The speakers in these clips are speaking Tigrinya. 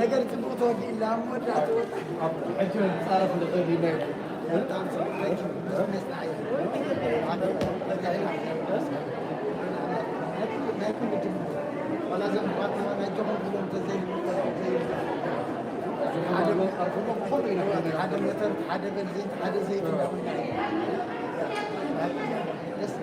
ነገር ጽቡቕ ተወዲእላ እሞ ዳትወጣ ኣብ ሕጂ ዝጻረፍ ንኽእል ኢና። ሓደ መተር፣ ሓደ በል ዘይት፣ ሓደ ዘይት እንዳበልና ደስ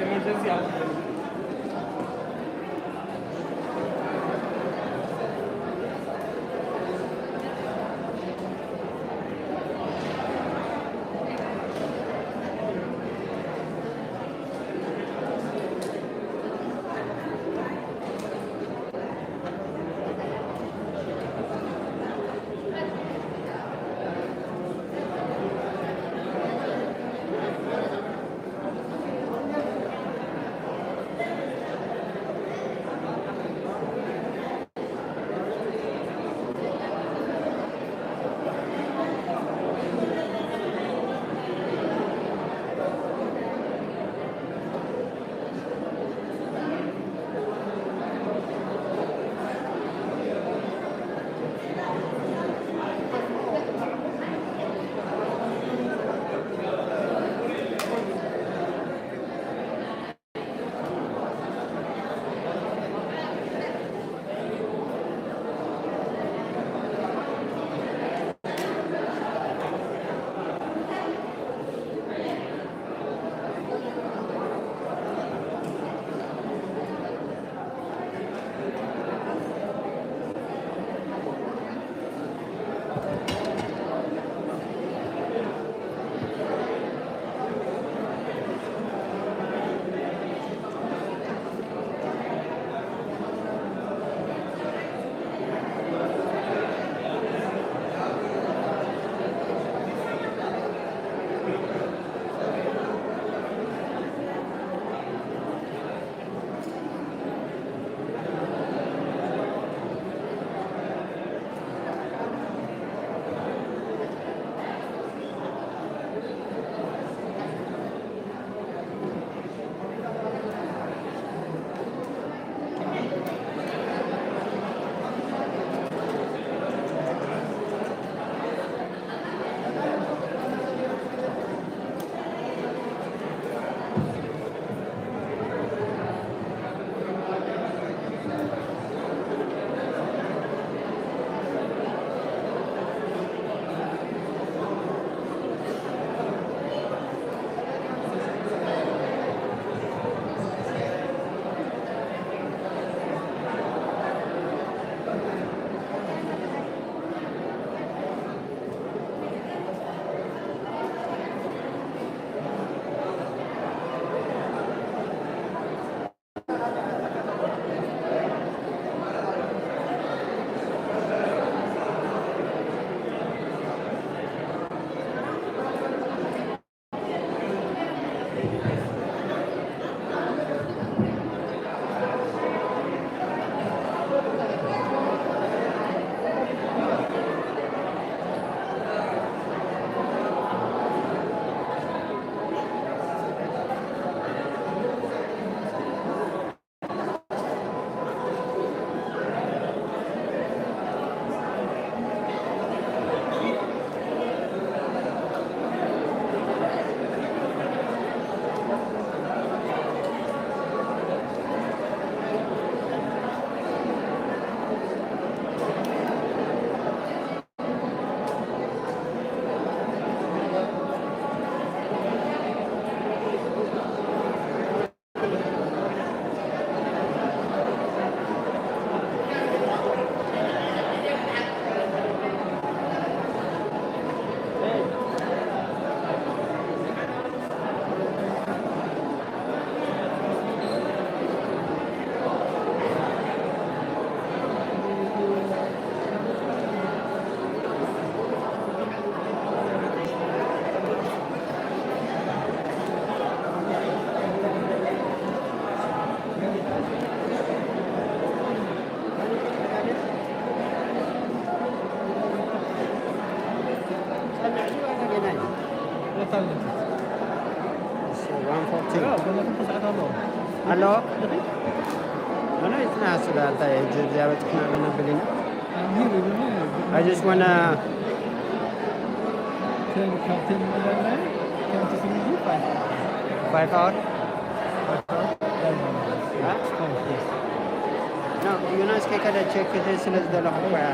Emergency So, one forty. ኣለዎ? ኣነ ይጽናሕ ስለ እንታይ ሕጂ እዚኣ በጺሕና ኣለና ብሊና። I just wanna five hour? No, ዮናስ ከይከደ ቼክ ስለ ዝደለኹ እኮ እያ።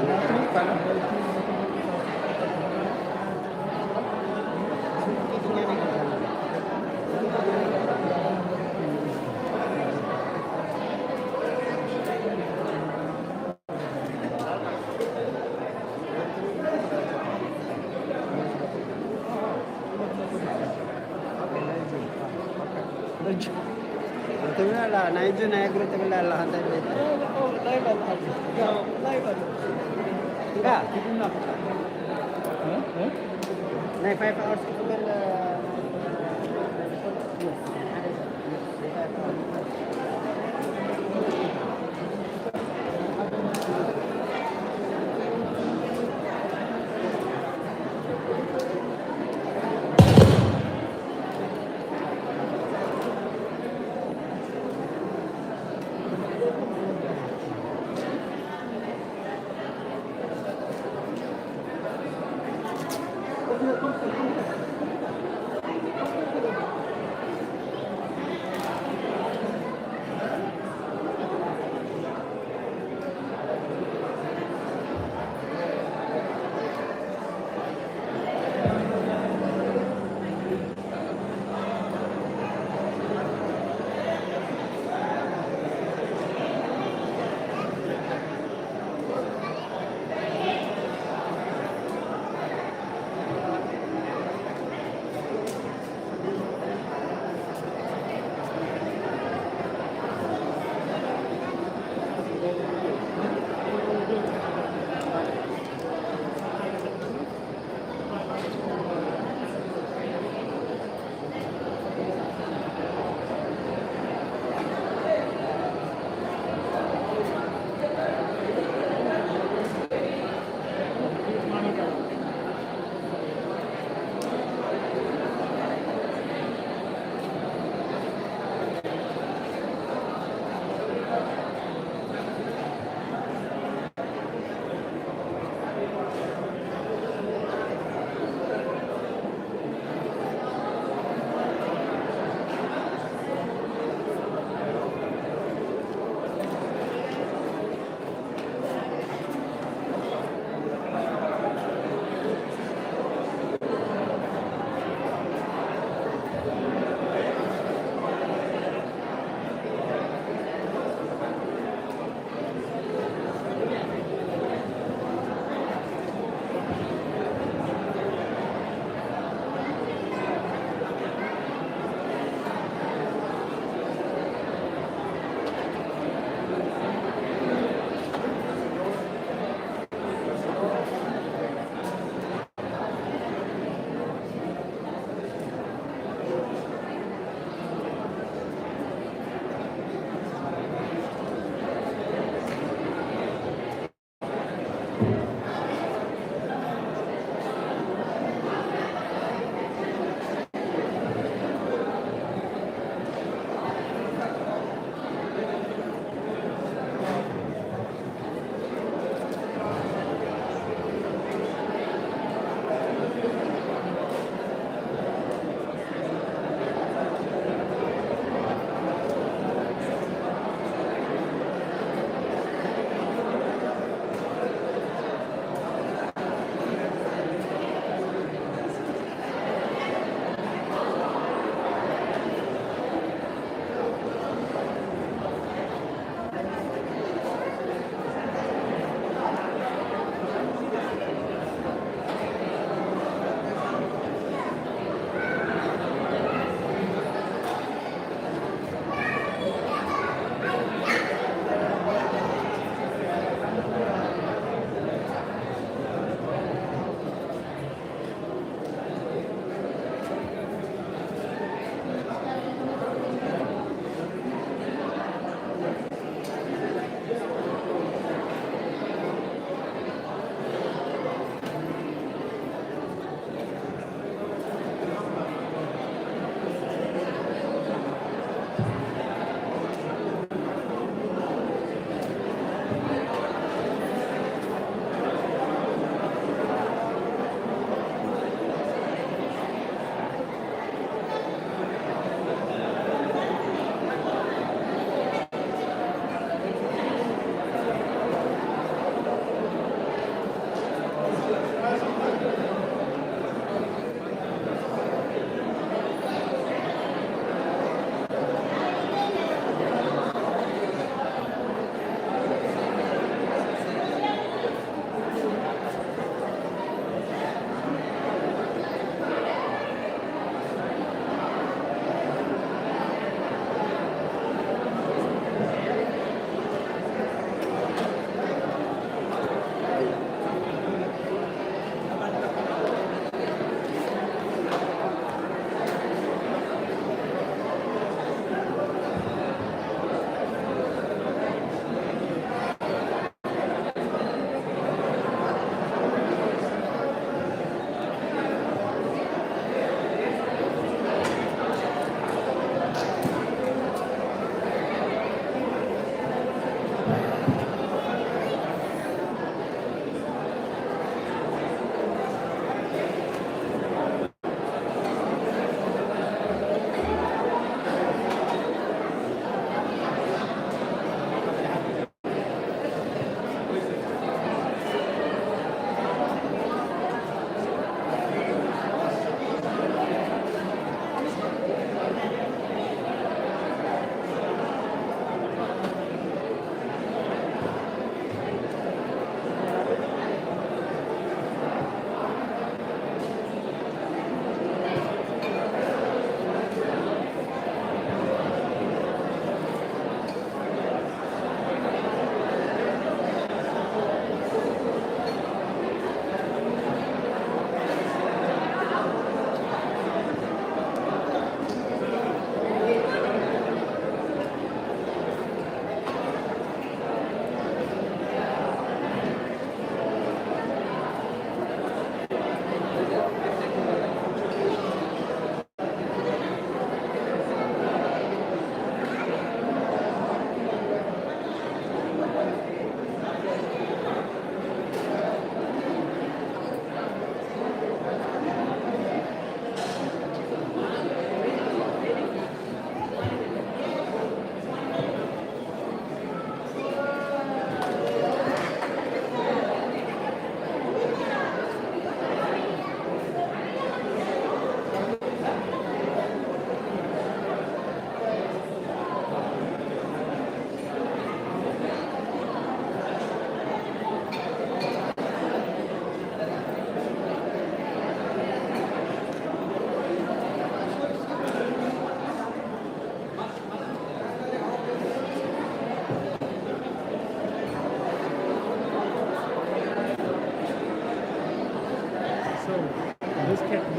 ትብላ ናይ እግሪ ትብላ ኣለኻ እንታይ ቤት? ናይ ፋይፍ ኣወርስ ክትብል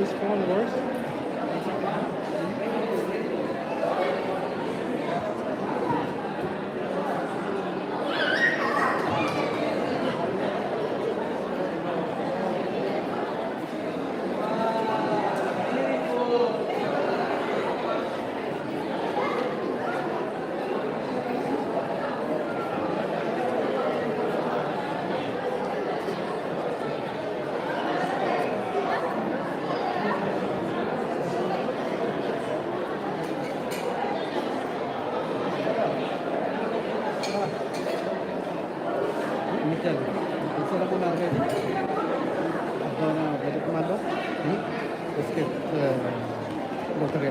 Come on, boys. ሚካኤል፣ ሰለሞን ኣርጋዲ ኣባና ገለኩም ኣሎ። እስከ ሎተሪ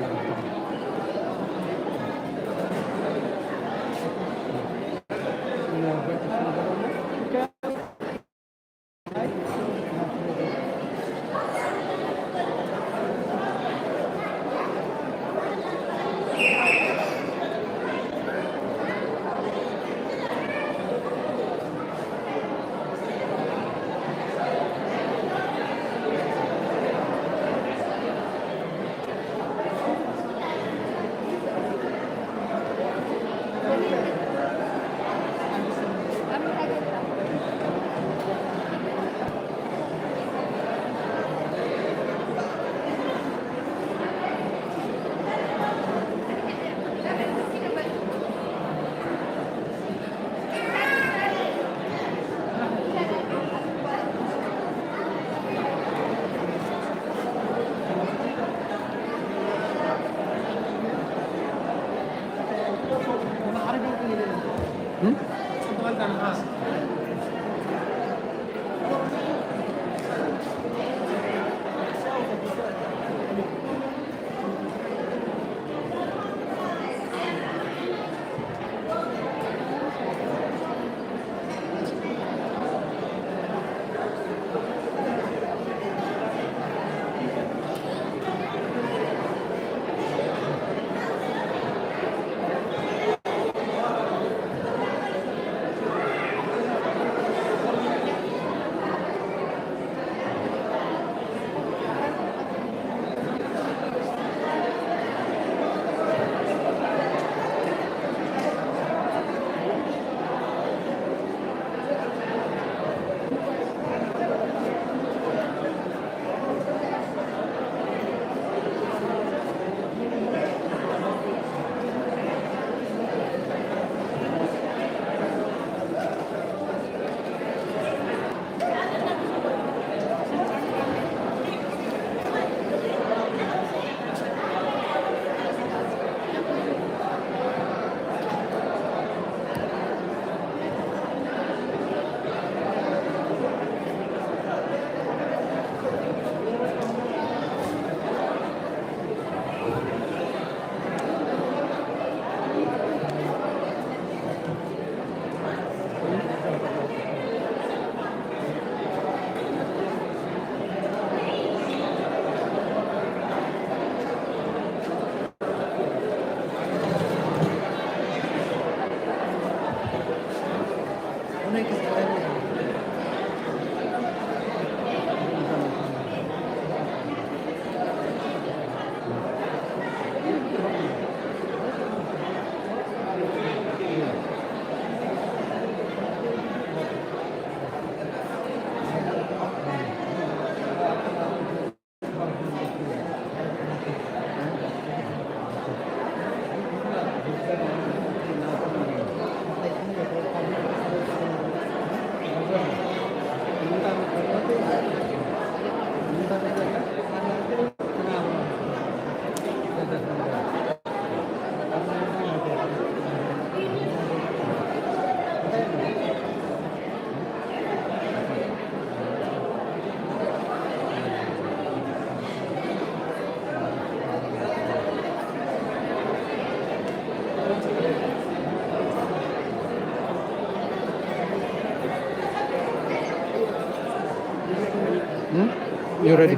Hmm? You ready?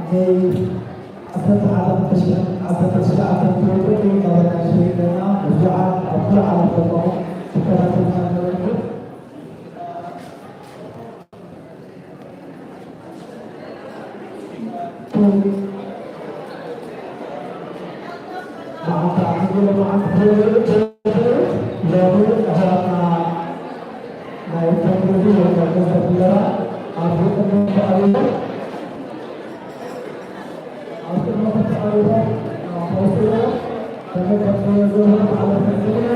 ዓሰርተ ሓደ ዓሰርተ ትሽዓተ ትውልዲ ቀበና ሽግለና ብዙሓት ኣብ ኩሉ ዓለም ዘለኹም ተከታተልቲ ኣለኹም። መዓልቲ ዓንዲ መዓልቲ ሎሚ ኣህዋትና ናይ ተምሩዚ ወይከዓ ተምሩዚ ኣብ ዝቕድም ተቐሪቦም ኣብ ቅድመ ተቐሪቦም ተወሲኖም ተመልከትዎ ዘለኹም በዓል ሕክምና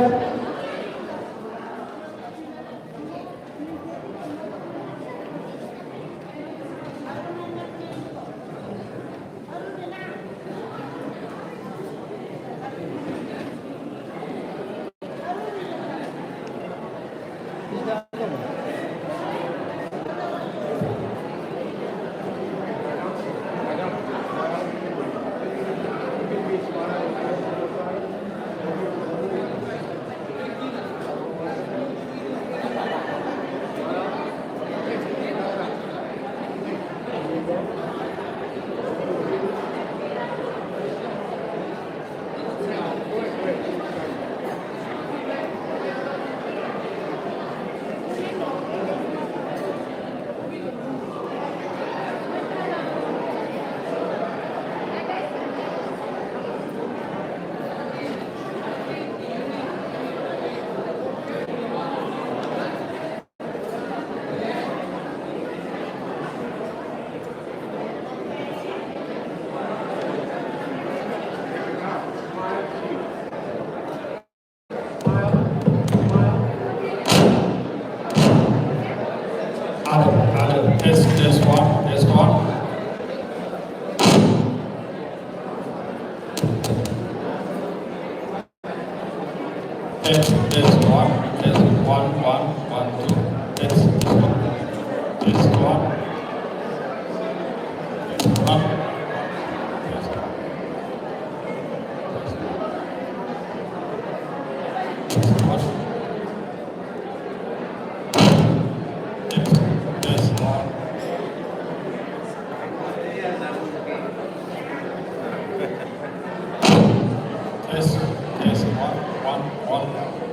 ሓደ ሓደ ቴስት ቴስት ዋን ቴስት ዋን ቴስት ቴስት ዋን ቴስት ዋን ዋን ዋን ቱ ቴስት ቴስት ዋን ቴስት ዋን ቴስት ዋን Test, test, one, one, one.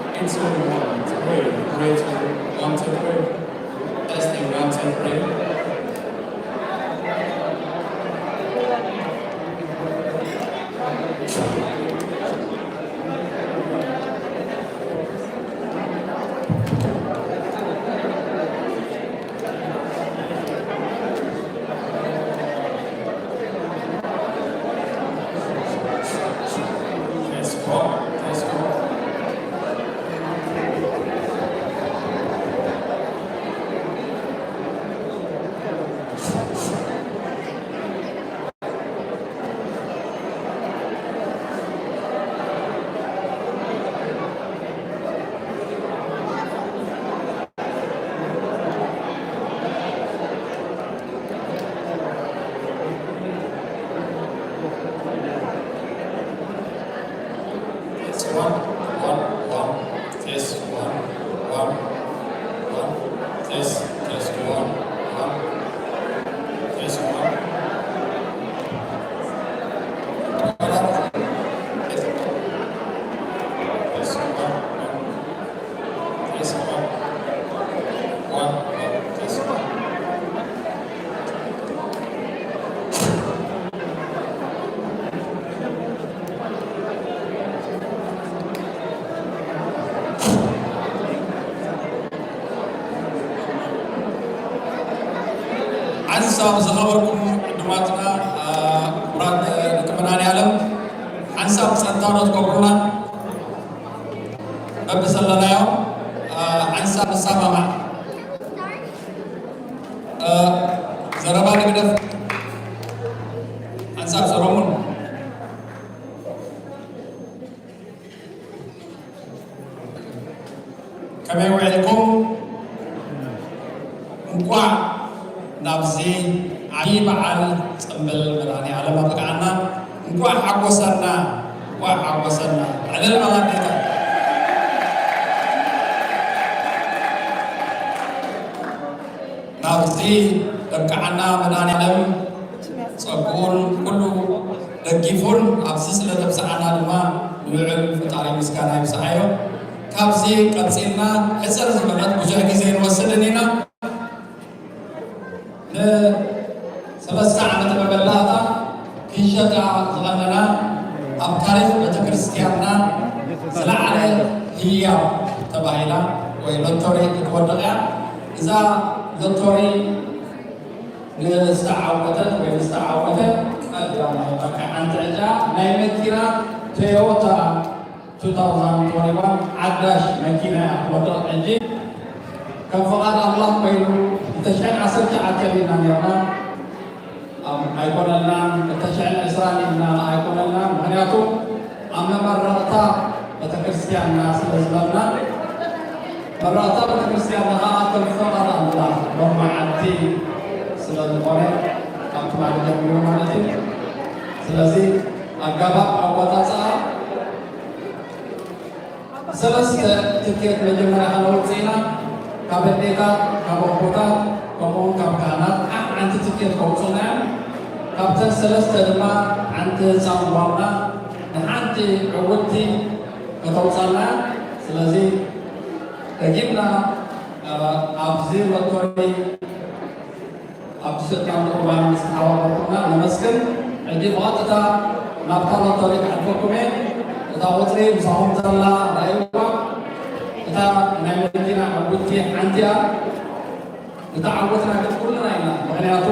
Testing, one, two, three. Testing, one, two, three. Test, One, one, one. Test, one, one, one. Test, test, one, one. Test, one. Test, one, one. Test, one. One, one. Test, one. ሓንሳብ ዝኸበርኩም ዕዱማትና፣ አ፣ ክቡራት፣ አ፣ ደቂ መድኃኔዓለም፣ ሓንሳብ ጸጥታ ዶ ትገብሩና? በብዘለናዮ፣ አ፣ ሓንሳብ ንሰማማዕ። አ፣ ዘረባ ንግደፍ። ሓንሳብ ሰሎሙን። ከመይ ውዒልኩም? እንቋዕ ናብዚ ዓብዪ በዓል ጽምብል መድኃኔ ዓለም ኣብቅዓና። እንቋዕ ሓጎሰና፣ እንቋዕ ሓጎሰና። ዕልል በላ ጌታ። ናብዚ በቃዓና መድኃኔዓለም ጸግኡን ኩሉ ደጊፉን ኣብዚ ስለ ዘብጽሓና ድማ ንልዑል ፈጣሪ ምስጋና ይብጽሓዮ። ካብዚ ቀጺልና ሕጽር ዝበለት ብዙሕ ግዜ ንወስድን ኢና። ንሰለስተ ዓመት መመላእታ ክንሸጣ ዝቐነና ኣብ ታሪኽ ቤተክርስትያንና ዝለዓለ ህያብ ተባሂላ ወይ ሎቶሪ ክትወድቕ እያ። እዛ ሎቶሪ ንዝተዓወተት ወይ ንዝተዓወተ ቀዳማይ በቃ ሓንቲ ዕጫ ናይ መኪና ቶዮታ two thousand twenty-one ሓዳሽ መኪና እያ ትወድቕ። ሕጂ ከም ፍቓድ ኣምላኽ ኮይኑ ክልተ ሽሕን ዓሰርተ ትሽዓተን ኢና ነርና። ኣብ ኣይኮነልናን፣ ክልተ ሽሕን ዕስራን ኢልና ኣይኮነልናን። ምኽንያቱ ኣብ መመረቕታ ቤተክርስትያንና ስለ ዝበልና፣ መረቕታ ቤተክርስትያንና ኸዓ ከም ፍቓድ ኣምላኽ ሎማዓንቲ ስለ ዝኾነ፣ ካብ ትማሊ ጀሚሩ ማለት እዩ። ስለዚ ኣገባብ ኣቆጻጽኣ ሰለስተ ትኬት መጀመርያ ከነውፅእ ኢና። ካብ ኣዴታት፣ ካብ ኣቦታት፣ ከምኡውን ካብ ካህናት ሓንቲ ትኬት ከውፅኡና እዮም። ካብተን ሰለስተ ድማ ሓንቲ ህፃን ጓልና ንሓንቲ ዕውትቲ ከተውፃና እያ። ስለዚ ደጊምና፣ እ፣ ኣብዚ ሎቶሪ ኣብ ዝሰጥናሉ እዋን ምስ ተሓባበርኩምና ነመስግን። ሕጂ ብቐጥታ ናብታ ሎቶሪ ክሓልፈኩም እየ። እታ ቁፅሪ ምሳኹም ዘላ ርኣይዋ። እታ ናይ መኪና ዕውትቲ ሓንቲ እያ። እታ ዕውትና ግን ኩልና ኢና። ምኽንያቱ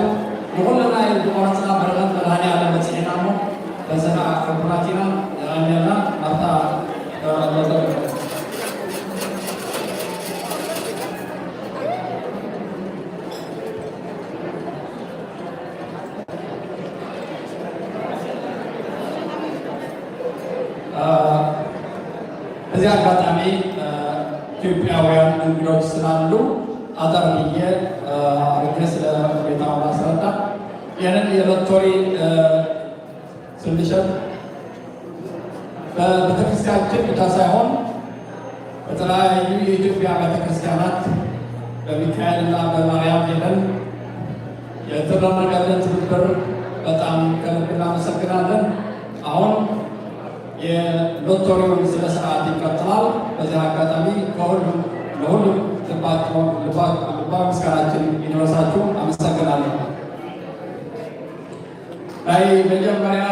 ንኹልና እዩ ዝቆረፅና በረኸት መድኃኔዓለም በፂሕና እሞ በዚ ከዓ ሕቡናት ኢና። የቐንየልና። ናብታ ሎቶሪ። በዚህ አጋጣሚ ኢትዮጵያውያን እንግዶች ስላሉ አጠር ብዬ አድርጌ ስለ ሁኔታው ላስረዳ። ይህንን የሎቶሪ ስንሸጥ በቤተክርስቲያናችን ብቻ ሳይሆን በተለያዩ የኢትዮጵያ ቤተክርስቲያናት በሚካኤልና በማርያም ሄደን የተደረገልን ትብብር በጣም ከልብ እናመሰግናለን። አሁን የሎተሪውን ስነ ስርዓት ይቀጥላል። በዚህ አጋጣሚ ከሁሉም ለሁሉም ልባቸው ልባ- ልባዊ ምስጋናችን ይድረሳችሁ። አመሰግናለሁ። ናይ መጀመርያ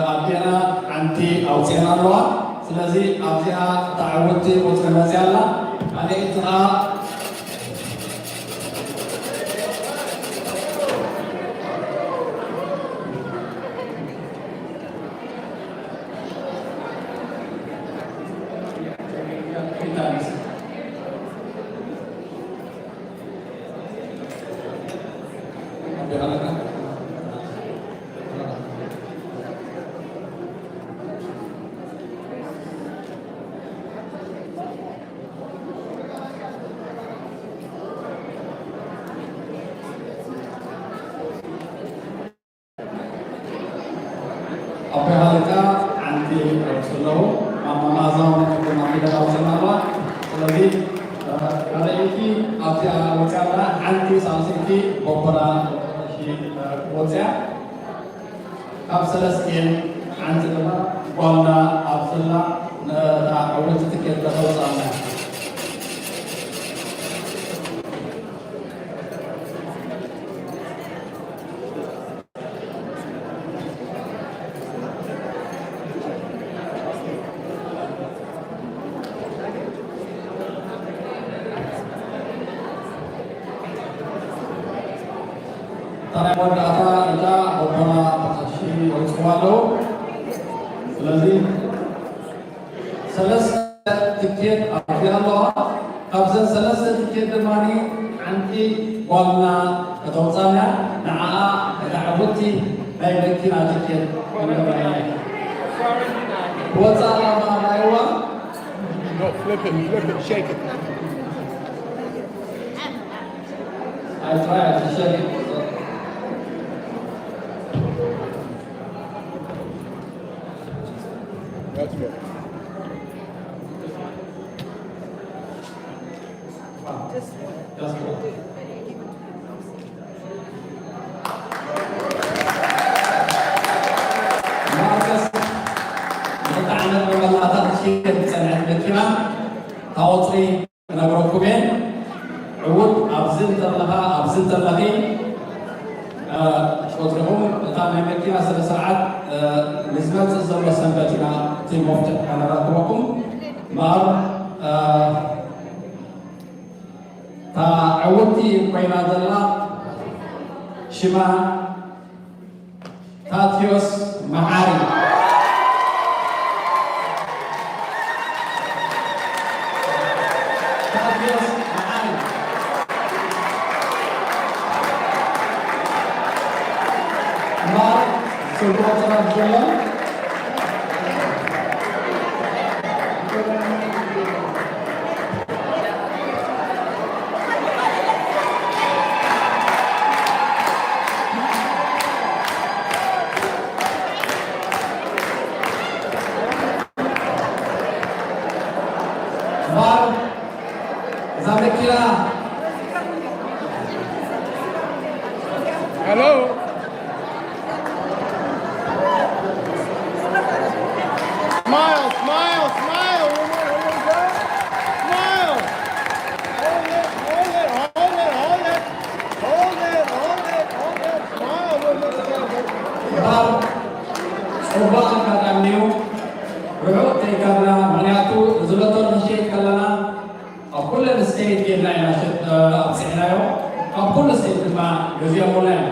ኣዴና ሓንቲ ኣውፅኤና ኣለዋ። ስለዚ ኣብዚኣ እታ ዕውትቲ ቁፅሪ መፅያ ኣላ። ካልኣይቲ ከዓ ኣቦይ ሃለቃ ሓንቲ ኣለዉ። ማማ መኣዛውን ቅድም ኣቢለን ኣውፅእና ኣለዋ። ስለዚ ካልኣይቲ ኣብዚኣ ወፂኣ ኣላ፣ ሓንቲ ሳልሰይቲ ቦቦና ወፂኣ። ካብ ሰለስቲኤን ሓንቲ ድማ ጓልና ኣብ ዘላ ነታ ዕውቲ ትኬት ከተውፅኣና። እታ ናይ መወዳእታ እታ ኣቦና ብቐሺ የውፅዋ ኣለዉ። ስለዚ ሰለስተ ትኬት ኣብዚኣ ኣለዋ። ካብዘን ሰለስተ ትኬት ድማ ሓንቲ ጓልና ከተውፃና፣ ንዓኣ እታ ዕውቲ ናይ መኪና ትኬት ክንገብረላ ኢና። ክወፅኣ ኣለዋ፣ ራእይዋ። No, flip it, flip it, shake it. I try to shake it. That's good. Just one. Just one. ማርከስ፣ ንኽልተ ዓመት መመላእታ ትሽየጥ ዝጸንሐት መኪና፣ እታ ቁጽሪ ክነግረኩም እየ። ዕዉት፣ ኣብዚ እንተለኻ፣ ኣብዚ እንተለኺ፣ እ፣ ቁጽርኹም፣ እታ ናይ መኪና ስነ ስርዓት፣ እ፣ ንዝመጽእ ዘሎ ሰንበት ኢና እቲ መፍትሕ ከነረክበኩም። እምበኣር፣ እ፣ እታ ዕውቲ ኮይና ዘላ ሽማ ታትዮስ መሓሪ። ታትዮስ መሓሪ። እምበኣር፣ ስልክኦ ጥራፍ ዘሎ። እምበኣር፣ እዛ መኪና። Hello? Smile, smile, smile, woman, woman, girl. Smile. Hold it, hold it, hold it, hold it. Hold it, hold it, hold it. Smile, woman, girl. እምበኣር፣ ጽቡቕ ኣጋጣሚ እዩ። ርሑቕ ከይከድና፣ ምኽንያቱ እዚ ሎተሪ ክንሸይጥ ከለና ኣብ ኩለን ስቴት ጌድና ኢና ሸጥ-፣ ኣብፂሕናዮ። ኣብ ኩሉ ስቴት ድማ ገዚኦምልና እዮም።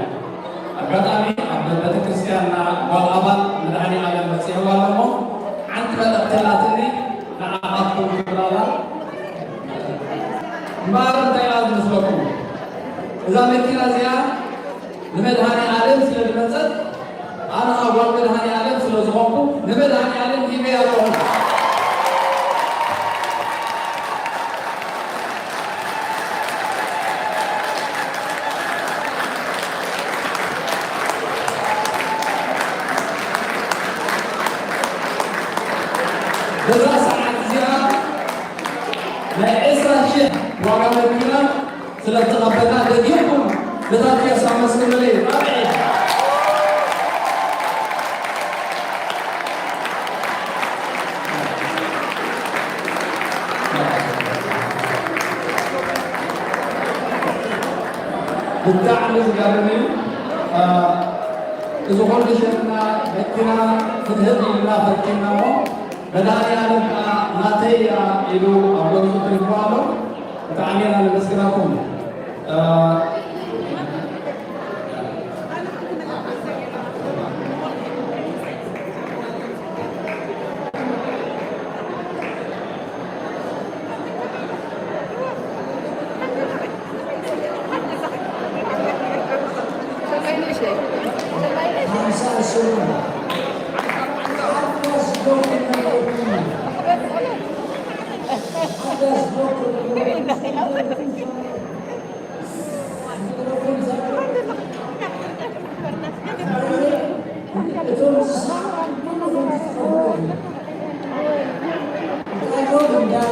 ኣጋጣሚ ኣብ ቤተክርስትያንና ጓል ኣባል መድኃኔ ዓለም በፂሕዋ ኣሎ እሞ ሓንቲ መልእኽቲ ኣላትኒ ንዓኻትኩም ክብላላ። እምበኣር እንታይ እያ ዝመስለኩም? እዛ መኪና እዚኣ ንመድኃኔ ዓለም ስለ ዝመጸት፣ ኣነ ኸኣ ጓል መድኃኔ ዓለም ስለ ዝኾንኩ፣ ንመድኃኔ ዓለም ሂበያ ኣለኹ። በዛ ሰዓት እዚኣ ናይ ዕስራ ሽሕ ዋጋ መኪና ስለ እተቐበልና ደጊምኩም ነታ ፒያሳ ኣመስግኑለይ። ጣብዒ። ብጣዕሚ ዝገርም እዩ። አ፣ እዚ ኩሉ ሸጥና መኪና ክንህብ ኢልና ፈቲንና እሞ መድሃኒኣለም ከኣ ናተይ እያ ኢሉ ኣብ ገጹ ተሪፉ ኣሎ። ብጣዕሚ ኢና ነመስግነኩም። እ፣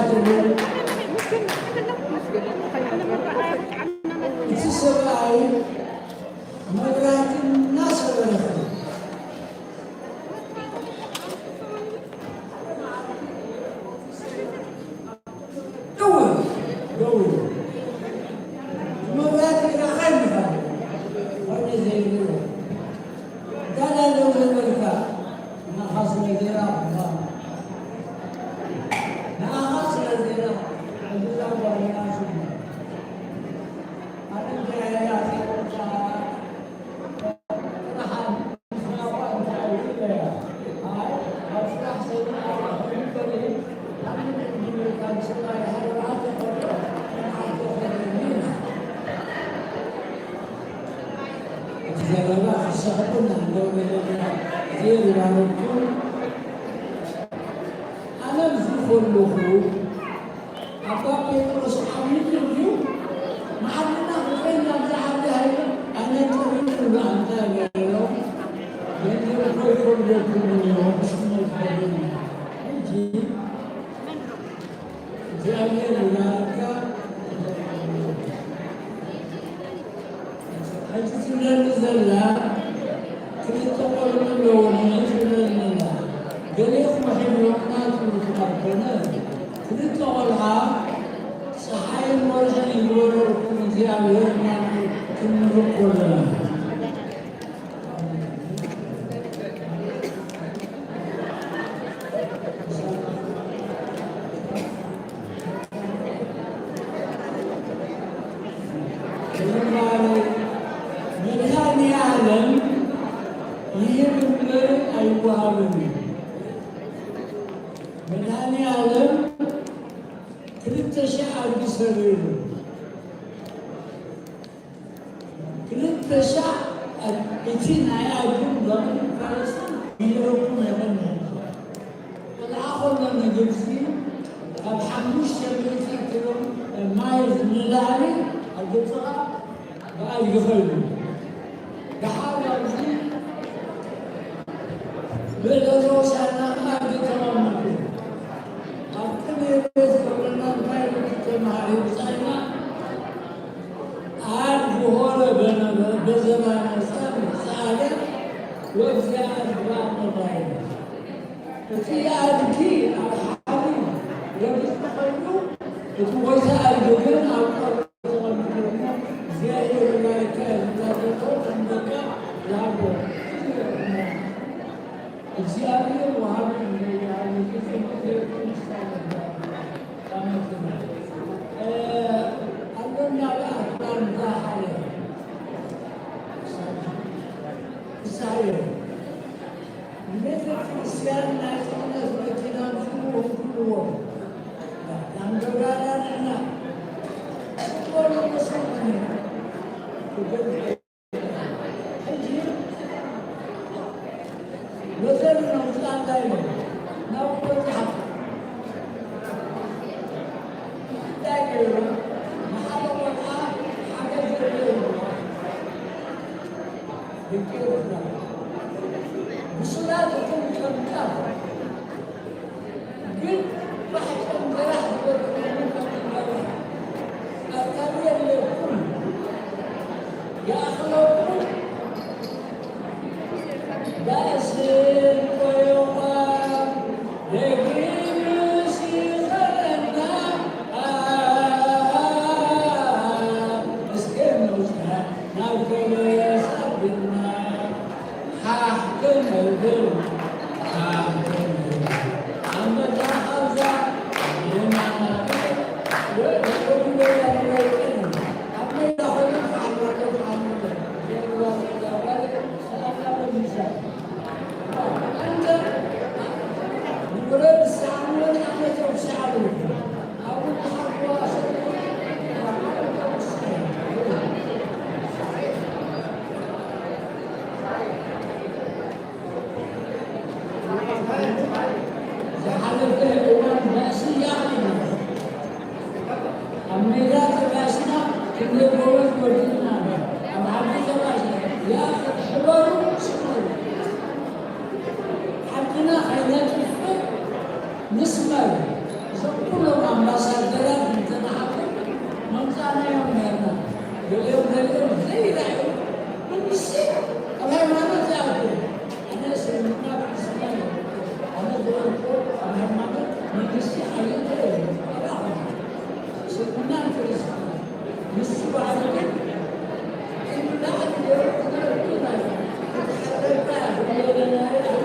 ዝብል እቲ ሰብኣይ መብራህቲ እናሰበረኸ ደው ደው መብራህቲ ኢኻ ይምኻል ወደ ዘይብሉ እንታይ ዳለው ዘበልካ ንኣኻ ስለ ዜና ንኣኻ ስለ ዜና ዕዙዛ ጓልና ስማ ኣነ እንታይ እያ እቲ ዘረባ ክሰሕቁና እንደው መጀመርያ ዘይባረኩም ኣነ ኣብዚ ከለኹ ኣባ ጴጥሮስ ዓብዪ እዩ። መዓድና ክኸይድ ናብዛ ዓዲ ሃይለ ኣነ ጥሪት ንብኣንታ ገይሮም ገንዘብ ኮይኮም ዘብኩምኒ ወብስነት ገይሮም ሕጂ እግዚኣብሔር ይባርካ። ሕጂ ትብለኒ ዘላ ክልተ ቆልዑ ኣለዎ ትብለኒ ዘላ ገሌኹም ሒድሮምና ትብሉ ትኾነ ክልተ ቆልዓ ፀሓይን ወርሕን ይግበረልኩም እግዚኣብሔር እናበሉ ክንምርቅ ከለና መድኃኔዓለም ይህብ እምበር ኣይወሃብን እዩ። መድኃኔዓለም ክልተ ሺሕ ኣድጊ ሰሪሩ። ክልተ ሻዕ እቲ ናይ ኣዱን ሎሚ ፈረስቲ ይረኩም የለን። ቆልዓ ከሎ ንግብፂ ካብ ሓሙሽተ ሚእቲ ኪሎ ማይል ንላዕሊ ኣብ ግብፅኻ ብኣድጊ ኸይዱ። ደሓር ኣብዚ ልዕሊ ሮሳና ኣድጊ ተቐሚጡ። ኣብቲ ቤት ዘለና እንታይ ተማሃሪ ብፃይና አድግ ሆረ በነበ በዘባነ ጸር ጻድቅ ወእግዚአ አድግባ መባይነ። እቲ ኣድጊ ኣብ ሓዊ ረግጽ ተኸይዱ፣ እቲ ጎይታ ኣድጊ ግን ኣብ ቀብሪ ተቐሚጡ እሞ፣ እግዚኣብሔር ይባርካ፣ ዝታዘዞ ከም ደቃ ይሃቦ። እግዚኣብሔር ወሃቢ እንደያለ ጊዜ ጊዜ ኣሎና ለኣትናን ዛሓለ ሳየ ንቤተ ክርስቲያን ናይ ጽዕነት መኪና ምስሉ ህዝብዎ ናንገባራንና ጽቆሉ መስልኒ ሕጂ መዘር ነው ጣንታ ይለው ናውቆት እንታይ ገይሩ ንሓደ ቆልዓ ሓገዝ ዘድልዮ ብሱላት እቶም ከምጣፍ ግን ማሕፀን ገራሕ ዝበልኩ ኣካሉ የለኩም ይኣኽለኩም ባእስን ቆዮቋ ደጊም ሲኸለና እስከ ንውፅና ናብ ገበያ ሳብና ሓሕ ክንብል ሓሕ ክንብል ኣብ መድረኽ ኣብዛ ዝሓለፈ እዋን ባእሲ ያኽል እዩ። ኣብ ሜዳ ተባእስና ክንደይ ጎበዝ ወዲእና ኢና። ኣብ ዓዲ ተባእስና ያኽል ሕበሩ ስመሩ። ዓድና ከይነጥፍእ ንስመር። እዞም ኩሎም ገሊኦም ገሊኦም ዘይረኣዩ መንግስቲ ኣብ ሃይማኖት ይኣትዉ። ኣነ እስልምና ብእስልምና ይኣትዉ። ኣነ ዝኣምንዎ ኣብ ሃይማኖት መንግስቲ ኣይእተውን። እስልምና ክርስትና ንሱ ባዕሉ ግን እቲ ላዕሊ ገይሩ ክገርቱ ናይ እቲ ሓበርካ ዝገበረ ናይ ንሓድር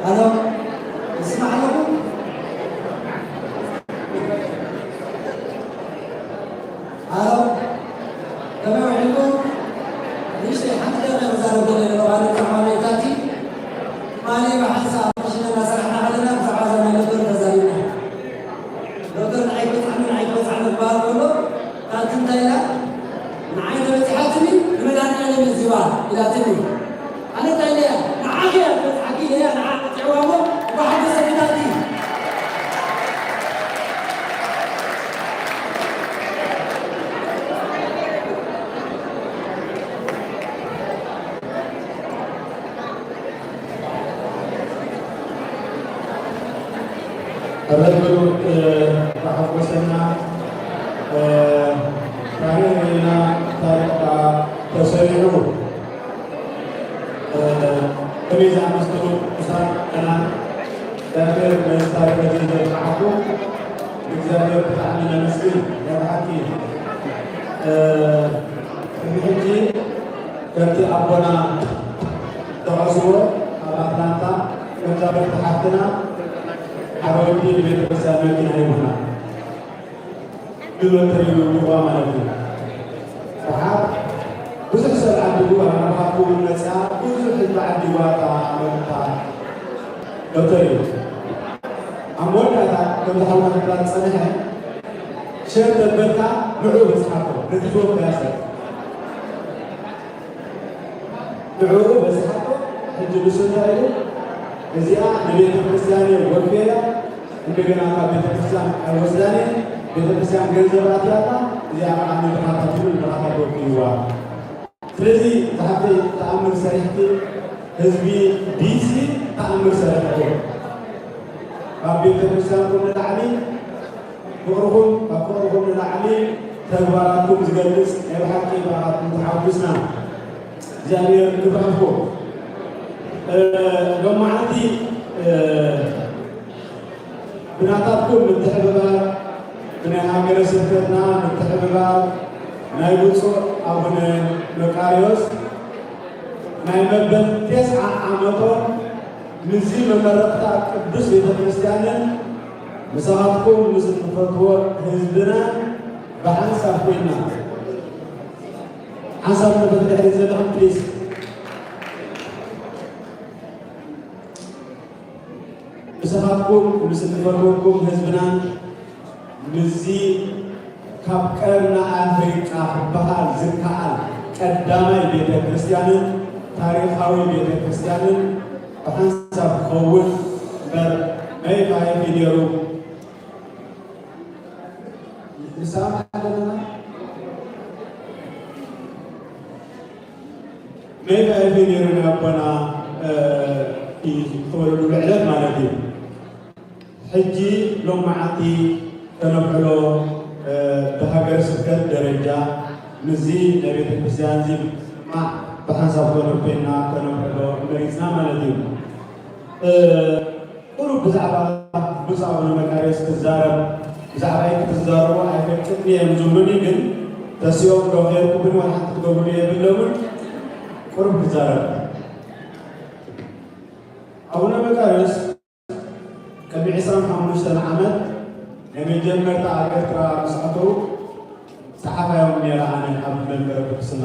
ኣሎ፣ ይስማዕ ኣለኹ? ኣሎ፣ ከመይ ውዒልኩም? ንእሽተይ ሓንቲ ደቂቕ ክዛረብ ደልየ ኣለኹ። ኣነ ብዛዕባ ናይታቲ ትማሊ ብሓንሳእ ኣብ ማሽነ እናሰራሕና ከለና ብዛዕባ እዛ ናይ ዶክተር ተዛሪብና። ዶክተር ንዓይ ክበጽሓኒ፣ ንዓይ ክበጽሓኒ ክበሃል ከሎ፣ ታቲ እንታይ ኢላ? ንዓይ ተበጺሓትኒ፣ ንመድሃኒኣለም እዩ ዝህባ ኢላትኒ። ኣነ እንታይ ኢለያ? ንዓኺ እያ ትበጽሓኪ ኢለያ፣ ንዓ ቀጢዕዋ እሞ፣ እኳ ሓጎሰኪ ታቲ። ረብሩ ተሓጎሰና። ታሪኽ ርኢና፣ ታሪኽካ ተሰሪዑ። ከመይ ዝኣመሰሉ ቅዱሳን ቀናት እግዚኣብሔር ነዚ ታሪኽ እዚ ዘብቅዓኩም እግዚኣብሔር ብጣዕሚ ነመስግን። ናይ ብሓቂ፣ ቅድሚ ሕጂ ከምቲ ኣቦና ዝጠቐስዎ፣ ኣብ ኣትላንታ መዛምድቲ ሓፍትና ሓደ ወዲ ንቤተ ክርስቲያን መኪና ሂቡና። ብሎተሪ ይውድቑዋ ማለት እዩ። ደሓር ብዙሕ ሰብ ዓዲጉ፣ ኣብ ናባኻትኩም እውን መፅኣ፣ ብዙሕ ህዝቢ ዓዲጉዋ እታ መልእኽታ ሎተሪ። ኣብ መወዳእታ ከምዚ ሓውና ክብላ ዝፀንሐ፣ ሸር ተበልካ ንዑ በፅሓቶ፣ ነቲ ዝወፈያ ሰብ። ንዕኡ በዝሓቶ። ሕጂ ንሱ እንታይ ኢሉ? እዚኣ ንቤተ ክርስቲያን እየ ወፍየያ፣ እንደገና ካብ ቤተ ክርስቲያን ኣይወስዳን እየ፣ ቤተ ክርስቲያን ገንዘብ ኣትያታ፣ እዚኣ ከዓ ንድኻታት ኢሉ ንድኻታት ወፍይዋ። ስለዚ ዝሓፍተይ ተኣምር ሰሪሕኪ፣ ህዝቢ ዲሲ ተኣምር ሰሪሕኩም። ካብ ቤተ ክርስቲያንኩም ንላዕሊ ፍቕርኹም፣ ካብ ፍቕርኹም ንላዕሊ ተግባራትኩም ዝገልጽ ናይ ብሓቂ ብኣኻትኩም ተሓጒስና። እግዚኣብሔር ክባርኩም። እ፣ ሎማዓንቲ፣ እ፣ ብናታትኩም ምትሕብባር፣ ብናይ ሃገረ ስብከትና ምትሕብባር፣ ናይ ብፁዕ ኣቡነ መቃርዮስ ናይ መበል ተስዓ ዓመቶም ምስዚ መመረቕታ ቅዱስ ቤተ ክርስቲያንን ምሳኻትኩም ምስ እንፈትዎ ህዝብና ብሓንሳብ ኮይና፣ ሓንሳብ ነፈት ድሕሪት ዘለኹም ፕሊዝ። ምሳኻትኩም ምስ እንፈትወኩም ህዝብናን ምስዚ ካብ ቀርኒ ኣፍሪቃ ክበሃል ዝከኣል ቀዳማይ ቤተ ክርስቲያንን ታሪኻዊ ቤተ ክርስቲያንን ብሓንሳብ ክኸውን እምበር መይፋይፊ ነይሩ። ንስማዕ ኣለና። መይፋይፊ ነይሩ ናይ ኣቦና፣ እ፣ ዝተወለዱሉ ዕለት ማለት እዩ። ሕጂ ሎማዓንቲ ከነብዕሎ፣ እ፣ ብሃገረ ስብከት ደረጃ ምስዚ ናይ ቤተ ክርስቲያን እዚ ምስማዕ ብሓንሳብ ከነብዕልና፣ ከነብዕሎ መሪጽና ማለት እዩ። እ፣ ቁሩብ ብዛዕባ ብፁዕ ኣቡነ መቃርዮስ ክዛረብ፣ ብዛዕባይ ክትዛረቡ ኣይፈቅድን እየ እዮም ዝብሉኒ፣ ግን ተሲኦም ዶ ከይርኩብኒ ዋላ ሓንቲ ክትገብሩሉ የብሎምን። ቁሩብ ክዛረብ። ኣቡነ መቃርዮስ ቅድሚ ዕስራን ሓሙሽተን ዓመት ናይ መጀመርታ ኣብ ኤርትራ ምስ ኣተዉ ጸሓፋዮም ነይረ ኣነ ኣብ መንበረ ጵጵስና።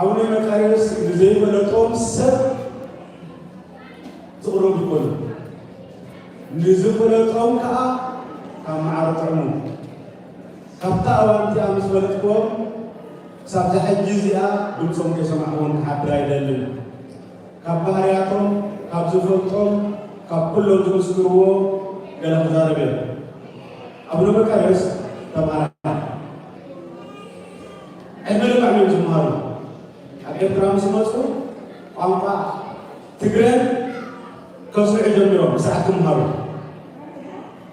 ኣቡነ መቃርዮስ ንዘይፈለጦም ሰብ ዝቕረቡ ይኾኑ። ንዝፈለጦም ከኣ ካብ መዓር ጥዕሙ። ካብታ እዋን እቲኣ ምስ ፈለጥክዎም ክሳብ እዛ ሕጂ እዚኣ ድምፆም ከይሰማዕክዎም ክሓድር ኣይደልን። ካብ ባህርያቶም፣ ካብ ዝፈልጦም፣ ካብ ኩሎም ዝምስክርዎ ገለ ክዛረብ እየ። ኣቡነ መቃርዮስ ተማራማሪ፣ ዕድመ ልክዖም እዮም ዝመሃሩ። ኣብ ኤርትራ ምስ መፁ ቋንቋ ትግረ ከስርዑ ጀሚሮም ብስርዓት ክመሃሩ።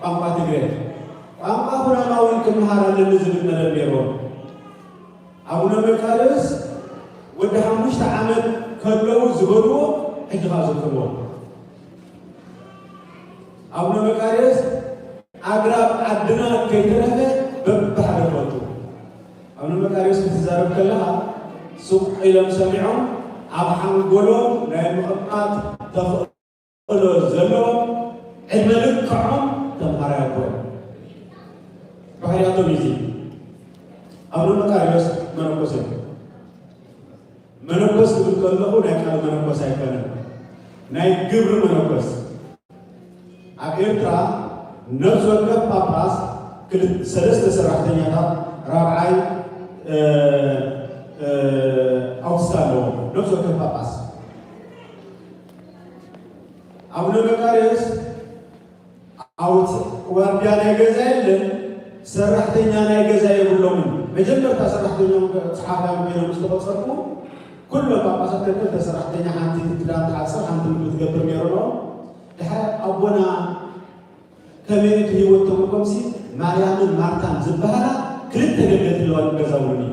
ቋንቋ ትግረ፣ ቋንቋ ኩናማ እውን ክምሃር ኣለኒ ዝብል መደብ ነይርዎም። ኣቡነ መቃርዮስ ወዲ ሓሙሽተ ዓመት ከለዉ ዝበልዎ ሕጂ ኸኣ ዘክርዎ። ኣቡነ መቃርዮስ ኣግራብ ዓድና ከይተረፈ በብሓደ ፈልጡ። ኣቡነ መቃርዮስ ክትዛረብ ከለኻ ሱቕ ኢሎም ሰሚዖም ኣብ ሓንጎሎም ናይ ምቕማጥ ተኽእሎ ዘለዎም ዕድመ ልክዖም ተምሃራይ ኣቦ እዮም። ባህርያቶም እዩ እዚ። ኣቡነ መቃርዮስ መነኮስ እዮም። መነኮስ ክብል ከለኹ ናይ ቃል መነኮስ ኣይኮነን፣ ናይ ግብሪ መነኮስ። ኣብ ኤርትራ ነፍሲ ወከፍ ጳጳስ ክልተ ሰለስተ ሰራሕተኛታት ራብዓይ ኣውትስታ ኣለዎም። ነፍሲ ወከፍ ጳጳስ ኣቡነ መቃርዮስ ኣውት ዋርድያ ናይ ገዛ የለን፣ ሰራሕተኛ ናይ ገዛ የብሎምን። መጀመርታ ሰራሕተኛም ጸሓፍያን ኮይኖም ዝተቐጸርኩ ኩሎም ጳጳሳት ከክልተ ሰራሕተኛ፣ ሓንቲ ክዳን ትሓጽብ ሓንቲ ምግቢ ትገብር ነይሩ ኣሎ። ድሓር ኣቦና ከመይ እቲ ህይወቶም ከምሲ ማርያምን ማርታን ዝበሃላ ክልተ ገገት ኣለዋ ገዛ ውኒ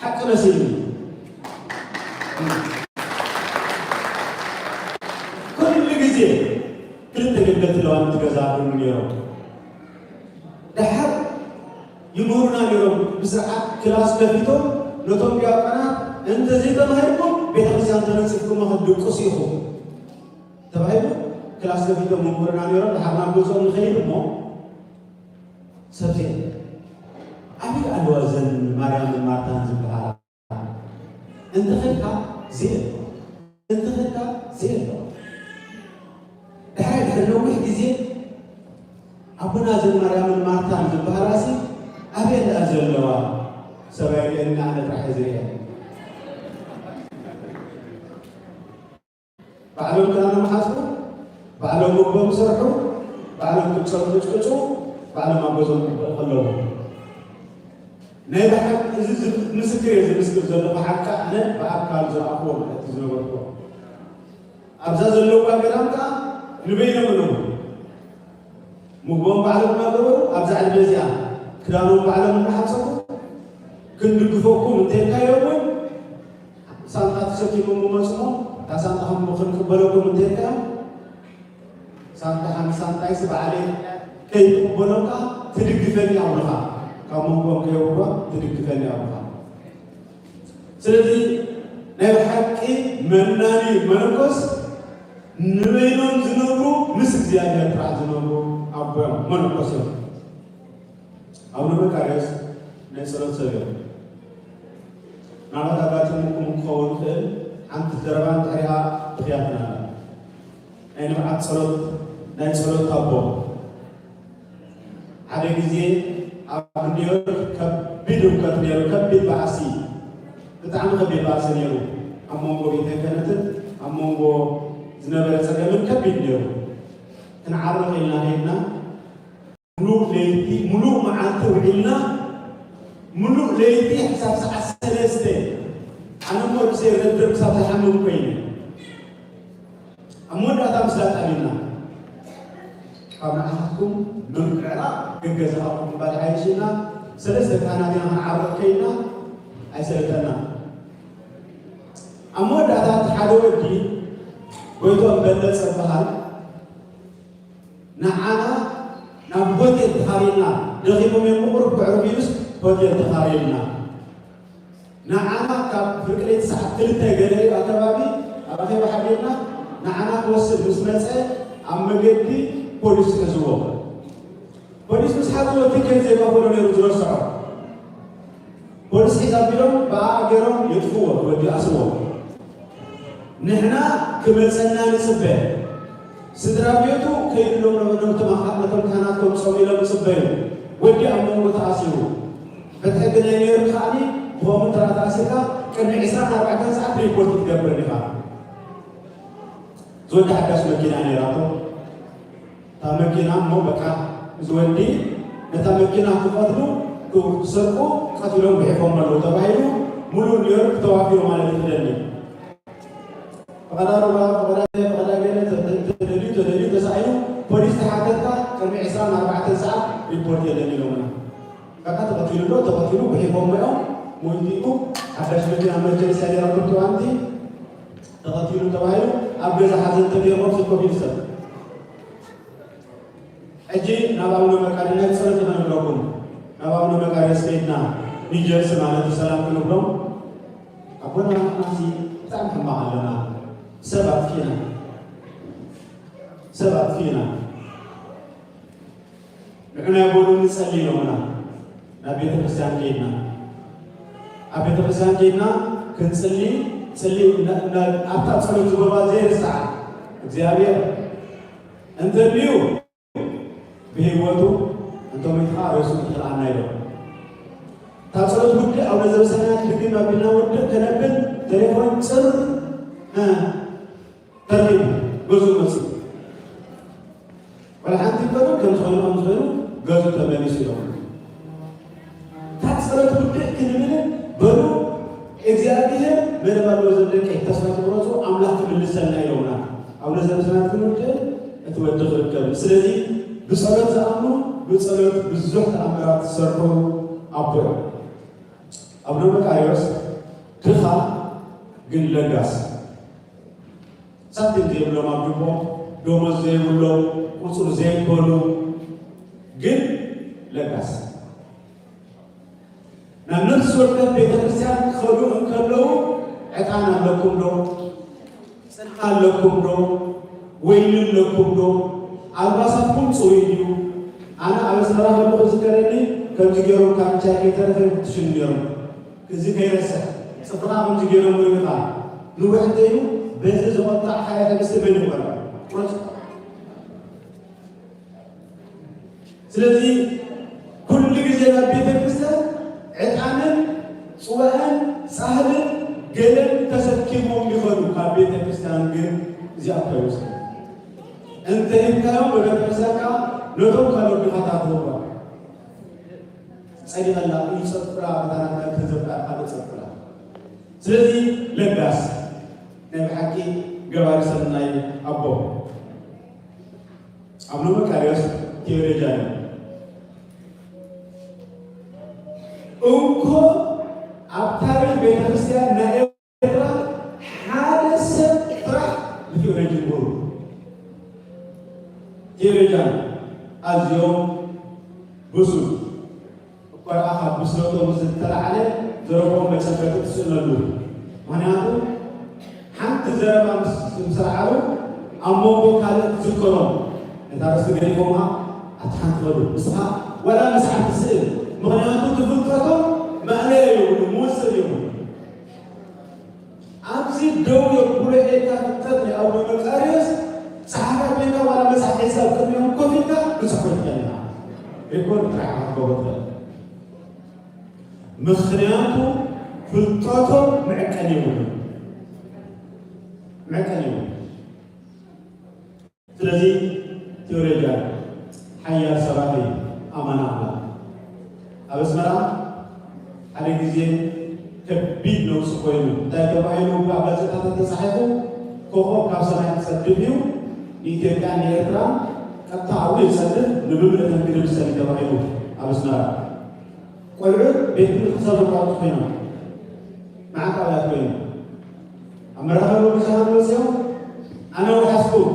ሓቂ መሲልኒ። ኩሉ ግዜ ክልተ ገገት ኣለዋ ገዛ ውኒ ነይሮም። ድሓር ይምህሩና ነይሮም። ብስርዓት ክላስ ከፊቶም ነቶም ዲያቆናት እንተዘይተማሂርኩም ቤተክርስትያን ተነፂፍኩም ክትድቅሱ ኢኹም ተባሂሉ ክላስ ከፊቶም መምህርና ነይሮም። ድሓር ናብ ገዝኦም ንኸይድ እሞ ሰብ ዜን ኣበይ ኣለዋ እዘን ማርያምን ማርታን ዝበሃላ? እንተኸድካ ዜን እንተኸድካ ዜን ኣለዋ። ድሓር ድሕሪ ነዊሕ ግዜ ኣቦና እዘን ማርያምን ማርታን ዝበሃላ ሲ ኣበይ ኣለዋ ዘለዋ? ሰብኣይ ርእየኒ ኣነ ጥራሕ ዝርእየ ባዕሎም ክዳኖም ሓፅቡ፣ ባዕሎም ምግቦም ይሰርሑ፣ ባዕሎም ቅብፆም ይቅጭቅጩ፣ ባዕሎም ኣብ ገዝኦም ክበልዑ ከለዉ ናይ ብሓቂ እዚ ምስክር እየ ዝምስክር ዘለኹ ሓቂ ኣነ ብኣካል ዝረኣኽዎ ማለት እዩ ዝነበርኩዎ ኣብዛ ዘለዋ ገዳም ከዓ ንበይኖም ኣለዉ ምግቦም ባዕሎም እናገበሩ ኣብዛ ዕድመ እዚኣ ክዳኖም ባዕሎም እናሓፀቡ ክንድግፈኩም እንተኢልካዮ እውን ሳንጣ ተሰኪሞም ይመፁ እሞ እታ ሳንጣ ከም ክንቅበለኩም እንተኢልካዮም ሳንጣ ሓንቲ ሳንጣይስ ባዕለይ ከይቅበሎም ከዓ ትድግፈኒ ኣውልኻ ካብ መንጎም ከየውርዋ ትድግፈኒ ኣውልኻ ስለዚ ናይ ብሓቂ መናኒ መነኮስ ንበይኖም ዝነብሩ ምስ እግዚኣብሔር ጥራሕ ዝነብሩ ኣቦ እዮም መነኮስ እዮም ኣቡነ መቃርዮስ ናይ ጸሎት ሰብ እዮም። ምናልባት ኣጋጢሙኩም ክኸውን ይኽእል፣ ሓንቲ ዘረባ እንድሕሪኣ ብኽያትና ኣላ። ናይ ንብዓት ጸሎት፣ ናይ ጸሎት ኣቦ። ሓደ ግዜ ኣብ ኒውዮርክ ከቢድ ህውከት ነይሩ፣ ከቢድ ባእሲ፣ ብጣዕሚ ከቢድ ባእሲ ነይሩ። ኣብ መንጎ ቤተ ክህነትን ኣብ መንጎ ዝነበረ ጸገምን ከቢድ ነይሩ። ክንዓርቕ ኢልና ከይድና፣ ሙሉእ ለይቲ ሙሉእ መዓልቲ ውዒልና፣ ሙሉእ ለይቲ ክሳብ ሰዓት ሰለስተ ኣነ እሞ ርእሰይ ረድር ክሳብ ዝሓምም ኮይነ። ኣብ መወዳእታ ምስላ ጣቢና ካብ ንዓኻትኩም ምምዕራቕ ገገዛኻትኩም ምባል ሓይሽ ኢልና ሰለስተ ካህናት ኢና ክንዓርቕ ከይድና ኣይሰለጠና። ኣብ መወዳእታ እቲ ሓደ ወዲ ጎይቶም በለጸ በሃል ንዓና ናብ ሆቴል ተኻሪልና ደኺሞም እዮም ምቑሩብ ክዕርፉ ኢሉስ ሆቴል ተኻሪልና ንዓና ካብ ፍርቂ ለይቲ ሰዓት ክልተ ገለ እዩ ኣከባቢ ኣብ ኣኼባ ሓቢርና ንዓና ክወስድ ምስ መጸ ኣብ መገዲ ፖሊስ ሕዝዎ ፖሊስ ምስ ሓዝዎ ትኬት ዘይከፈሎ ነይሩ ዝረስዖ ፖሊስ ሒዝ ኣቢሎም ብኣኣ ገይሮም የጥፍዎ ወዲ ኣስርዎ ንሕና ክመፀና ንፅበ ስድራ ቤቱ ከይድሎም ነቶም ነቶም ካህናት ከምፅኦም ኢሎም ይፅበዩ ወዲ ኣብ መንጎ ተኣሲሩ በቲ ሕጊ ናይ ኒውዮርክ ከዓኒ ብኸምኡ እንተ ተኣሲርካ ቅድሚ ዕስራን ኣርባዕተን ሰዓት ሪፖርት ክትገብር ኢኻ ዝወዲ ሓዳስ መኪና ነይራቶ እታ መኪና እሞ በቃ እዚ ወዲ ነታ መኪና ክቐትሉ ክሰርቁ ቀቲሎም ብሒፎም ኣለዉ ተባሂሉ ሙሉእ ኒውዮርክ ተዋፊሩ ማለት ይኽደኒ ፈቐዳ ሩባ ፈቐዳ ፈቐዳ ገለ ተደልዩ ተደልዩ ተሳኢኑ ፖሊስ ተሓተትካ ቅድሚ ሪፖርት የለን ኢሎምና። በቃ ተቐቲሉ ዶ ተቐቲሉ ብሒፎም እዮም። ሞይቱ ሓዳሽ መኪና መርቸንሲ ኣየራ ብርቱዋንቲ ተቐቲሉ ተባሂሉ ኣብ ገዛ ሓዘን ተገይሮም ስኮፍ ይሰብ። ሕጂ ናብ ኣቡነ መቃርዮስ ናይ ጸሎት ኢና ንብለኩም። ናብ ኣቡነ መቃርዮስ ከይድና ኒጀርስ ማለት እዩ ሰላም ክንብሎም። ኣቦና ንሕናሲ ብጣዕሚ ሕማቕ ኣለና። ሰብ ኣጥፊእና። ሰብ ኣጥፊእና። ንሕና ይበሉ ንጸሊ ኢሎምና። ናብ ቤተ ክርስቲያን ከይድና። ኣብ ቤተ ክርስቲያን ከይድና ክንጽሊ፣ ጽሊ፣ ና-፣ ና-፣ ኣብታ ጸሎት ዝበልዋ ዘይርስዓ። እግዚኣብሔር እንተልዩ ብህይወቱ እንተሞይትኻ ርእሱ ክትርኣና ኢሎም። እታ ጸሎት ውድእ ኣቡነ ዘበሰማያት ድግም ኣቢልና ውድእ ከነብል ቴሌፎን ጽር፣ እ፣ ተርኪቡ ገዝኡ መጽኡ። ወላ ሓንቲ ይበሉ ከም ዝኾይኑ ከም ዝኾይኑ ገዝኡ ተመሊሱ ኢሎም። እታ ጸሎት ውድእ ክንብል በሉ እግዚኣብሔር መደብ ኣለዎ ዘደቀ ተስፋ ትቑረጹ ኣምላኽ ትምልሰልና ኢሎምና። ኣቡነ ዘበሰማያት ክንውድእ እቲ ወዲ ክርከብ። ስለዚ ብጸሎት ዝኣምኑ ብጸሎት ብዙሕ ተኣምራት ዝሰርሑ ኣቦ እዮም። ኣቡነ መቃርዮስ ድኻ ግን ለጋስ። ሳንቲም ዘይብሎም ኣብ ጅቦም ደሞዝ ዘይብሎም ቁጹር ዘይበሉ ግን ለጋስ። ናብ ነፍሲ ወከፍ ቤተ ክርስቲያን ክኸዱ እንከለዉ ዕጣን ኣለኩም ዶ? ጽልማ ኣለኩም ዶ? ወይኒ ኣለኩም ዶ? ኣልባሳትኩም ጽሩይ ድዩ? ኣነ ኣብ ኣስመራ ከለኹ ዝዝከረኒ ከምዚ ገይሮም ካብ ቻይ ከይተረፈ ይፍትሹኒ ነይሮም። እዚ ከይረስዕ ጽፍርኻ ከምዚ ገይሮም ርግኻ ንውሕ እንተኢሉ በዚ ዝቆጣዕ ሓያለ ምስቲ በይኑ ይኾነ። ቁረጽ። ስለዚ ኩሉ ግዜ ናብ ቤተ ክርስቲያን ዕጣንን ጽዋእን ጻህልን ገለን ተሰኪሞም ይኸዱ። ካብ ቤተ ክርስቲያን ግን እዚኣ እንታይ ይወስዱ? እንተ ሂብካዮም ብቤተ ክርስቲያን ከዓ ነቶም ካልኦት ድኻታት ትህቦም። ጸዲቐላ ይጸጥራ፣ በታ ናታ ገንዘብ ከዓ ካልእ ጸጥራ። ስለዚ ለጋስ ናይ ብሓቂ ገባሪ ሰናይ ኣቦ። ኣቡነ መቃርዮስ ቴዎሎጂያን እዮም። እንኮ ኣብ ታሪኽ ቤተክርስትያን ናይ ኤርትራ ሓደ ሰብ ጥራሕ ብቴዎሎጂ ምሁር። ቴዎሎጂያን ኣዝዮም ብሱል እኳ ደኣ ካብ ብስለቶም ዝተላዕለ ዘረብኦም መጨበጢ ትስእነሉ። ምኽንያቱ ሓንቲ ዘረባ ምስ፣ ምስ ረዓቡ ኣብ መንጎ ካልእ ትዝከሮም። ነታ ርእሲ ገዲፎማ ኣብቲ ሓንቲ በሉ። ንስኻ ዋላ ምስሓብ ትስእል። ምኽንያቱ እቲ ፍልጠቶም ማእለያ የብሉ፣ መወሰኒ የብሉ። ኣብዚ ደው የብሎ ኢልካ ፍልጠት ናይ ኣቡነ መቃርዮስ ጸሓፋይ ኮይንካ ዋላ መጽሓፍ ሒዝካ ኣብ ቅድሚኦም ኮፍ ኢልካ ብጽሑፍ ትፈልጥ ኣለኻ። ሬኮርድ ጥራሕ ክትገብሮ ትኽእል። ምኽንያቱ ፍልጠቶም መዕቀኒ የብሉን። መዕቀኒ የብሉን። ስለዚ ቴዎሎጂያን ሓያል ሰባኺ ኣማን ኣምላኽ። ኣብ ኣስመራ ሓደ ግዜ ከቢድ ነውጺ ኮይኑ፣ እንታይ ተባሂሉ እኳ ኣብ ጋዜጣታት ተጻሒፉ፣ ኮኾብ ካብ ሰማይ ክጸድፍ እዩ፣ ንኢትዮጵያን ንኤርትራን ቀጥታ ኣብኡ ይጸድፍ፣ ንምብልዕ ተንክድምሰል እዩ ተባሂሉ ኣብ ኣስመራ። ቆልዑት ቤት ትምህርቲ ክሳብ ዘቋርጹ ኮይኖም፣ መዓት ኣብያት ኮይኖም፣ ኣብ መራኸቢ ብዙሃን ወፂኦም፣ ኣነ ወሓዝኩም፣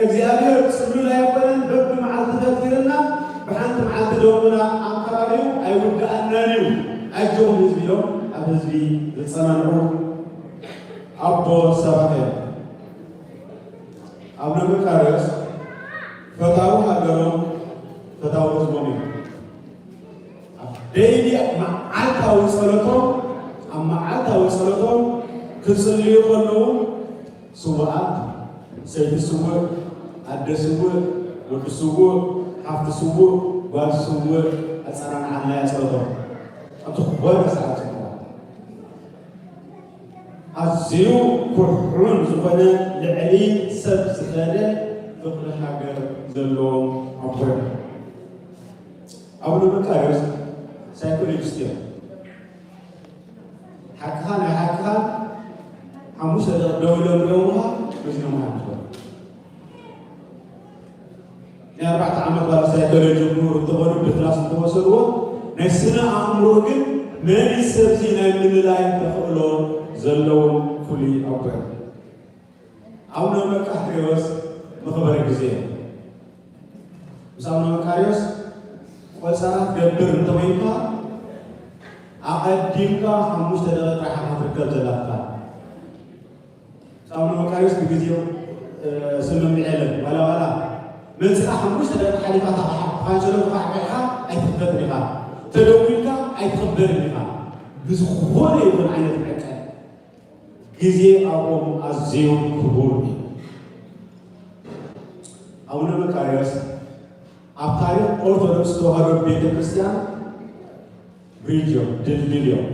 እግዚኣብሔር ጽሉል ኣይኮነን፣ በቢ መዓልቲ ፈጢርና፣ ብሓንቲ መዓልቲ ደሙና ኣንከባቢሩ ኣይውድኣናን እዩ፣ ኣጆኹም ህዝቢ ኢሎም ኣብ ህዝቢ ዘጸናንዑ ኣቦ ሰባት እዮም። ኣቡነ መቃርዮስ ፈታዊ ሃገሮም፣ ፈታዊ ህዝቦም እዮም። ኣብ ደይሊ መዓልታዊ ጸሎቶም፣ ኣብ መዓልታዊ ጸሎቶም ክጽልዩ ከለዉ፣ ስዉኣት፣ ሰይቲ ስዉእ፣ ኣደ ስዉእ፣ ወዲ ስዉእ፣ ሓፍቲ ስዉእ፣ ጓል ስዉእ፣ ኣጸናንዓልና እያ ጸሎቶም። ኣብ ዝኾነ ሰዓት ጽልዋ። ኣዝዩ ኩርዑን ዝኾነ ልዕሊ ሰብ ዝኸደ ፍቕሪ ሃገር ዘለዎም ኣቦ እዮም። ኣቡነ መቃርዮስ ሳይኮሎጂስት እዮም። ሓቅኻ ናይ ሓቅኻ ሓሙሽተ ደቂቕ ደው ኢሎም ሪኦምኻ መዚኖምኻ እዮም ዝኾኑ። ኣርባዕተ ዓመት ዋላ ሳይኮሎጂ ምሁር እንተኾኑ ብክላስ እንተወሰድዎ ናይ ስነ ኣእምሮ ግን መን እዩ ሰብዚ ናይ ምልላይ ተኽእሎ ዘለዎም ፍሉይ ኣቦ እዮም። ኣቡነ መቃርዮስ መኽበሪ ግዜ እዮም። ምስ ኣቡነ መቃርዮስ ቆጸራ ትገብር እንተኾይንካ ኣቐዲምካ ሓሙሽተ ደቂቃ ኢኻ ክትርከብ ዘላትካ። ኣቡነ መቃርዮስ ብግዜኡ ስምምዕ የለን። ዋላ ዋላ መፅኣ ሓሙሽተ ደቂቃ ሓሊፋ እታ ኳንሸሎ ተኳዕኪዕካ ኣይትኽፈትን ኢኻ፣ ተደዊልካ ኣይትኽበርን ኢኻ። ብዝኾነ ይኹን ዓይነት ዕቀት ግዜ ኣብኦም ኣዝዩ ክቡር እዩ። ኣቡነ መቃርዮስ ኣብ ታሪኽ ኦርቶዶክስ ተዋህዶ ቤተ ክርስቲያን ብሪጅ እዮም፣ ድልድል እዮም።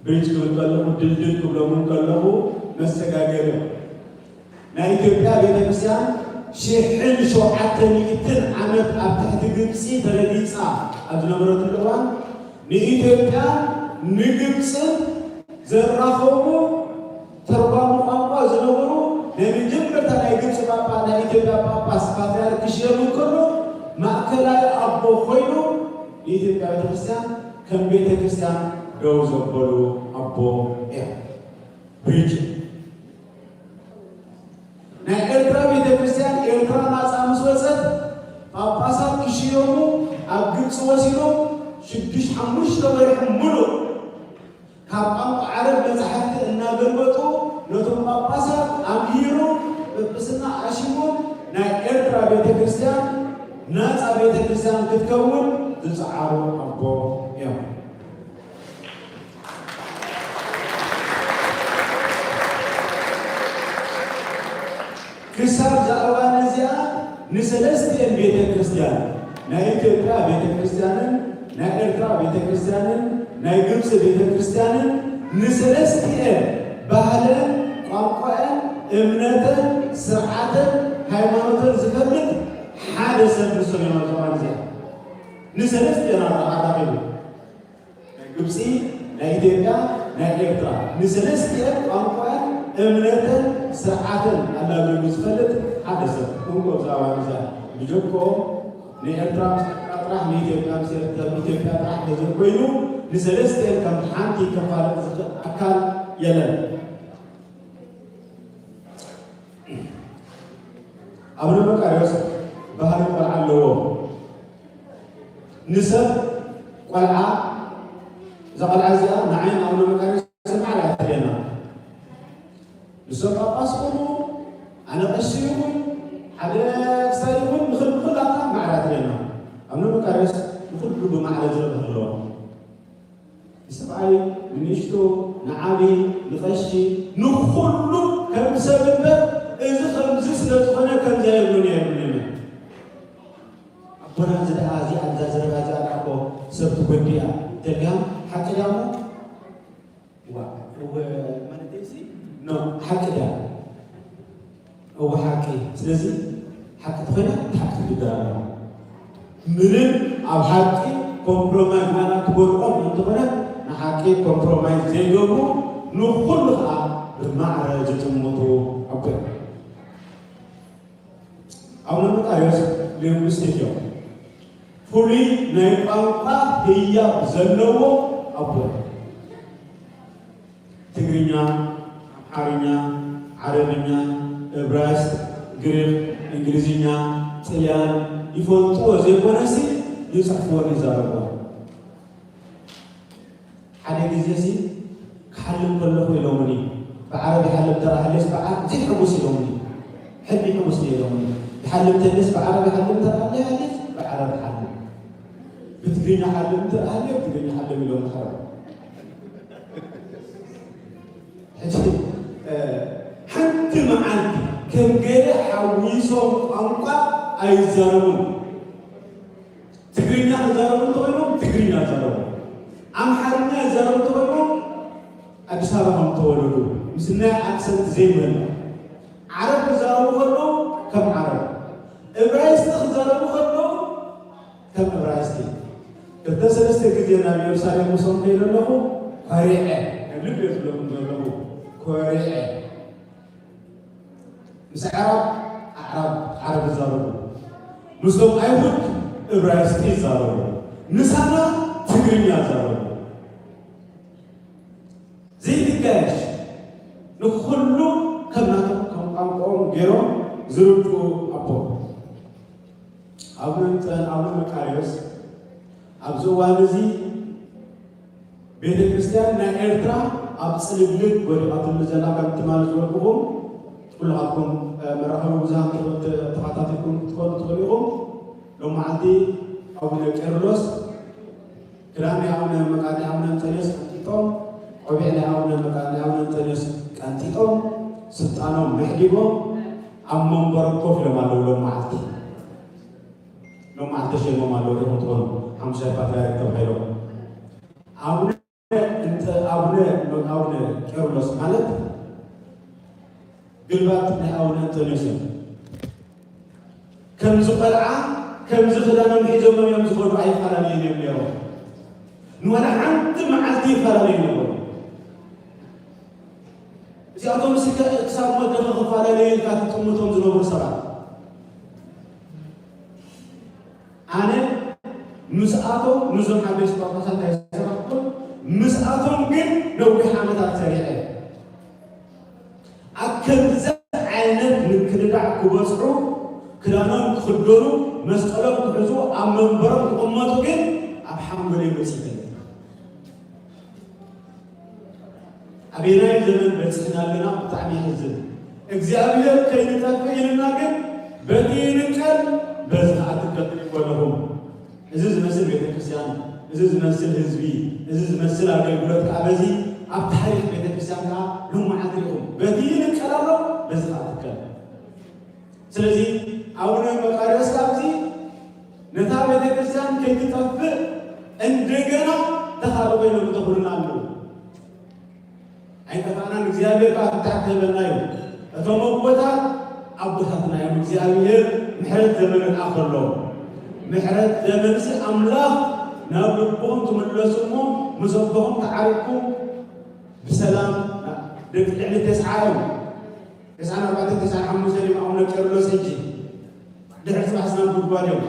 ብሪጅ ክብል ከለኹ ድልድል ክብሎም ከለኹ መሰጋገሪ እዮም። ናይ ኢትዮጵያ ቤተክርስትያን ሽሕን ሸውዓተ ሚእትን ዓመት ኣብ ትሕቲ ግብፂ ተረጊፃ ኣብ ዝነበረትሉ እዋን ንኢትዮጵያ ንግብፅን ዘራኸቡ ተርጓሚ ቋንቋ ዝነበሩ ናይ መጀመርታ ናይ ግብፂ ጳጳ ናይ ኢትዮጵያ ጳጳስ ፓትርያርክ ክሽየም እንከሎ ማእከላይ ኣቦ ኮይኑ ንኢትዮጵያ ቤተክርስትያን ከም ቤተክርስትያን ደው ዘበሉ ኣቦ እዮም። ብሪጅ ናይ ኤርትራ ቤተክርስትያን ኤርትራ ናፃ ምስ ወፀት ጳጳሳት ክሽየሙ ኣብ ግብፂ ወሲዶም ሽዱሽተ ሓሙሽተ ወርሒ ሙሉእ ካብ ቋንቋ ዓረብ መጻሕፍቲ እናገልበጡ ነቶም ጳጳሳት ኣምሂሩ ጵጵስና ኣሽሞም ናይ ኤርትራ ቤተክርስትያን ናፃ ቤተክርስትያን ክትከውን ዝፀዓሩ ኣቦ እዮም። ክሳብ እዛ እዋን እዚኣ ንሰለስቲኤን ቤተ ክርስቲያን ናይ ኢትዮጵያ ቤተ ክርስቲያንን ናይ ኤርትራ ቤተ ክርስቲያንን ናይ ግብፂ ቤተ ክርስቲያንን ንሰለስቲኤን ባህለን ቋንቋኤን እምነተን ስርዓተን ሃይማኖተን ዝፈልጥ ሓደ ሰብ ንሶም እዮም ኣብዚ እዋን እዚኣ ንሰለስቲኤን ኣራኺቡ ናይ ግብፂ ናይ ኢትዮጵያ ናይ ኤርትራ ንሰለስቲኤን ቋንቋን እምነተን ስርዓተን ኣላልዩ ዝፈልጥ ሓደ ሰብ እንኮ ብዛዕባ እዛ ብጀኮ ንኤርትራ ምስ ኤርትራ ጥራሕ ንኢትዮጵያ ምስ ኤርትራ ኢትዮጵያ ጥራሕ ተዘይኮይኑ ንሰለስቲኤን ከም ሓንቲ ከፋልጥ ዝኽእል ኣካል የለን። ኣቡነ መቃርዮስ ባህሪ ቆልዓ ኣለዎ። ንሰብ ቆልዓ እዛ ቆልዓ እዚኣ ንዓይን ኣቡነ መቃርዮስ ማዕረ እያ ትደልየና። ንሰብ ጳጳስ ኩኑ ኣነ ቀሺ ይኹን ሓደ ክሳይ ይኹን ንኽል ንኹላትና ማዕረ እያ ትደልየና። ኣቡነ መቃርዮስ ንኹሉ ብማዕረ ዝረብህ ኣለዎ። ንሰብኣይ ንንእሽቶ ንዓቢ ንቐሺ ንኹሉ ከም ሰብ እምበር እዚ ከምዚ ስለ ዝኾነ ከምዚ ኣይብሉን እየ ይብሉኒ ኣቦና እዚ ደኣ እዚኣ እዛ ዘረባ እዚኣ ደኣ እኮ ሰብ ትጎድእ እያ ተልካ ሓቂ ድያ እሞ ዋ እወ ማለት እዚ ኖ ሓቂ ድያ እወ ሓቂ ስለዚ ሓቂ ተኾይና ሓቂ ትግበር ኣለዋ ምንም ኣብ ሓቂ ኮምፕሮማይዝ ዋላ ትጎድኦም እንተኾነ ንሓቂ ኮምፕሮማይዝ ዘይገብሩ ንኹሉ ከዓ ብማዕረ ዝጥምቱ ኣቦ እዮም ኣቡነ መቃርዮስ ሊንጉስቲክ እዮም ፍሉይ ናይ ቋንቋ ህያብ ዘለዎ ኣቦ እዮም ትግርኛ፣ ኣምሓርኛ፣ ዓረብኛ፣ እብራይስጥ፣ ግሪኽ፣ እንግሊዝኛ፣ ጥልያን ይፈልጥዎ ዘይኮነሲ ይፅሕፍዎን ይዛረብዎን። ሓደ ግዜሲ ክሓልም ከለኹ ኢሎምኒ፣ ብዓረብ ይሓልም ተራኣለስ ብዓ ዘይሕጉስ ኢሎምኒ። ሕልሚ ሕጉስ ኢሎምኒ። ይሓልም ተለስ ብዓረብ ይሓልም ተራኣለስ ብዓረብ ይሓልም። ብትግርኛ ሓልም ተራኣለ ብትግርኛ ሓልም ኢሎም ተሓረ። ሕጂ ሓንቲ መዓልቲ ከም ገለ ሓዊሶም ቋንቋ ኣይዛረቡን። ትግርኛ ክዛረቡ እንተኾይኖም ትግርኛ ይዛረቡ፣ ኣምሓርኛ ይዛረቡ እንተኾይኖም ኣዲስ ኣበባ ከም ተወለዱ ምስ ናይ ኣክሰንት ዘይምህላው፣ ዓረብ ክዛረቡ ከለዉ ከም ዓረብ፣ እብራይስጢ ክዛረቡ ከለዉ ከም እብራይስጢ ክልተ ሰለስተ ግዜ ናብ ኢየሩሳሌም ምስኦም ከይደ ኣለኹ ኮሪዐ፣ ከም ልቢ እየ ዝብለኩም ዘለኹ ኮሪዐ። ምስ ኣዕራብ ዓረብ ይዛረቡ፣ ምስቶም ኣይሁድ እብራይስጢ ይዛረቡ፣ ምሳና ትግርኛ ይዛረቡ። ዘይትጋየሽ ንኹሉ ከም ናቶም ከም ቋንቋኦም ገይሮም ዝርድኡ ኣቦ ኣቡነ እንጠን ኣቡነ መቃርዮስ ኣብዚ እዋን እዚ ቤተ ክርስቲያን ናይ ኤርትራ ኣብ ጽልግልግ ወዲቓትሉ ዘላ ከም ትማሊ ዝበልኩኹም ኩልኻትኩም መራኸቢ ብዙሃን ተኸታቲልኩም ክትኮኑ ትኽእሉ ኢኹም። ሎም መዓልቲ ኣቡነ ቄርሎስ ክዳን ናይ ኣቡነ መቃ ናይ ኣቡነ እንጠንዮስ ቀንጢጦም ቆቢዕ ናይ ኣቡነ መቃ ናይ ኣቡነ እንጠንዮስ ቀንጢጦም ስልጣኖም መሕዲጎም ኣብ መንበሮም ኮፍ ኢሎም ኣለዉ። ሎም መዓልቲ ሎም መዓልቲ ተሸይሞም ኣለዉ። ዲኹም ትኾኑ ሓሙሻይ ፓትርያርክ ተባሂሎም ኣቡነ እንተ ኣቡነ ኣቡነ ቄርሎስ ማለት ግልባጥ ናይ ኣቡነ እንጠንዮስ እዮም። ከምዚ ቆልዓ ከምዚ ክዳኖም ሒዞም እዮም ዝኸዱ ኣይፈላለዩን እዮም ነይሮም። ንዋላ ሓንቲ መዓልቲ ይፈላለዩ ነበሩ። እዚኣቶም ሲ ክሳብ ሞት ደኸ ክፈላለዩ ኢልካ ትጥምቶም ዝነበሩ ሰባት ኣነ ምስኣቶም ምስዞም ሓደሽቲ ጳጳሳት ኣይሰራሕኩን። ምስኣቶም ግን ነዊሕ ዓመታት ሰሪሐ ኣብ ከምዚ ዓይነት ምክድዳዕ ክበፅሑ ክዳኖም ክኽደኑ መስቀሎም ክሕዙ ኣብ መንበሮም ክቕመጡ ግን ኣብ ሓንጎለይ መፂ ይፈልጥ። ኣበየናይ ዘመን በፂሕና ኣለና? ብጣዕሚ የሕዝን። እግዚኣብሔር ከይንጠፍእ ኢልና ግን በቲ ይንቀል በዚ ከዓ ትከል ይበለኹም። እዚ ዝመስል ቤተክርስትያን፣ እዚ ዝመስል ህዝቢ፣ እዚ ዝመስል ኣገልግሎት ከዓ በዚ ኣብ ታሪክ ቤተክርስትያን ከዓ ሎማዓት ሪኹም በቲ ይንቀል ኣሎ በዚ ከዓ ትከል። ስለዚ ኣቡነ መቃርዮስ ካብዚ ነታ ቤተክርስትያን ከይትጠፍእ እንደገና ተኻሉ ኮይኖም ይተኽሉና ኣለዉ። ኣይጠፋእናን እግዚኣብሔር ከዓ ፍታሕ ክህበና እዩ። እቶም ኣቦታት ኣቦታትና እዮም። እግዚኣብሔር ምሕረት ዘመን ኣኸሎም ምሕረት ዘመንሲ ኣምላኽ ናብ ልቦም ትምለሱ እሞ ምስ ኣቦኹም ተዓሪቅኩም ብሰላም ደቂ ልዕሊ ተስዓ እዮም። ተስዓን ኣርባዕተን ተስዓን ሓሙሽተን እዮም ኣቡነ ቄርሎስ ሕጂ ድሕሪ ጽባሕ ስናን ጉድጓድ እዮም።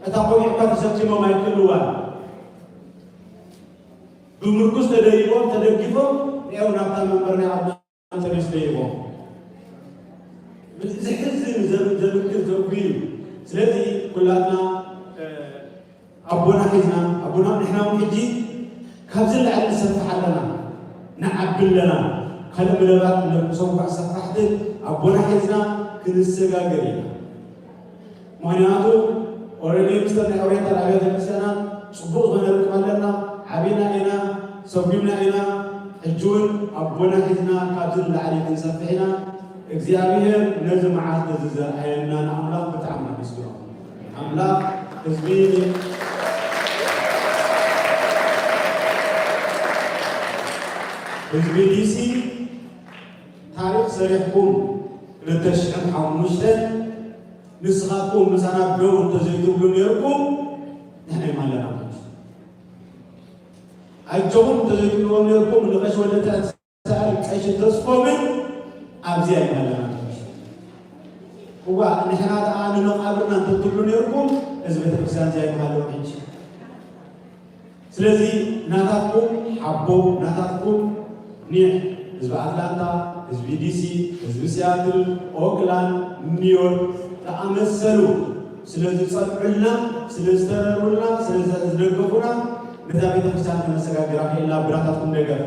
እታ ቆቢዕ እኳ ተሸኪሞም ኣይክእልዋን። ብምርኩስ ተደይቦም ተደጊፎም ያው ናብታ መንበር ናይ ኣቡነ ኣንጠንዮስ ደይቦም። ዘሕዝን ዘብክር ዘጉ እዩ። ስለዚ ኩላትና ኣቦና ሒዝና ኣቦና ንሕና እውን ሕጂ ካብዚ ላዕሊ ንሰፍሕ ኣለና ንዓቢ ኣለና። ካልእ መደባት ነብሶም ኳዕ ሰፋሕትን ኣቦና ሒዝና ክንሰጋገር ኢና። ምክንያቱ ኦረዲ ምስተን ናይ ኦሪየንታል ኣብያተ ክርስቲያናት ፅቡቅ ዝኮነ ርክብ ኣለና። ዓቢና ኢና ሰጉምና ኢና። ሕጂ እውን ኣቦና ሒዝና ካብዚ ንላዕሊ ክንሰፍሕ ኢና። እግዚኣብሔር ነዚ መዓልቲ እዚ ዘርኣየና ንኣምላኽ ብጣዕሚ ነመስግኖ። ኣምላኽ ህዝቢ ህዝቢ ዲሲ ታሪክ ሰሪሕኩም ክልተ ሽሕን ሓሙሽተን ንስኻትኩም ምሳና ደው እንተዘይትብሉ ነይርኩም ንሕና ይማለና ኣጆኹም እንተዘይትብልዎም ነይርኩም ንቀሽ ወለተ ሰኣል ቀሽ ተስፎምን ኣብዚኣ ይማለና እዋ ንሕና ደኣ ንመቃብርና እንተትብሉ ነይርኩም እዚ ቤተክርስትያን እዚኣ ይማለዎ ሕጂ ስለዚ ናታትኩም ሓቦ ናታትኩም ኒሕ ህዝቢ ኣትላንታ ህዝቢ ዲሲ ህዝቢ ሲያትል ኦክላንድ ኒውዮርክ ተኣመሰሉ ስለ ዝጸንዑልና ስለ ዝተረሩልና ስለ ዝደገፉና ነዛ ቤተክርስትያን ከነሰጋግራ ክኢልና ብናታትኩም ደገፍ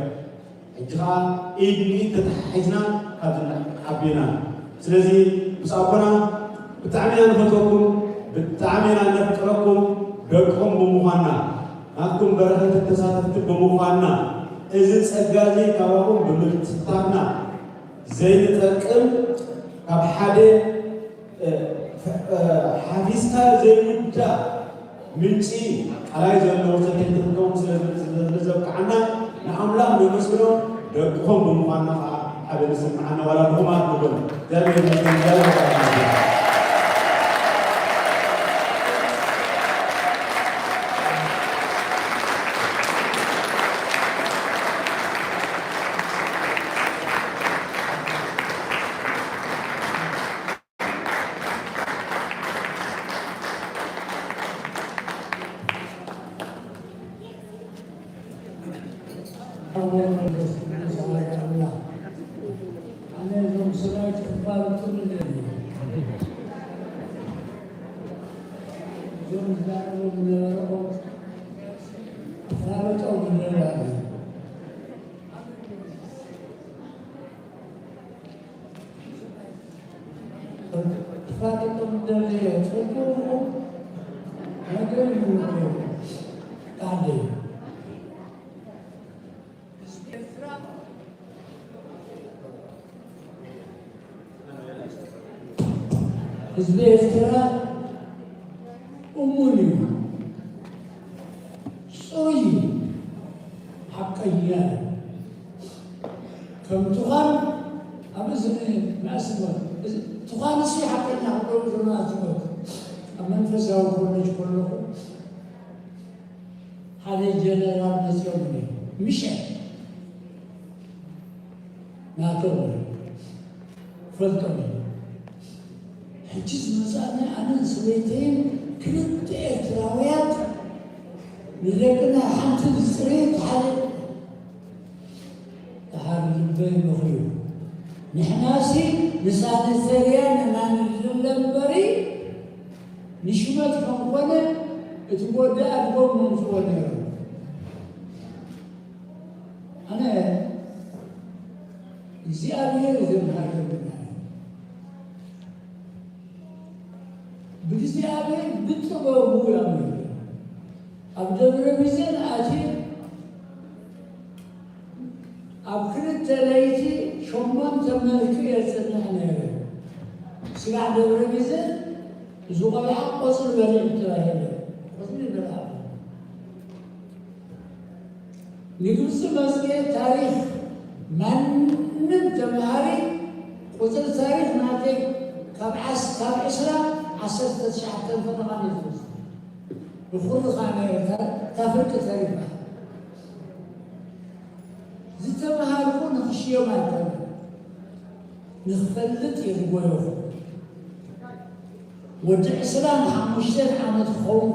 ሕጂ ኸዓ ኢድ ንኢድ ተተሓሒዝና ካብዚ ኣቢና ስለዚ ምስ ኣቦና ብጣዕሚ ኢና ንፈትወኩም ብጣዕሚ ኢና ነፍቅረኩም ደቅኹም ብምዃንና ናትኩም በረኸት ተሳተፍቲ ብምዃንና እዚ ጸጋ እዚ ካባኹም ብምትሕትታፍና ዘይንጠቅም ካብ ሓደ ሓፊዝካ ዘይውዳእ ምንጪ ቃላይ ዘለዎ ሰተይቲ ክትከውን ስለዘብቅዓና ንኣምላኽ ነመስግኖ ደቅኹም ብምዃንና ከዓ ሓደ ዝስምዓና ዋላ ድኹማት ንኹን እግዚኣብሔር ይመስገን እግዚኣብሔር ይመስገን ኣነ እዞም ሰራዊት ክፋለጡ ንደሊ። እዞም ዝዛረቡ ዝነበሩ ክፋለጦም ንደሊ። ክፋለጦም ንደሊ። ጽቡቕ ነገር እዩ። ቃል ህዝቢ ኤርትራ እሙን እዩ፣ ጽሩይ እዩ፣ ሓቀኛ እዩ። ከም ትዃን ኣብ እዝኒ መእስሞት፣ እዚ ትዃንሲ ሓቀኛ ክገብሩ ዝመእስሞት ኣብ መንፈሳዊ ኮሌጅ ከለኹ ሓደ ጀነራል መፅኦም እዩ። ምሸት ናቶም እዩ። ፈልጦም እዩ። ሕጂ ዝመፃኒ ኣነን ሰበይተይን ክልተ ኤርትራውያን ንደቅና ሓንቲ ዝፅረየት ሓደ ደሓር ልበይ በኽዩ። ንሕናሲ ንሳኒተርያ ንናንድለ እምበሪ ንሽመት ከም ኮነ እቲ ወዲ ኣድጎም መምፅዎ ነይሩ። ኣነ እግዚኣብሔር ዘምሃር ብእግዚኣብሔር ብጥበቡ ያምር ኣብ ደብረ ቢዘን ኣትየ ኣብ ክልተ ለይቲ ሸሞንተ መልክዕ የጽንዕ ነይረ። ስጋዕ ደብረ ቢዘን እዚ ቆልዓ ቆጽሊ በሊዑ ጥራይ የለ። ቆጽሊ በልዓ። ንግብፂ መፅኤ ታሪኽ ማንም ተምሃሪ ቁፅሪ ታሪኽ ናተይ ካብ ዓስ ካብ ዕስራ ዓሰርተ ትሽዓተ ፈተቓ ነይሩ። ብኹሉ ኻነ ታፍርቂ ተሪፋ ዝተምሃርኩ ንኽሽዮም ኣይኮነ ንኽፈልጥ የዝጎየኹ። ወዲ ዕስራን ሓሙሽተን ዓመት ክኸውን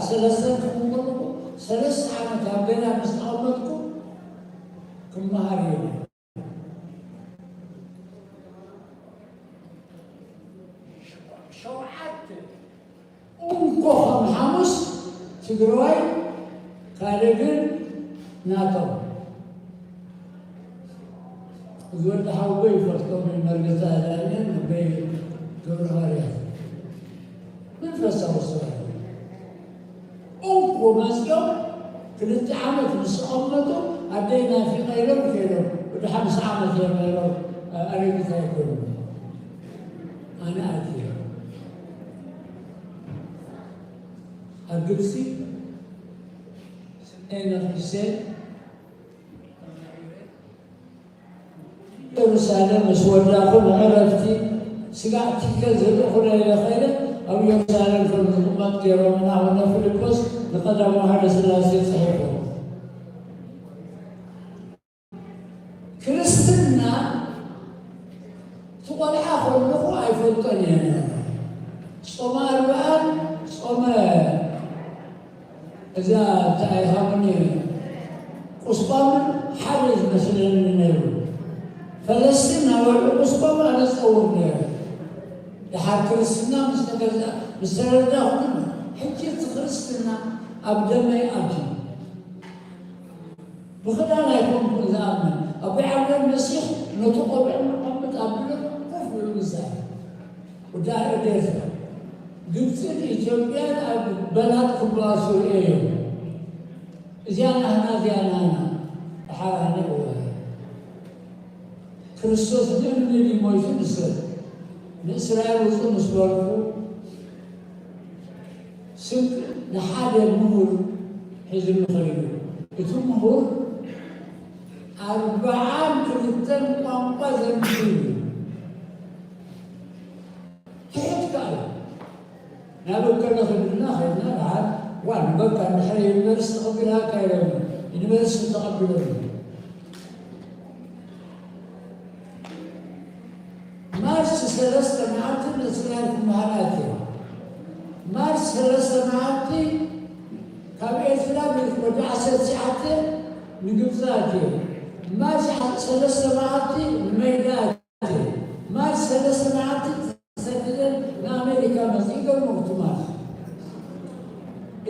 ሰለስተን ክኸውን ከለኹ ሰለስተ ዓመት ኣብ ገዛ ምስ ተቐመጥኩ ክመሃር እየ። ሸውዓተ እንኮ ከም ሓሙስ ትግራዋይ ካልእ ግን ናቶም እዚ ወዲ ሓውቦ ይፈልጦ መርገታ ዳንኤል ንበይ ገብረ ማርያም መንፈሳዊ ስራሕ እንኮ መፅኦም ክልተ ዓመት ምስ ተቐመጡ ኣደይ ናፊቐ ኢሎም ከይዶም ወዲ ሓምሳ ዓመት እዮም ነይሮም ኣረጊት ኣይኮኑ ኣነ ኣትየ ኣብ ግብፂ ስነይ ነፊሰ ኢየሩሳሌም ምስ ወዳእኩ ንዕረፍቲ ስጋዕ ቲከት ዝልእኹለይ ኢለ ከይደ ኣብ ኢየሩሳሌም ከም ዝቕመጥ ገይሮምና ኣቡነ ፊልጶስ ንቀዳማዊ ሃይለ ስላሴ ጽሒፎም። ክርስትና እቲ ቆልዓ ከለኹ ኣይፈልጦን እየ። ጾመ ኣርብዓን ጾመ እዛ እንታይ ሃሙኒ ቁስቋምን ሓደ ዝመስለኒ ነይሩ። ፈለስቲ እናበልዑ ቁስቋም ኣነ ዝፀውር ነይሩ። ድሓር ክርስትና ምስ ተገዛ ምስ ተረዳኹ ግን ሕጂ እቲ ክርስትና ኣብ ደመይ ኣትዩ። ብኽዳን ኣይኮንኩን ዝኣምን ኣቦይ ዓብደል መሲሕ ነቲ ቆብዕ መቐመጥ ኣብሎ ኮፍ ኢሉ ምሳይ። ጉዳይ ኤርትራ፣ ግብፅን ኢትዮጵያን ኣብ በላጥ ክባሱ ርእየ እዮም። እዚኣ ናህና እዚኣ ናህና ተሓራኒ እወ ክርስቶስ ንእምኒ ድዩ ሞይቱ ንሰብ ንእስራኤል ውፁ ምስ በልኩ ስንቅ ንሓደ ምሁር ሒዙ ንኸይዱ እቲ ምሁር ኣርብዓን ክልተን ቋንቋ ዘንብብ እዩ። ትሑት ከኣ እዩ። ናብ እከለ ክብልና ኸድና ደሓር ዋ ንበካ እንድሕር ዩኒቨርሲቲ ተቐቢልሃካ ኢሎም ዩኒቨርሲቲ ተቐቢሎም ማርች ሰለስተ መዓልቲ ንእስራኤል ክመሃር ኣትዮም። ማርች ሰለስተ መዓልቲ ካብ ኤርትራ ወዲ ዓሰርተ ትሽዓተ ንግብፂ ኣትየ። ማርች ሰለስተ መዓልቲ ንመይዳ ኣትየ። ማርች ሰለስተ መዓልቲ ተሰዲደን ንኣሜሪካ መፂኡ። ይገርመኩም ትማሊ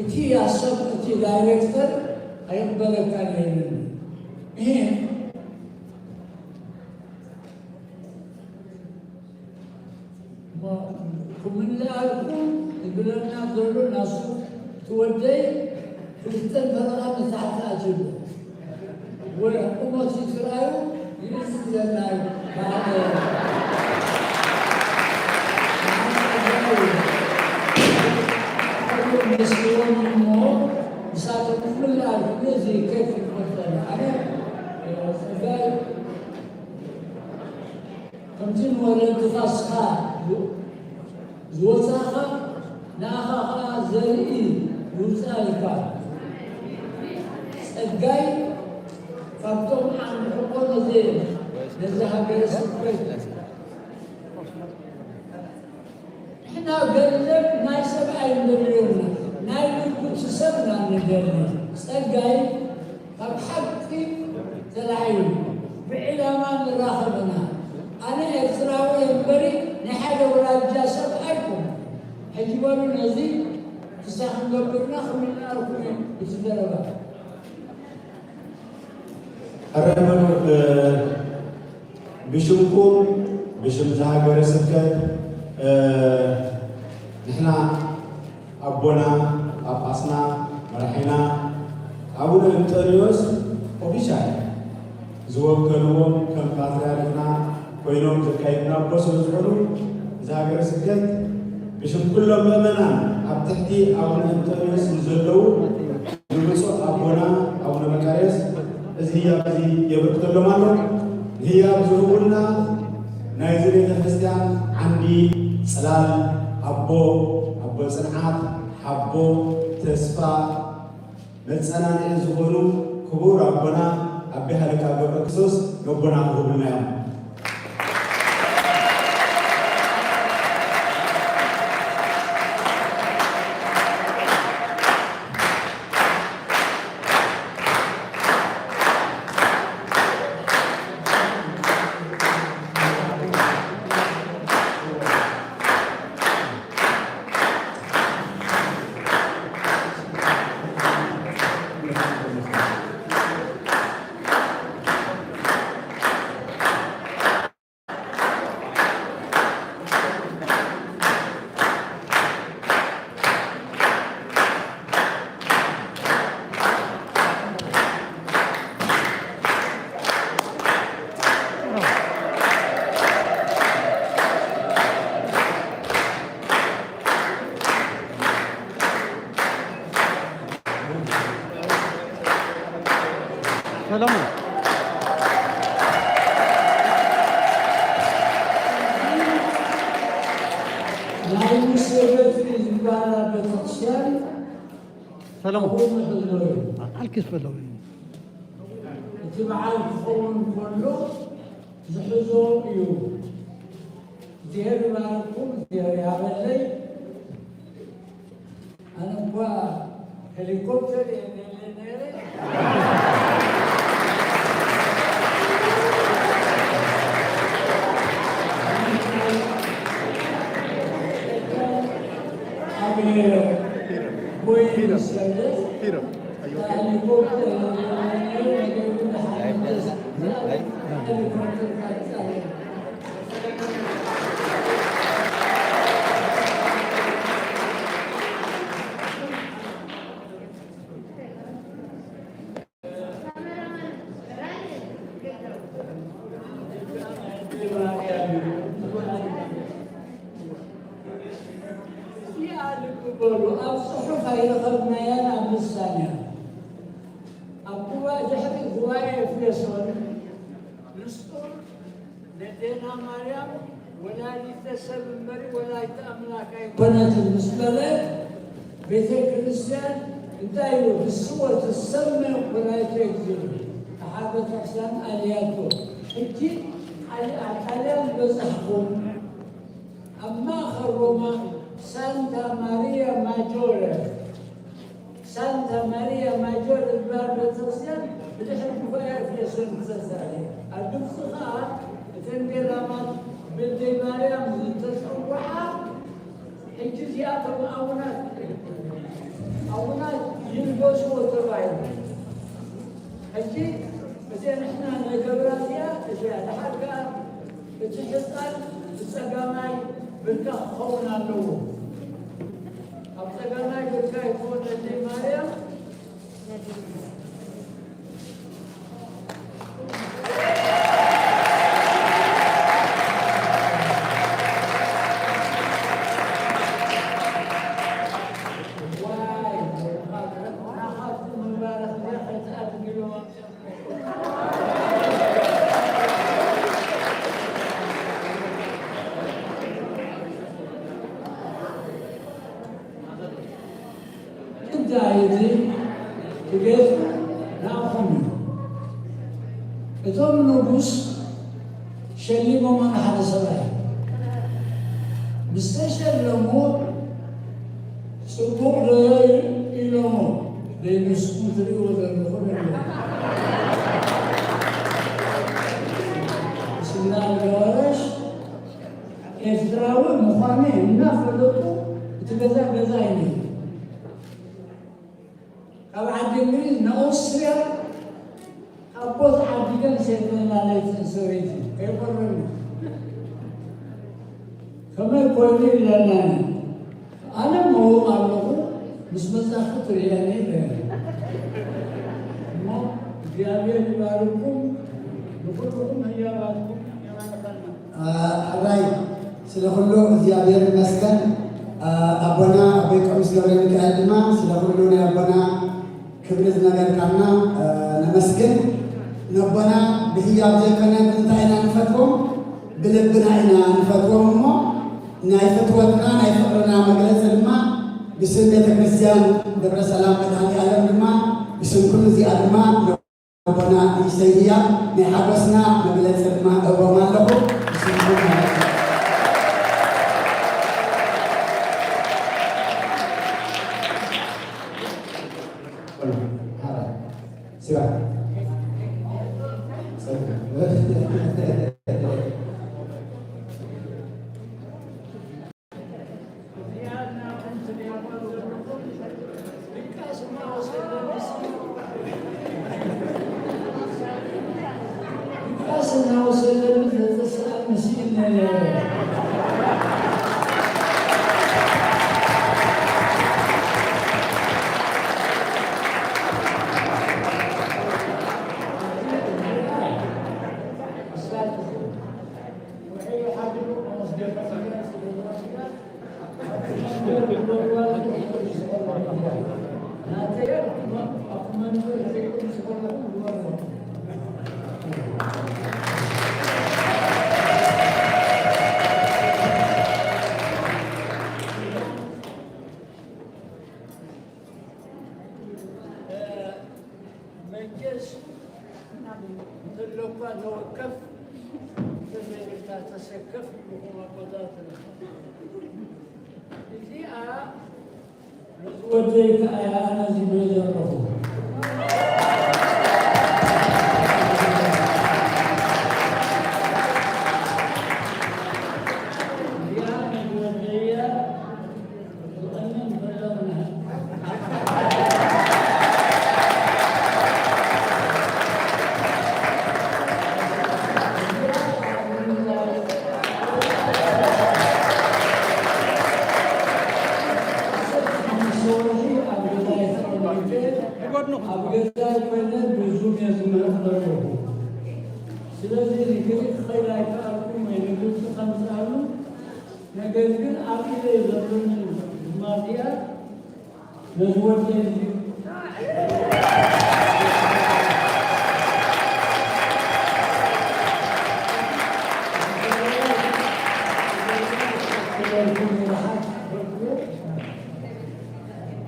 እቲ ኣሰብ፣ እቲ ዳይሬክተር ኣይቕበለካን እየ ኢሉኒ። እሄ ክምልኣልኩም ዝብለና ዘሎ ናሱ ትወደይ ክልተን ፈረቓ መሳሕቲ ኣትዩሉ። ወላ ቁመቱ ትርኣዩ ይምስለናዩ። መስልዎም እሞ ንሳቶም ክምልኣልኩም እዚ ከፍ ይቆጠር። ኣነ ጸጋይ ከምቲ ንወለድኻ ስኻ ዝወጻኻ ንኣኻ ኸኣ ዘርኢ ይውጻልካ። ጸጋይ ካብቶም ዓንዲ ሕቆ ነዚ ነዚ ሃገረ ስብከት ንሕና ገንዘብ ናይ ሰብ ኣይንደልዮና፣ ናይ ብርኩቲ ሰብ ኢና ንደሊ። ጸጋይ ካብ ሓቂ ተላዒሉ ብዕላማ ንራኸብ ኢና። ኣነ ኤርትራዊ እየ እምበሪ ናይ ሓደ ወራጃ ሰብ ኣይኮን። ሕጂ በሉ ነዚ ክሳብ ክንገብርና ክምልኣልኩም እዩ እቲ ዘረባ። ሕራይ በሉ። ብሽምኩም ብሽም እዛ ሃገረ ስብከት ንሕና ኣቦና ጳጳስና መራሒና ኣቡነ እንጠንዮስ ኦፊሻል ዝወከልዎም ከም ፓትርያርክና ኮይኖም ዘካይዱና ኣቦ ስለ ዝኾኑ እዛ ሃገረ ስብከት ብሽም ኩሎም ምእመናን ኣብ ትሕቲ ኣቡነ እንጠንዮስ ንዘለዉ ንብፁዕ ኣቦና ኣቡነ መቃርዮስ እዚ ህያብ እዚ የበርክተሎም ኣሎ። ንህያብ ዝህቡና ናይዚ ቤተ ክርስቲያን ዓንዲ ጽላል ኣቦ፣ ኣቦ ጽንዓት፣ ሓቦ፣ ተስፋ፣ መጸናንዒ ዝኾኑ ክቡር ኣቦና ኣቢ ሃለቃ ገብረ ክርስቶስ ነቦና ክህቡልና እዮም። ሰለሞን። ናይ ሙሴ በትሪ ዝበሃል ቤተክርስትያን ሰለሞን። ኣብኡ ንሕዞ እዩ። ኣልክስ በለው። እቲ በዓል ክኸውን ከሎ ዝሕዞ እዩ። እግዚኣብሔር ይባርኩም፣ እግዚኣብሔር ይሃበለይ። ኣነ እኳ ሄሊኮፕተር እየ ደልየ ነይረ። ኣብ ቦይንግ ዝሰርሕ ሄሊኮፕተር እየ ደልየ ነይረ፣ ነገር ግን ደሓን መለስ። ሄሊኮፕተር ካብ ጣልያን እዚኣ ልቢ በሉ፣ ኣብ ጽሑፍ ኣይረኸብናያን ኣብ ልሳን እያ። ኣብ ጉባኤ፣ ድሕሪ ጉባኤ ኤፌሶን ምስጢር ነዴና ማርያም ወላዲተ ሰብ እምበሪ ወላዲተ ኣምላክ ኣይኮነትን ምስ በለ፣ ቤተ ክርስቲያን እንታይ ኢሉ? ህስወ ትሰመ ወላዲተ እግዚእ፣ ተሓ ቤተክርስትያን ኣልያቶ። ሕጂ ጣል-፣ ኣብ ጣልያን በጻሕኩም፣ ኣብ ማእከል ሮማ ሳንታ ማሪያ ማጆረ ሳንታ ማሪያ ማጆር ዝበሃል ቤተክርስትያን ብድሕሪ ጉባኤ ፊየሶን ዝተሰርሐ። ኣብ ግብፂ ከዓ እተን ገዳማት ብእደይ ማርያም ዝተፀውዓ ሕጂ እዚኣቶም ኣቡናት ኣቡናት ይልገስዎ ተባሂሉ። ሕጂ እዚኣ ንሕና ንገብራ እዚኣ እዚኣ ደሓር ከዓ እቲ ሕፃን ብፀጋማይ ብርካ ክኸውን ኣለዎ። ኣብ ጸጋማይ ገጽካ ይኹን እተይ ማርያም። ዋይ፣ ናኻትኩም ምባረኽ እያ፣ ከይትኣድግልዋ። እንታይ እቲ ክገፍ ናብኹም እዩ። እቶም ንጉስ ሸሊሞም ንሓደ ሰብኣይ ምስ ተሸለሙ ጽቡቕ ዶ ኢሎሞ፣ ደይ ንስኹም ትርእይዎ ዘለኹም ኢሎሞ። ስለ ኣልጋወረሽ ኤርትራዊ ምዃነይ እናፈለጡ እቲ ገዛ ገዛይ ነይሩ። ካብ ዓዲ እንግሊዝ ንኣውስትርያ ካብ ቦታ ዓዲገን ሸይጠና ለይትን ሰበይቲ ከይቆርኒ ከመይ ኮይኑ ኢለናኒ። ኣነ መውቕ ኣለኹ፣ ምስ መጻኹ ትርእያኒ ኢለኒ። እሞ እግዚኣብሔር ይባርኩም፣ ንኹልኹም ህያባትኩም የባርኸልና። አ፣ ሕራይ ስለ ኩሉ እግዚኣብሔር ይመስገን። አ፣ ኣቦና ኣቦይ ቀሚስ ገብረ ሚካኤል ድማ ስለ ኩሉ ናይ ኣቦና ክብሪ ዝነገርካና፣ አ፣ ነመስግን። ነቦና ብህያብ ዘይኮነ ብምንታይ ኢና ንፈትዎም? ብልብና ኢና ንፈትዎም። እሞ ናይ ፍትወትና ናይ ፍቕርና መግለጺ ድማ ብስም ቤተ ክርስቲያን ደብረ ሰላም መድኃኔ ዓለም ድማ ብስም ኩሉ እዚኣ ድማ ኣቦና ንእሽተይ ህያብ ናይ ሓጎስና መግለጺ ድማ እህቦም ኣለኹ። ብስም ኩሉ ማለት እዩ። መቸስ እንተለኳ ተወከፍ፣ ከመይ ኢልካ ተሰከፍ ይብልኹም ኣቦታትና። እዚኣ ነዚ ወደይ ከኣ እያ ኣነ እዚ ብለ ዘለኹ። እዚኣ ነዚ ወደይ እያ። ኣብ ገዛይ ኮይነ ብዙም እየ ዝምህር ዘለኹ። ስለዚ ንግሪክ ክኸይድ ኣይከኣልኩን ወይ ንግብፂ ከምፅኣሉ፣ ነገር ግን ኣብ ኢደይ ዘሎኒ ማትያ ነዚ ወደይ እዚ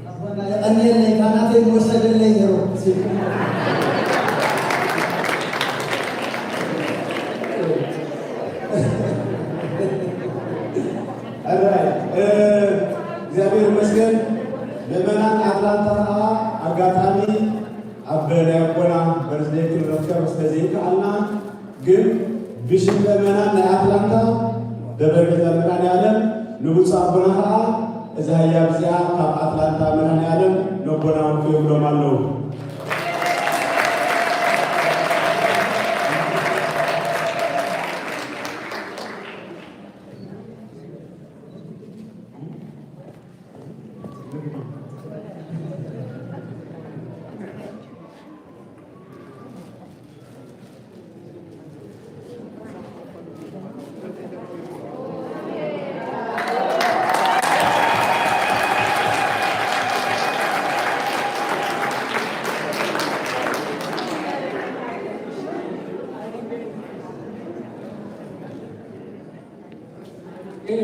ኣቦና የቐንየለይ፣ ካብ ናተይ ምወሰደለይ ነይሩ። ሕራይ፣ እ፣ እግዚኣብሔር ይመስገን። ምእመናን ኣትላንታ ተዘይከኣልና ግን ብሽም ምእመናን ናይ ኣትላንታ ደብረ ገዛ መድኃኔዓለም ንብፁዕ ኣቦና ኸዓ እዛ ህያብ እዚኣ ካብ ኣትላንታ መድኃኔዓለም ነቦና ውፉ ይብሎም ኣለዉ።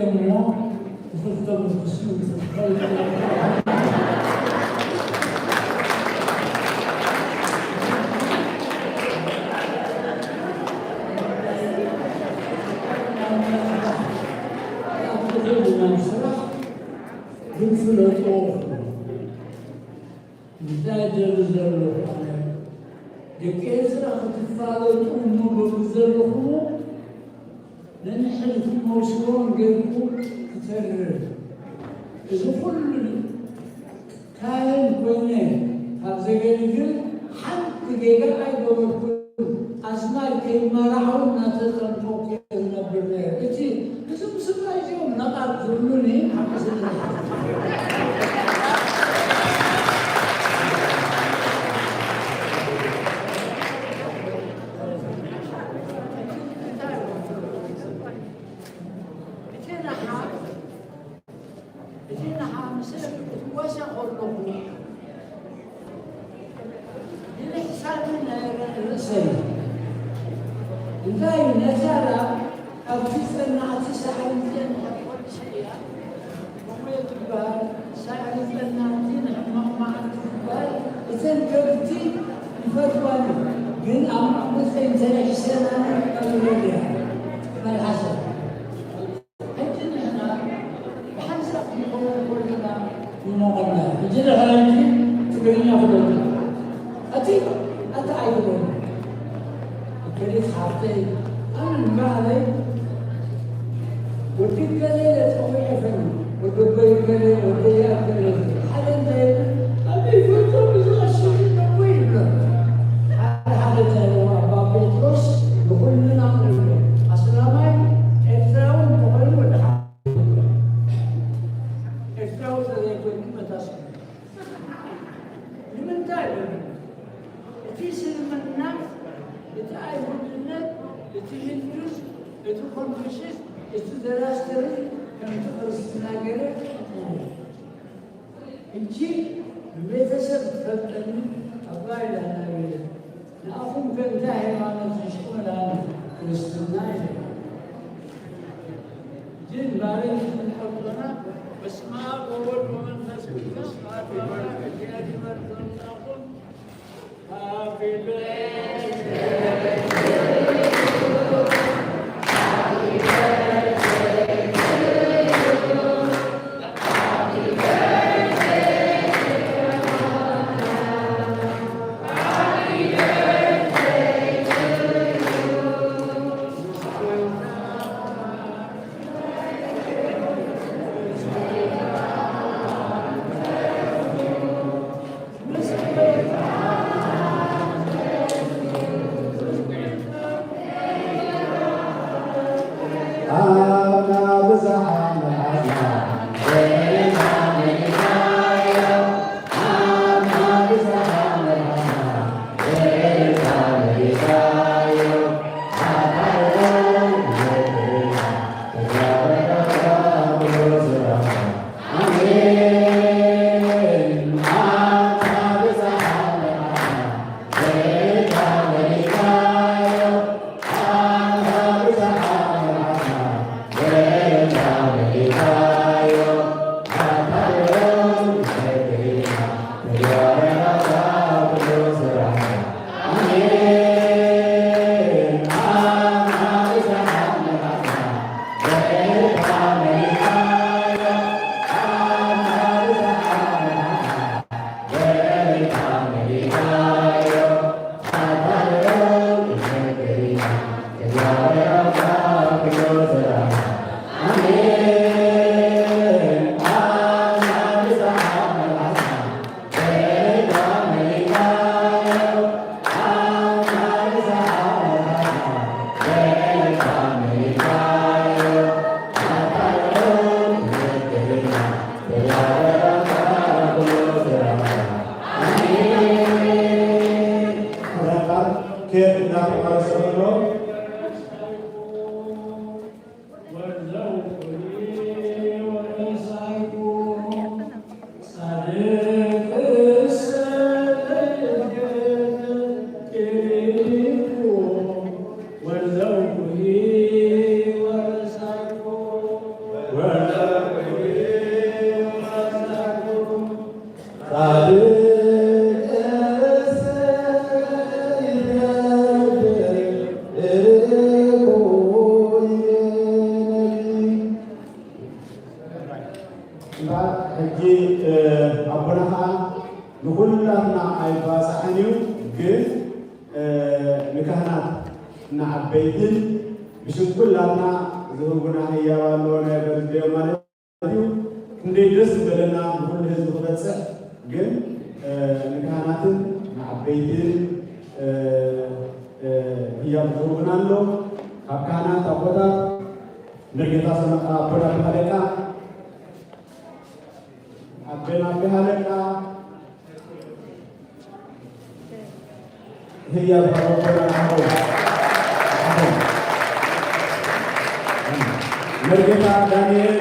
እሞ ብኽልተ መንፈስ ስራሕ ግን ፍለጦ። እንታይ ደሊ ዘለኹ ኣነ ደቂ ኤርትራ ክትፋለጡ እሞ በብዘለኹዎ ነንሕድሕድኩም መውስቦን ጌርኩም ክተርር። እዚ ኩሉ ካህን ኮይነ ካብ ዘገልግል ሓንቲ ጌጋ ኣይገበርኩን። ኣስማይ ከይመራዓው እናተጠንቀቁ ዝነብር ነይረ። እቲ እዞም ስድራ እዚኦም ነቓት ዝብሉኒ ሓቂ ስለ እቲ ንሓ እቲ ንሓ ምስ ክትዋሳ ከለኹ ንምሕሳብን ናይ ርእሰይ እንታይ ነዛራ ካብቲ ጸናዕቲ ሳዕሪ ጸናዕቲ ፖሊሲ እያ። ከምኡ እየ ዝበሃል። ሳዕሪ ጸናዕቲ ንሕማቕ መዓልቲ ዝበሃል እተን ከብቲ ይፈትዋኒ፣ ግን ኣብ መዓሙፀይ እንተነሒሰናኒ መግረድ እያ። መልሓሰብ ሕጂ ንሕና ብሓንሳብ ክንኸውን ከለና ይሞቐና። ሕጂ ድሕሪ ሕጂ ትግርኛ ክደግም። ኣቲ፣ ኣቲ ኣይትበሉ። እከሊት ሓፍተይ፣ ኣነ ንባዕለይ ወዲ እከለ ኢለ ጸዊዐ ፈኒ። ወዲ ኣቦይ እከለ፣ ወዲ ኣያ እከለ። ሓደ እንታይ ይብል? ኣበይ ይፈልጦም እዚ ቀሺ ነቦይ ይብሎ። ሓደ ሓደ እንታይ ኢልዎ ኣባ ጴጥሮስ ንኹልና ኣቕሪብዎ። ኣስላማይ ኤርትራዊ እንተኾይኑ ወዲ ሓ-፣ ኤርትራዊ ተዘይኮይኑ መታሰሪ። ንምንታይ? እቲ እስልምና፣ እቲ ኣይሁድነት፣ እቲ ሂንዱስ፣ እቲ ኮንፊሽስ፣ እቲ ዘራስትርን ከምቲ ክርስትና ገለ ሕጂ ንቤተሰብ ትፈልጠኒ ኣባ ኢላና ገለ ንኣኹም ከ እንታይ ሃይማኖት ሒዝኩም? እላኒ ክርስትና ኢለ። ግን ባረክ ሓውና በስመ አብ ወወልድ ወመንፈስ ቅዱስ አሐዱ አምላክ። እግዚአብሔር ይባርክ። ኬክ እናተቋረሰ ዘሎ። እምበኣር ሕጂ፣ እ፣ ኣቦና ኸዓ ንኹላትና ኣይባፅሕን እዩ፣ ግን፣ እ፣ ንካህናት ንዓበይትን ብሽም ኩላትና ዝህቡና ህያብ ኣለዎ ናይ በርዝደዮም ማለት እዩ። ክንደይ ደስ ዝበለና ንኹሉ ህዝቢ ክበፅሕ፣ ግን፣ እ፣ ንካህናትን ንዓበይትን፣ እ፣ እ፣ ህያብ ዝህቡና ኣሎ። ካብ ካህናት ኣቦታት መርጌታ ሰመ-፣ ኣቦና ብሃለቃ፣ ኣቦና ብሃለቃ፣ ህያብ ኣቦና ሓወይ። መርጌታ ዳንኤል፣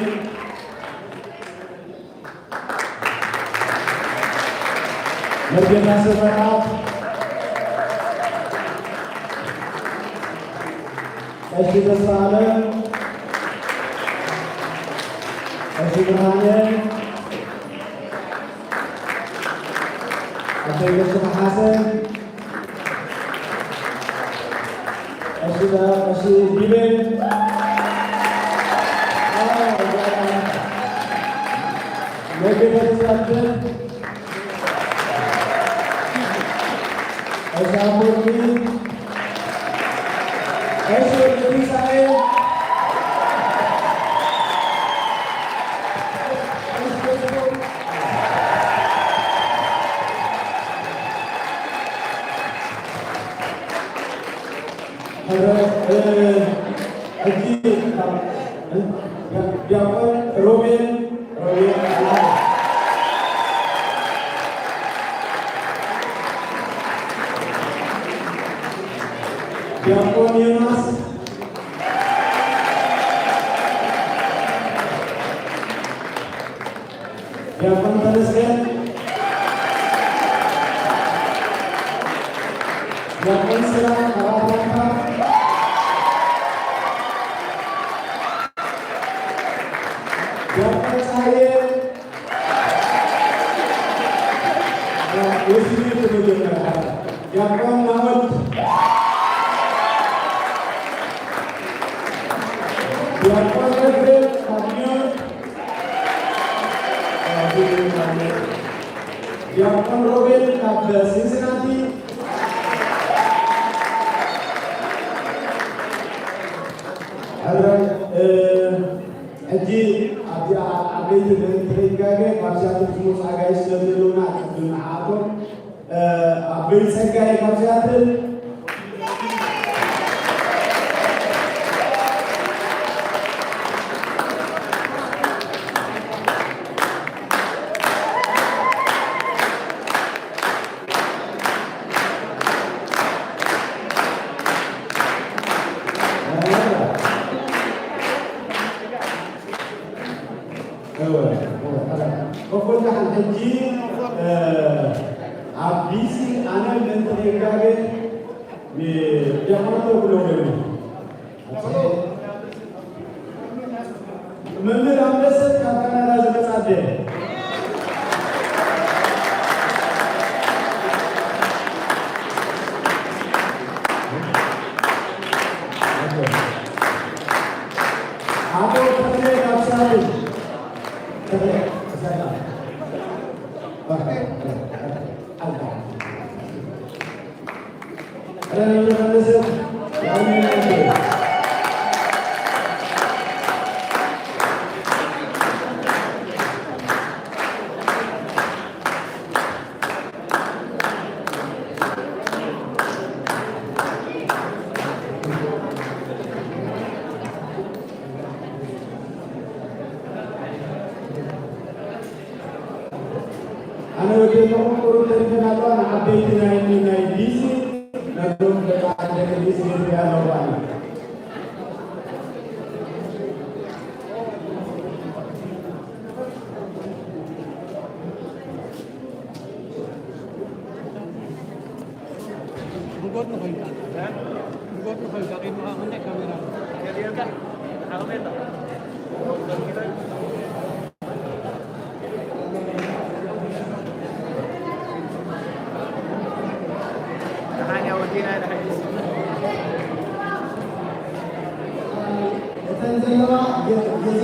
መርጌታ ሰፈራት፣ ቀሺ ተስፋ ኣለም፣ ቀሺ ብርሃነ፣ ኣቦይ ቀሺ ሓሰን፣ ቀሺ ዳ-፣ ቀሺ ዲቤን፣ መርጌታ ተስፋ ኣለም፣ ቀሺ ኣፈወርቂ፣ ቀሺ ወልደትንሳኤ፣ ቀሺ ተስፎ፣ ሕረ-፣ እ፣ ሕጂ፣ እ፣ ዲያቆን ሮቤል፣ ሮቤል፣ ዲያቆን ዮናስ፣ ዲያቆን ተመስገን፣ ዲያቆን ስራ ካብ ኣትላንታ፣ ዲያቆን ጸሃየ፣ ወሲዱ ተመጀመረ። ዲያቆን ናኦድ፣ ዲያቆን ረድኤት ካብ ኒውዮርክ፣ ዲያቆን ሮቤል ካብ ሲንሲናቲ፣ ሕረ-፣ እ፣ ሕጂ ኣብዚኣ ዓበይቲ ምእንቲ ከይጋገ ካብ ሲያትል ዝመጹ ኣጋይሽ ስለ ዘለዉና ቅድሚ ንዓኣቶም፣ እ፣ ዓበይቲ ጸጋይ ካብ ሲያትል፣ እወ፣ እወ፣ እወ። ኮፈል ደሓን ሕጂ፣ እ፣ ኣብ ዲሲ ኣነ ምእንቲ ከይጋገ ንዲያቆናት ተብሎ ወይኑ። መምህር ኣንበሰት ካብ ካናዳ ዝመጻ ኣደ። ኣቶ ተኽለ ካብ ሳሉ። ተኽለ፣ ተኽለ። ኣነ ወዲኤ ኣለኹ። ቁሩብ ተሪፈና ኣለዋ። ንዓበይቲ ናይ፣ ናይ ዲሲ፣ ናይዞም ደቂ እንግሊዝ ይገብሩ ያለው ባና። ብጎድኒ ኮይንካ፣ ብጎድኒ ኮይንካ፣ ቅድሚኻ ክንደይ ካሜራ ኣሎ? እተን ዘለዋ ግዜ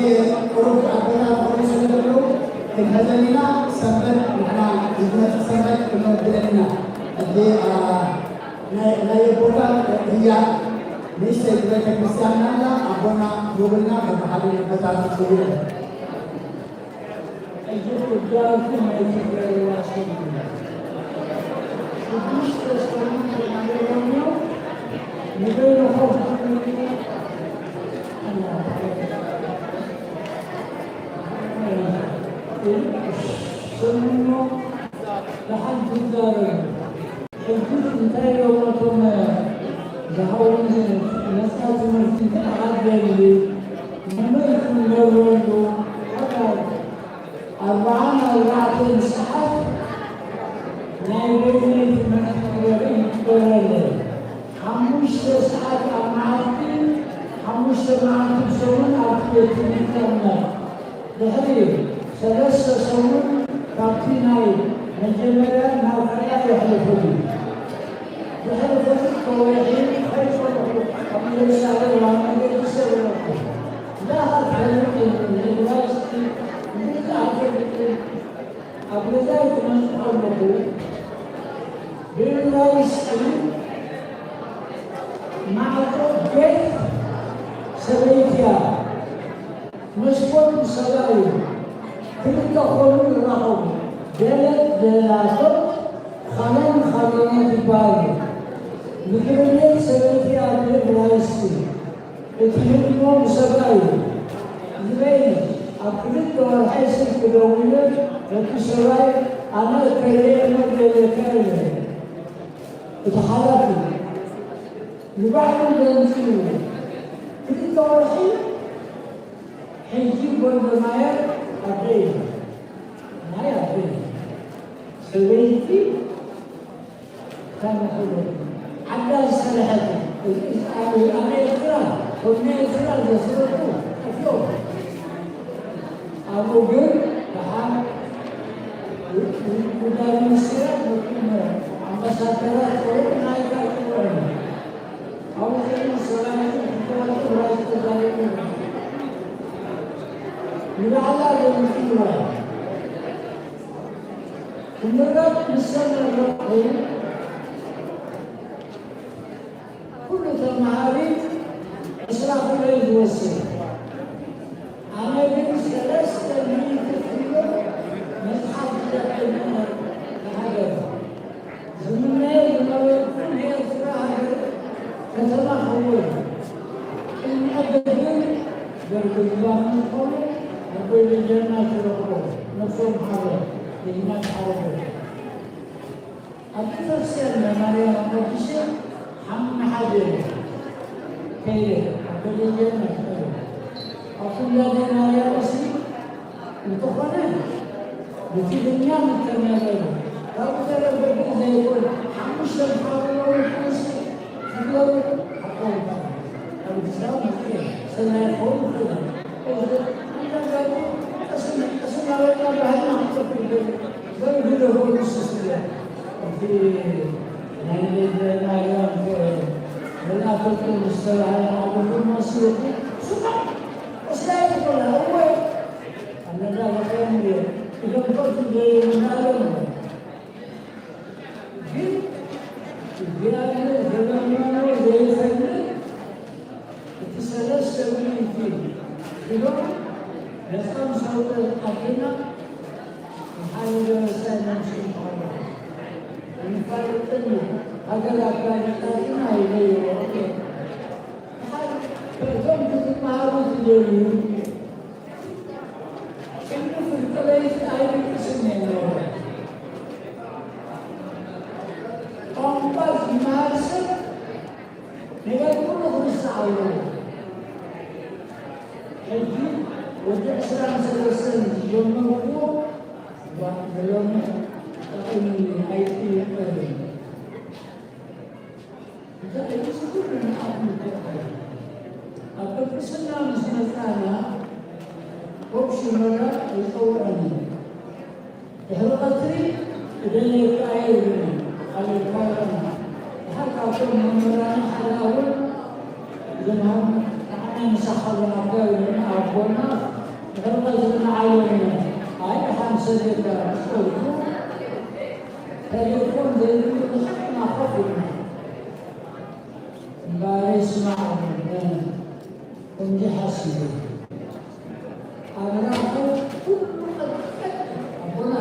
ቁሩብ ኣቦታት ክኾኑ ስለ ዘለዉ ክንሕዘን ኢና። ሰንበት ንሕና ዝመጽእ ሰንበት ክንወድለን ኢና። ሕጂ፣ ኣ፣ ናይ ናይ ኣቦታት ህያብ ንእሽተይ ቤተ ክርስቲያን ኣላ። ኣቦና ክህቡልና በብሓደ ነቦታት ይጽውዑ። ሕጂ ጉዳይኩም ኣይትገርዋስን። ሽዱሽተ ሰሙን ተማሂሮም እዮም። ንበይንኹም ሰሙኖ ደሓን ትዛረቡ። ሕጂ እንታይ እዮም እቶም ዝሃቡኒ ነፃ ትምህርቲ ክኣት ዘድሊ? መመይ ክንገብረሉ? ሓዳር ኣርብዓን ኣርባዕተን ሰዓት ናይ በይነይ ትምህርቲ ክበሪ ይግበረለይ። ሓሙሽተ ሰዓት ኣብ መዓልቲ፣ ሓሙሽተ መዓልቲ ብሰሙን ኣብቲ ቤት ትምህርቲ እቕመጥ። ድሕሪ ሰለስተ ሰሙን ካብቲ ናይ መጀመርያ ናብ ካልኣይ የሕልፉኒ። ድሕሪ ክልተ ወርሒ ከይጸንሑ ኣብ ኢየሩሳሌም ኣብ መንገዲ ሰሪሮም ዳኣ ትፈልጥ ንዕብራይስጢ እንግሊዝ ኣይፈልጥን። ኣብ ገዛይ ክመጽእ ከለኹ ብዕብራይስጢ ማዕጾ ቤት ሰበይትያ መስኮት ሰብኣይ ክልተ ኮኑ ይራኸቡ። ገለ ገላቶም ኻለን ኻለኖት ይበሃሉ። ምድሪ ቤት ሰበይትያ ብዕብራይስጢ እቲ ህድሞም ሰብኣይ ዝበይ ኣብ ክልተ ወርሒ ስልኪ ደዊለ ነቲ ሰብኣይ ኣነ ከይደ እሞ ገለካ ኢለ እቲ ሓላፊ ንባዕሉ ገንፂሉ ክልተ ወርሒ ሕጂ ጎልደማየር ኣደይ ናይ ኣደይ ሰበይቲ እንታይ መሰለኩም? ዓዳ ዝሰርሐት ኣብ ኤርትራ፣ ኮነ ኤርትራ ዘስረቁ ጠፊኦም። ኣብኡ ግን ደሓን ጉዳይ ሚኒስትራት ነቶም ኣምባሳደራት ቆልዑ ናይታ ይጥወሩ። ኣብኡ ከይኑ ሰራዊትን ክልተዋትን ራይ ተዛሪቡ ንባዕላ ዘምፅእዋ ክምረቕ ምስ ተመረቕኩ ኩሉ ተምሃሪ ዕስራ ኪሎ እዩ ዝወስድ። ኣነ ግን ሰለስተ ሚእቲ ኪሎ መጽሓፍ ይደቅነ ንሃገር ዝምነዮ ዝነበርኩ ንኤርትራ ሃገር ከተማ ክወን ቅድሚ ሕጂ ግን ደርጊ ዝባኑ ዝኾኑ ኣቦይ ደጀና ትረኽቦ ነብሶም ሓረ የጅማት ሓረቦ ኣብ ቤተክርስትያን ማርያም ኣመልኪሰ ሓምና ሓደ ከይደ ኣብ ቤተክርስትያን መትከለ ኣብ ፍላደ ማርያም ሲ እንተኾነ ብትግርኛ ምተመረረ ካብኡ ተረፈ ግን ዘይኮን ሓሙሽተ ዝሓለዉ ቁርሲ ዝገቡ ኣቆምታ ኣብ ግዛው ምክር ሰናይ ኾኑ ይኽእል ኣጋጣሚ ቀስና ቀስና ወጣ ባህልና ክጠፍእ ይደለ በርግዶ ሆኑ ስስያ እቲ ናይ ማርያም መልኣከ ቅዱስ ተባሃለ ኣገልግሎት መስሎኩ ስማዕ እስራኤል ይኮና እወ ኣነዳ በቀም እዞም ከብት ዘይምናለን ግን እግዚኣብሔር ዘለመኖ ዘይፈልጥ እቲ ሰለስተ ሚእቲ ኪሎ ነፃ ምስ ኣውፅአ ዓድና ንሓደ ደበሳይ ነብሱ ይባሉ። እንፋለጠሉ ሃገር ኣጋልጣልና ይለይዎ። እቶም ክትመሃሩ ትደልዩ ቅድሚ ፍርቂ ለይቲ ኣይድቅስን እየ ነይረ። ቋንቋ ዝመሃር ሰብ ነገር ኩሉ ክርሳዕ ኣለዎ። ሕጂ ወዲ ዕስራን ሰለስተን ዝጀመርኩዎ ንሎሚ ጠቒሙኒ ኣይጥይቐንን። እንታይ እዩ ዝብል ንዓኹም ይጠቕም። ኣብ ቅድስና ምስ መጻና ኮፍ ሽኖዳ ይጸውዐኒ። ድሕሪ ቀትሪ እደልየካ እየ ይብለኒ። ኣበልካዮና። ድሓር ካብቶም መምህራን ሓደ እውን እዞም ንዓና ምሳኻ ዘናጋዩ ኣቦና ድሕሪ ቀትሪ ንዓዮም። ኣይ፣ ድሓር ሰደዳ ዝጸውቱ ተሌፎን ዘይብሉ ብሓቅና ኮፍ ኢልና እምበኣር ይስማዕ። ከምዚ ሓሲቡ ኣምላኹ ኩሉ ቀጥቀጥ ኣቦና፣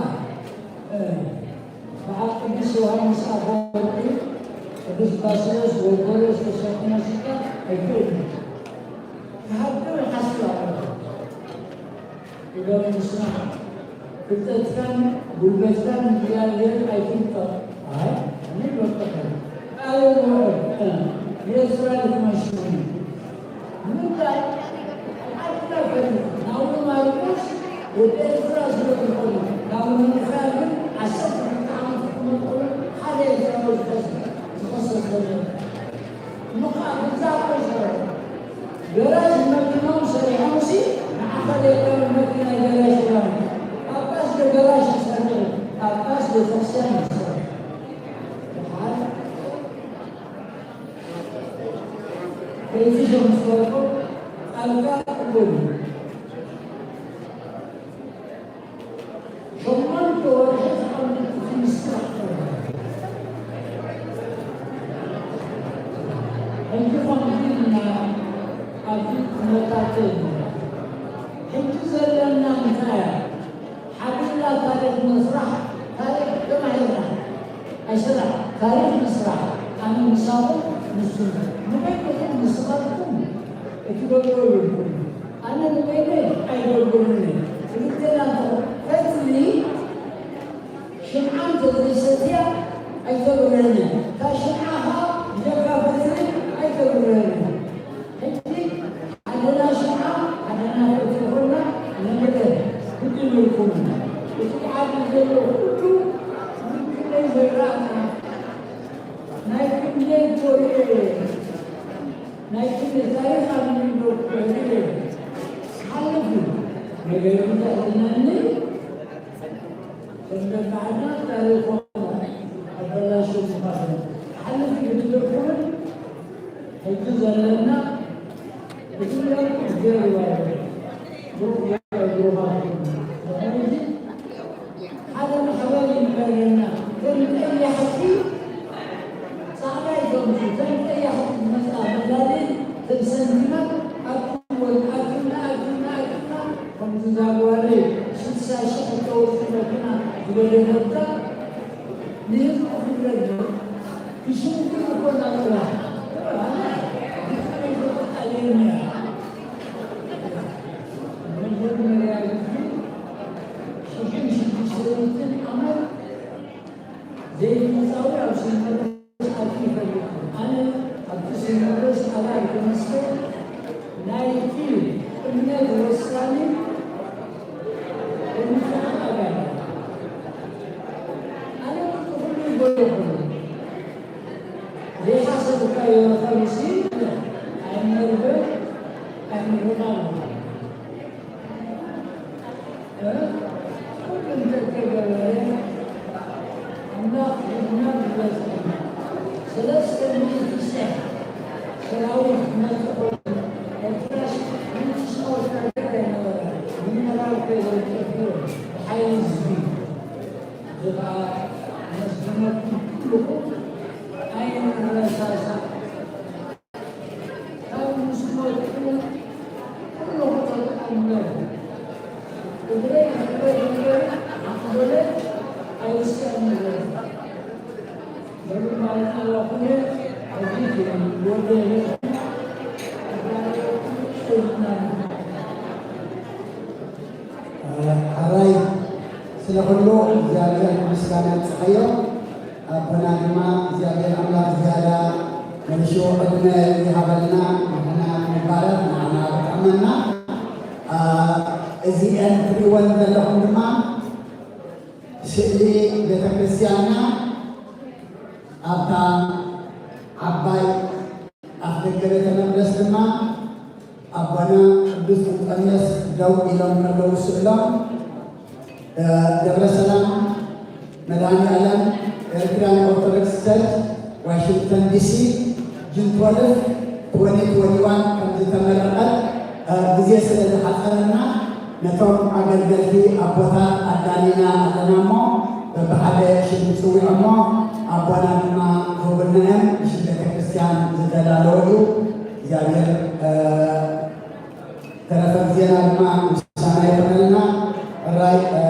እ፣ በዓል ቅዱስ ዮሃንስ ኣፈወርቂ፣ ቅዱስ ባስልዮስ ጎርጎርዮስ ተሸኪመ ስልጣን ኣይክእልን። ክሃብም ይሓስብ ኣለኹ። ኢሎም ምስማዕ። ፍልጠትካን ጉልበትካን እግዚኣብሔር ኣይትንቀቕ። ኣይ፣ እኔ በቃ ቃል ወረድ፣ እ፣ የእስራኤል መሽሁን ምንታይ ዓድና ፈሪዱ ናብኡ ማርቆስ ወደ ኤርትራ ስለ ዝኾነ፣ ናብ ምንፍራድ ግን ዓሰርተ ክልተ ዓመት ክመጥሉ ሓደ ኤርትራዊ ዝኸስ-፣ ዝኸሰስ ዘሎ። እሞ ከዓ ብዛ እኮ ይሰርሑ። ገራጅ መኪኖም ሰሪሖምሲ ንዓኻ ደይኮነ መኪና ገራጅ ይኾኑ። ጳጳስ ዶ ገራጅ ይሰርሑ? ጳጳስ ቤተክርስትያን ይሰርሑ። ደሓር ከይትሸምሰልኩም ጣልቃ ቅበሉ። ሸሞንተ ወርሒ ዝቐመጥኩ ምስራሕ ተረፈ። ሕጂ ከምዚ ኢልና ኣብዚ ኩነታት ዘለና። ሕጂ ዘለና እንታይ እያ? ሓቢርና ታሪኽ ምስራሕ፣ ታሪኽ ተማሂርና። ኣይስራሕ፣ ታሪኽ ምስራሕ። ኣነ ምሳኹም ንስኹም። ንበይንኹም ንስኻትኩም እትገብሮ የብልኩም። ኣነ ንበይነይ ኣይገብርን እየ። ክልቴና እንተኾ-፣ ፈትሊ ሽምዓ እንተዘይሰትያ ኣይተብርህን እያ። እታ ሽምዓ ኸዓ ብጀካ ፈትሊ ኣይተብርህን እያ። ሕጂ ሓደና ሽምዓ፣ ሓደና ፈትሊ ኮይና ነብርህ ግድን ኢልኩም። እቲ ዓዲ ዘሎ ኩሉ ክንደይ ዘይረኣና፣ ናይ ክንደይ ኮርየ ናይ ክንዲ ታሪኽ ኣብ ንግዶ ክሕሉ ሓልፉ ነገር እንተሕልናኒ፣ ሰንበት ዓድና ታሪኾም ኣበላሽው ምዃኑ ሓልፉ ክትደርኩምን ሕጂ ዘለና እቲ ለውጢ ገይርዋ ብሩኽ ገይሩ ብሩኻት። ድሕሪ እዚ ሓደ ማሕበር ይንበረና። ከም ቀያሕቲ ጻዕዳ ይገብሩ። ከም ቀያሕቲ ዝመጻ መዳሊ፣ ከም ሰንቲማት ኣትወን ኣትና፣ ኣትና፣ ኣትና፣ ከምዚ ዛጓሪ ስልሳ ሽሕ እተወጽእ መኪና ዝገደፈታ ንህዝቢ ክብለሉ ክሽንግር እኮ ናጽላ። ኣነ ብጣዕሚ ይፈጥር ኣልየን እያ። መጀመርያ ግዜ ሽሕን ሽዱሽተ ሚእትን ዓመት ዘይግብጻዊ ኣብ ሲኖዶስ ኣትዩ ይፈልጥ። ኣነ ኣብቲ ሲኖዶስ ኣባል ክመስል ናይቲ እምነት ወሳኒ ኮሚቴ ኣባል። ኣነ ቅድሚ ኩሉ ይጎየኹ። ዘይሓሰብካዮ ከምሲ ኣይመርብን ኣይምርቓን። እ? ኩሉ እንተተገበረ ኣምላኽ ድማ ዝበዝሐ ሰለስተ ሚእቲ ሽሕ ሰራዊት መጥቶ ኤርትራ ሽሕ ሚእቲ ሽሕ ወታደር ኣይነበረ። ብምዕራብ ከይወደፍዎ ብሓይሊ ህዝቢ። እዚ ኸኣ መስግነኩም ኩልኹም ኣይንረሳሳእ። ካብ ምስ ሞትኩ ኩሉ ክጠልዖም ነይሩ። እግረይ ክሕረድ እምበር ኣንጎለይ ኣይውስኣን ነይሩ። በሉ ማለት ኣለኹ። ሕጂ ወደ ሕራይ ስለ ኩሉ እግዚኣብሔር ምስጋና ይብጽሓዮ። ኣቦና ድማ እግዚኣብሔር ኣምላኽ ዝያዳ መልሹ ዕድመ ይሃበልና። ንሕና ክንባረኽ ንዓና ክጥዕመና። አ፣ እዚአን ትሪእወን ዘለኹም ድማ ስእሊ ቤተ ክርስቲያንና ኣብታ ዓባይ ኣፍ ደገ ቤተ መቅደስ ድማ ኣቦና ቅዱስ እንጠንዮስ ደው ኢሎም ከለዉ ስእሎም፣ እ፣ ደብረ ሰላም መድኃኔ ዓለም ኤርትራን ኦርቶዶክስ ቸርች ዋሽንግተን ዲሲ፣ ጁን ትወልፍ፣ ትወኒ ትወኒ ዋን ከም ዝተመረቐት፣ እ፣ ግዜ ስለ ዝሓጸረና ነቶም ኣገልገልቲ ኣቦታት ኣዳሊና ኣለና እሞ በብሓደ ሽም ንጽውዖ እሞ ኣቦና ድማ ክህቡልና እዮም። ብሽም ቤተ ክርስቲያን ዝተዳለወ እዩ። እግዚኣብሔር፣ እ፣ ተረፈ ግዜና ድማ ምሳና ይኹነልና። ሕራይ፣ እ፣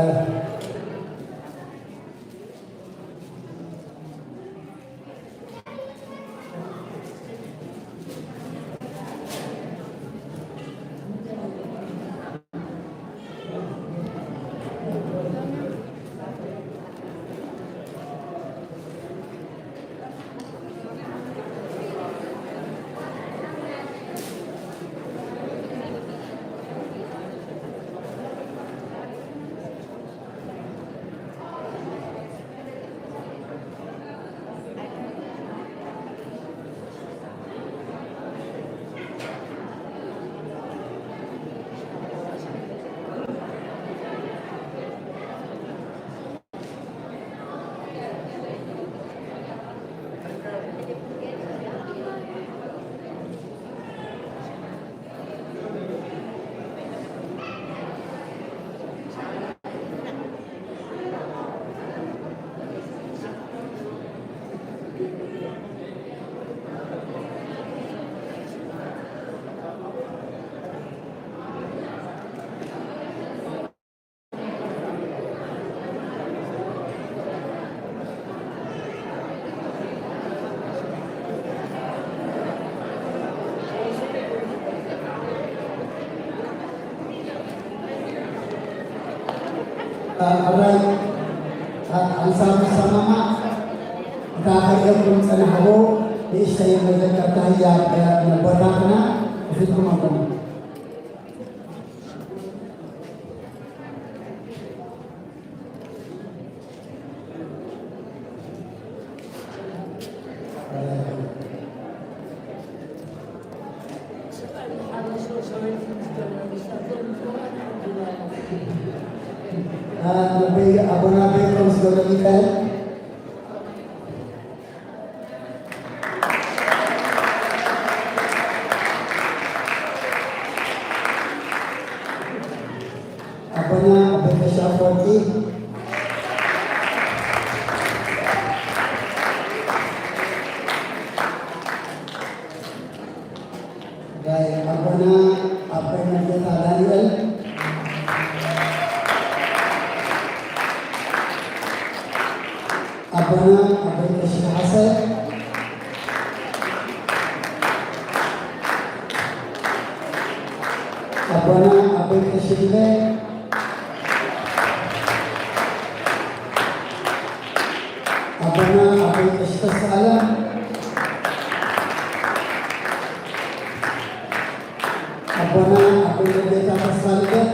ሕራይ፣ ኣንሳብ ዝሰማማዕ፣ እታ ክርእየኩም ዝጸናሕኩ ንእሽተይ መዘከርታ ህያብ ነቦታትና ክሕዝኩም ኣለኹ። ኣቦና ጴጥሮስ ገብረ ሚካኤል። ኣቦና ኣቦይ ቀሺ ኣፈወርቂ። ናይ ኣቦና ኣቦይ መርጌታ ዳንኤል። ኣቦና ኣቦይ ቀሺ ካሕሰ። ኣቦና ኣቦይ ቀሺ ድለ። ኣቦና ኣቦይ ቀሺ ተስፋለም። ኣቦና ኣቦይ መርጌታ ተስፋልደት።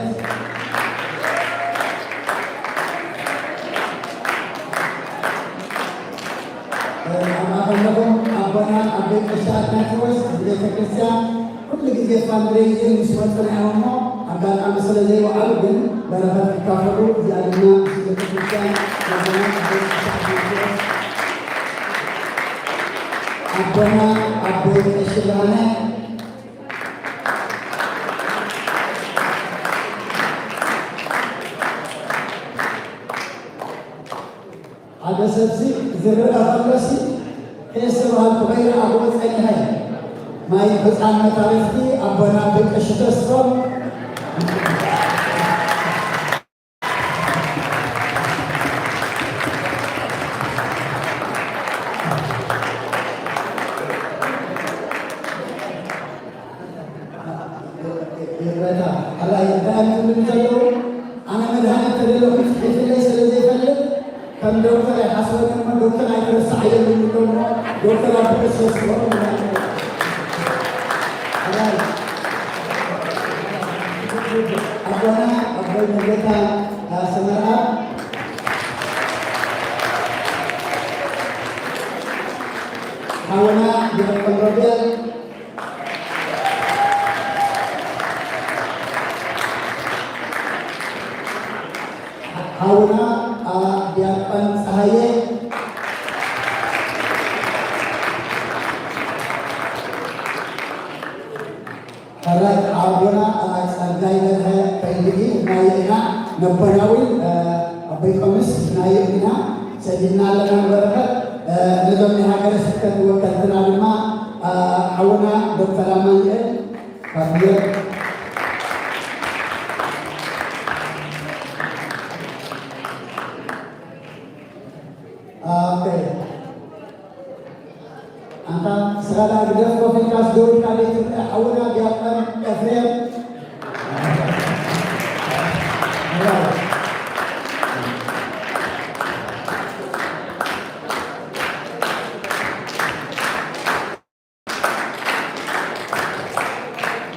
ኣብ ማእኸልኹም ኣቦና ኣቦይ ቀሺ ኣትናቴዎስ፣ ቤተ ክርስቲያን ኩሉ ግዜ ፋንድሬይዚንግ ምስ መጹ እዮም እሞ ኣጋጣሚ ስለ ዘይወዓሉ ግን በረኸት ክካፈሉ እዚኣ ድማ ምስ ቤተ ክርስቲያን ኣቦና ኣቦይ ቀሺ ኣትናቴዎስ። ኣቦና ኣቦይ ቀሺ ብርሃነ። ሓደ ሰብሲ ዝርአ ከሎሲ ከየስተብሃልኩ ከይረኣኽዎ ጸኒሐ። ማይ ብጻን መታረፍቲ ኣቦና ብቀሺ ተስፎም። ይቕረታ፣ ሕራይ፣ እንታይ እዮም ዝብሉኒ ዘለዉ? ኣነ መድሃኒት ተደለኹ ጽሒፍለይ ስለ ዘይፈልጥ፣ ከም ዶክተር ኣይሓስበንን እሞ፣ ዶክተር ኣይትረስዓዮ ይብሉኒ ኣለዉ እሞ፣ ዶክተር ኣቦ ክርስቶስ ይኹን። ኣቦና ኣቦይ መርጌታ ኣሰመርኣ፣ ሓውና ዲያቆን ሮቤል፣ ሓውና ዲያቆን ፀሃየ፣ ሕራይ ሓውና ጸጋይ በርሀ ከይንርኢ ናይ ኢና ነቦናዊ ኣቦይ ቆምስ ናይ ኢና ሰዲድና ኣለና። በረኸት ነዞም ናይ ሃገረ ስብከት ወከልትና ድማ ሓውና ዶክተር ኣማኑኤል ካብ ኦኬ። ኣንታ ስራዳ ግደፍ ኮፊልካ ስደውልካ ቤት ትርዳ ሓውና ዲያቆን ኤፍሬም።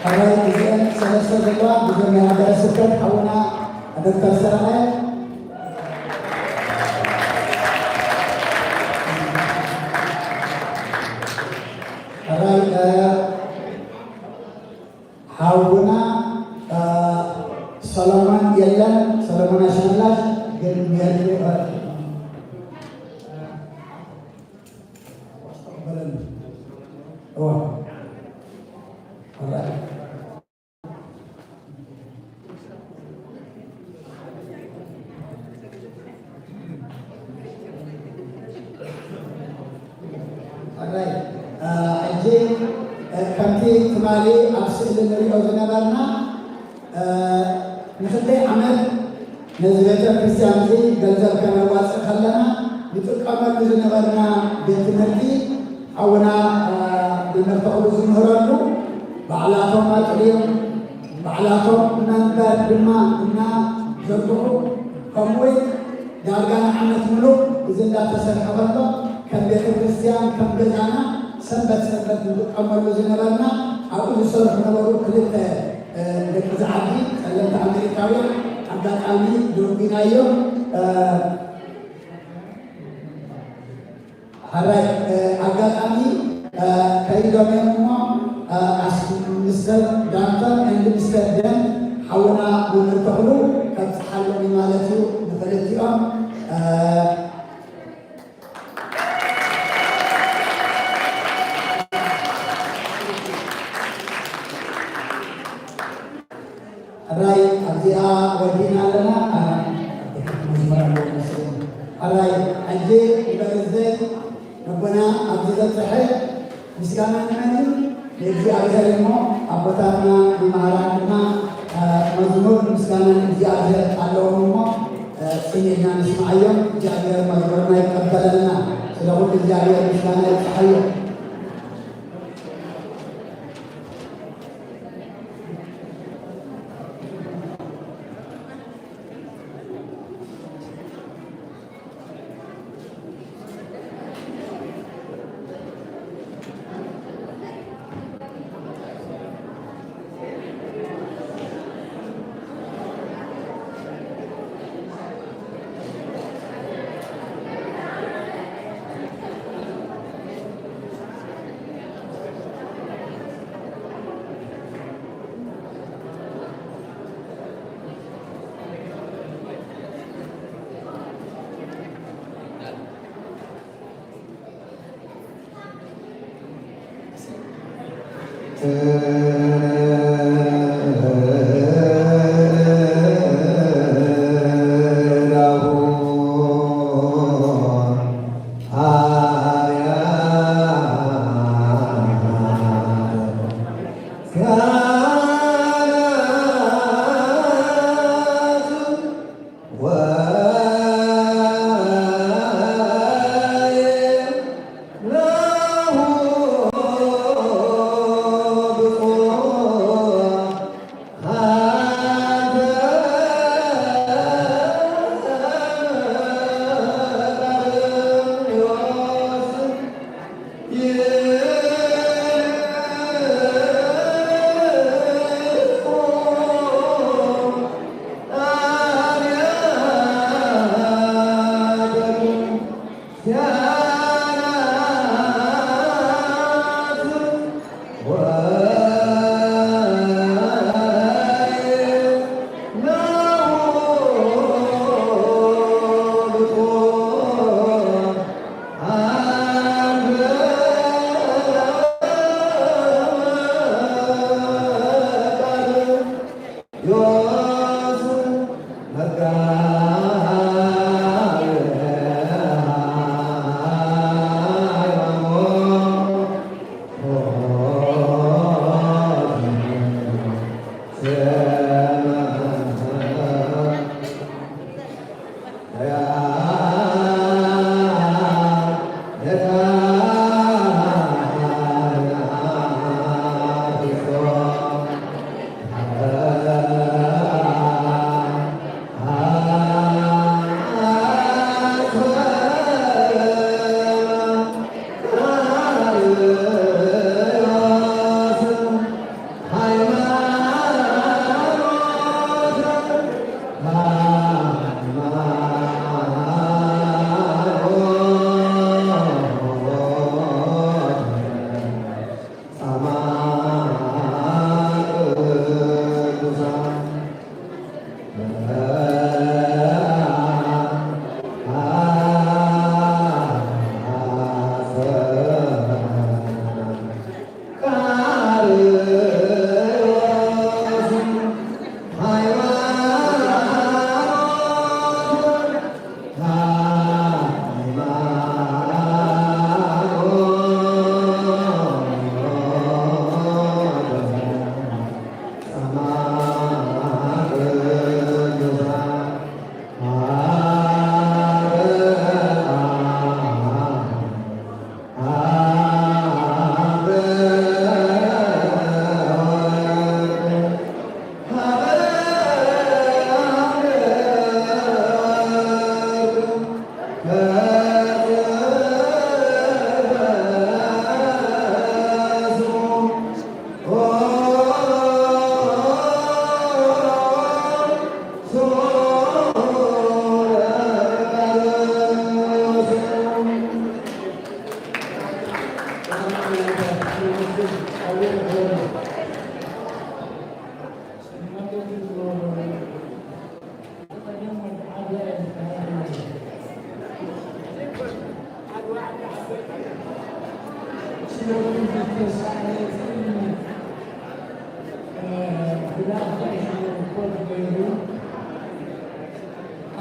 ሕራይ እዚአን ሰለስተ ዘለዋ ብዘመይ ሃገረ ስብከት ሓውና ዶክተር ሰረቐ። ሕራይ ሓውና ሰሎሞን የለን፣ ሰሎሞን ኣሸመላሽ ግን የለን። ሕጂ ከምቲ ትማሊ ኣብ ስእሊ ንሪኦ ዝነበርና ንክልተይ ዓመት ነዚ ቤተ ክርስቲያን እዚ ገንዘብ ከነዋፅእ ከለና ንጥቀመሉ ዝነበርና ቤት ትምህርቲ ሓውና መምህር ተኽሉ ዝምህረሉ ባዕላቶም ኣጥርዮም ባዕላቶም መንበር ድማ እናዘርግሑ ከምኡ እውን ዳርጋ ንዓመት ሙሉእ እዚ እንዳተሰርሐ ከሎ ከም ቤተ ክርስቲያን ከም ገዛና ሰንበት ሰንበት ንጥቀመሉ ዝነበርና ኣብኡ ዝሰርሑ ነበሩ ክልተ ደቂ ዝዓዲ ጸለምቲ ኣሜሪካውያን ኣጋጣሚ ደንጒናዮም። ሕራይ ኣጋጣሚ ከይዶም እዮም እሞ ኣስ ሚስተር ዳንተን ኤንድ ሚስተር ደን ሓውና መምህር ተኽሉ ከብፅሓሎም እዩ ማለት እዩ ንክልቲኦም። ሕራይ ኣብዚኣ ወዲና ኣለና። ሕራይ ሕጂ ንበርዘይ ነቦና ኣብዚ ዘብፅሐ ምስጋና ንመን እዩ? ንእግዚኣብሔር እሞ ኣቦታትና መማህራን ድማ መዝሙር ምስጋና ንእግዚኣብሔር ኣለዎም እሞ ፅን ኢልና ንስምዓዮም። እግዚኣብሔር መዝሙርና ይቀበለልና። ስለ ኩሉ እግዚኣብሔር ምስጋና ይብፅሓዮ።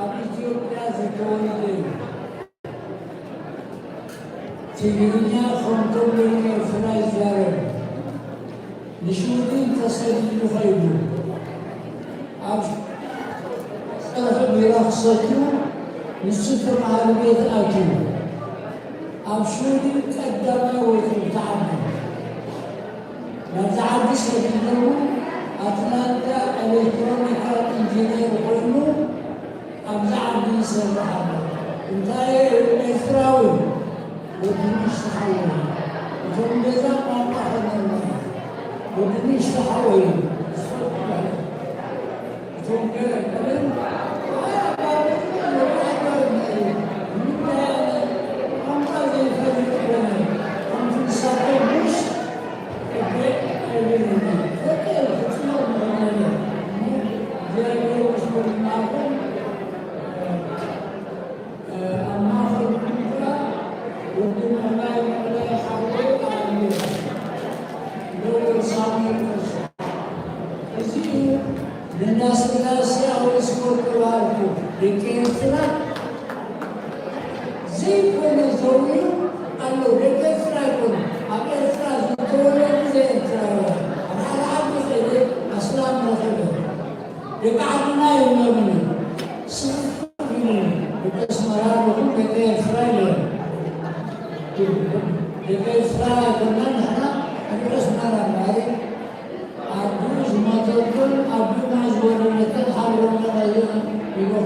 ኣብ ኢትዮጵያ ዝተወልደ እዩ። ትግርኛ ከምቶም ደቂ ኤርትራ ይዛረብ። ንሽውዲ ተሰዲዱ ኸይዱ። ኣብ ጸርሒ ቢራ ክሰትዩ ንሱ ተማሃሪ ቤት ኣትዩ። ኣብ ሽውዲ ቀዳማይ ወጺኡ እቲ ዓዲ። ናብዚ ዓዲ ሰዲዶም ኣትላንታ ኤሌክትሮኒካል ኢንጂነር ኮይኑ ኣብዚ ዓዲ ይሰርሕ ኣሎ። እንታይ ኤርትራዊ ወዲ ንእሽቶ ሓወይ፣ እቶም ገዛ ቋንቋ ከመና ወዲ ንእሽቶ ሓወይ ዝፈልጥ ማለት እዩ። እቶም ገለ ቀደም ቋንቋ ዘይፈልጥ ኮነ፣ ከምቲ ንሳቶም ሙሽ እዚኡ ንእንዳ ስላሴ ኣውርስ ወርቂ ባርኩ ደቂ ኤርትራ ዘይኮነ ዘውርዩ ኣለዉ። ደቂ ኤርትራ ኣይኮኑ፣ ኣብ ኤርትራ ዝተወለዱ ዘይኤርትራውያን። ኣብ ሓደ ዓዲ ከይደ ኣስላም ረኸበ። ደቂ ዓድና የብሎምን እዩ። ስኽፍ ኢሉ ደቂ ኣስመራ ኣለኹም፣ ደቂ ኤርትራ ኢሎም። ደቂ ኤርትራ ኣይኮናን ንሕና፣ ደቂ ኣስመራ ማለት ኣዱ ዝሞተትን ኣዱና ዝወለደትን ሓብሮም ተቐይሮም ይበኹ።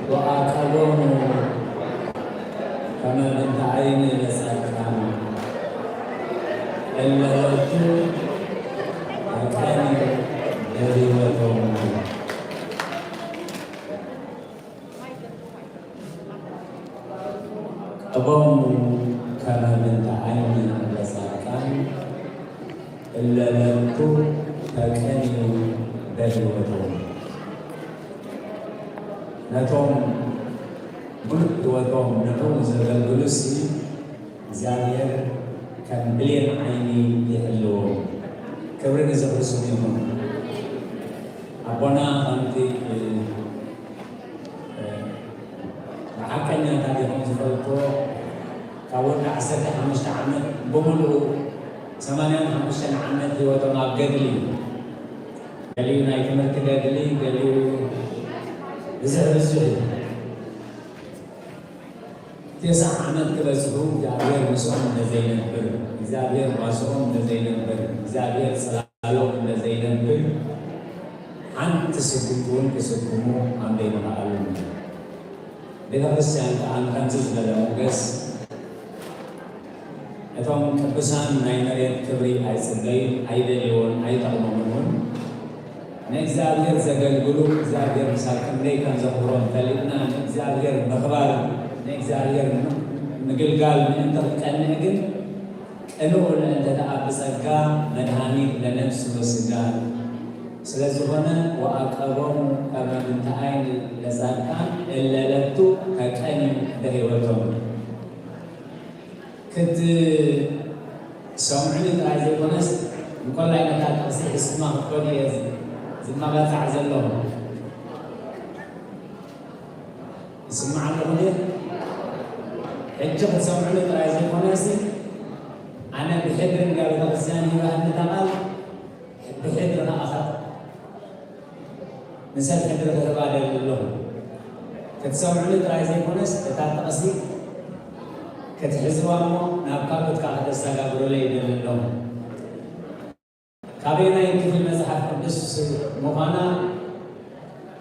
ወአቀቦሙ ከመ ብንተ ዓይኒ ለጻድቃን እለ ሎቱ ተቀንዩ በህይወቶሙ። አቀቦሙ ከመ ብንተ ዓይኒ ለጻድቃን እለ ሎቱ ተቀንዩ በህይወቶሙ። ነቶም ሙሉእ ህይወቶም ንዕኡ ዘገልግሉሲ እግዚኣብሔር ከም ብሌን ዓይኒ ይሕልዎም። ክብሪ ንዝኽሪ ስሙ ይኹን። ኣቦና ከምቲ፣ እ፣ እ፣ ብሓቀኛ ታሪኾም ዝፈልጥዎ ካብ ወዲ ዓሰርተ ሓሙሽተ ዓመት ብምሉኡ ሰማንያን ሓሙሽተን ዓመት ህይወቶም ኣብ ገድሊ እዩ። ገሊኡ ናይ ትምህርቲ ገድሊ፣ ገሊኡ ብዙሕ ብዙሕ እዩ። ተስዓ ዓመት ክበጽሑ እግዚኣብሔር ምስኦም እንተዘይነብር፣ እግዚኣብሔር ጓስኦም እንተዘይነብር፣ እግዚኣብሔር ጽላሎም እንተዘይነብር፣ ሓንቲ ስጉምቲ እውን ክስጉሙ ከም ዘይምኽኣሉ። ቤተ ክርስቲያን ከኣ ንከምዚ ዝበለ ሞገስ እቶም ቅዱሳን ናይ መሬት ክብሪ ኣይጽበዩን፣ ኣይደልይዎን፣ ኣይጠቕሞምን እውን። ንእግዚኣብሔር ዘገልግሉ እግዚኣብሔር ምሳል ክንደይ ከም ዘኽብሮም ፈሊጥና፣ ንእግዚኣብሔር ምኽባር፣ ንእግዚኣብሔር ም-፣ ምግልጋል ምእንቲ ክንቀንዕ ግን ቅንኡ ለእንተ ተአብ ጸጋ መድኃኒት ለነፍስ ወሥጋ ስለ ዝኾነ፣ ወአቀቦሙ ከመ ብንተ ዓይን ለጻድቃን እለ ለቱ ተቀንዩ በሕይወቶም። ክትሰምዑኒ ጥራይ ዘይኮነስ፣ እንኮላይ ነታ ጥቕሲ ሒዝኩማ ክትከዱ እየ ዝመባጻዕ ዘለኹ። ይስማዕ ኣለኹ ድየ? ሕጂ ክትሰምዑኒ ጥራይ ዘይኮነሲ፣ ኣነ ብሕድሪ እንዳ ቤተክርስትያን ይበሃኒ እታ ቃል፣ ብሕድሪ ንኣኻ ንሰብ ሕድሪ ክህባ ደሊ ኣለኹ። ክትሰምዑኒ ጥራይ ዘይኮነስ፣ እታ ጥቕሲ ክትሕዝዋ እሞ ናብ ካልኦት ከኣ ከተሰጋግሩለይ ይደሊ ኣለኹ። ካበየናይ ክፍሊ መጽሓፍ ቅዱስ ምዃና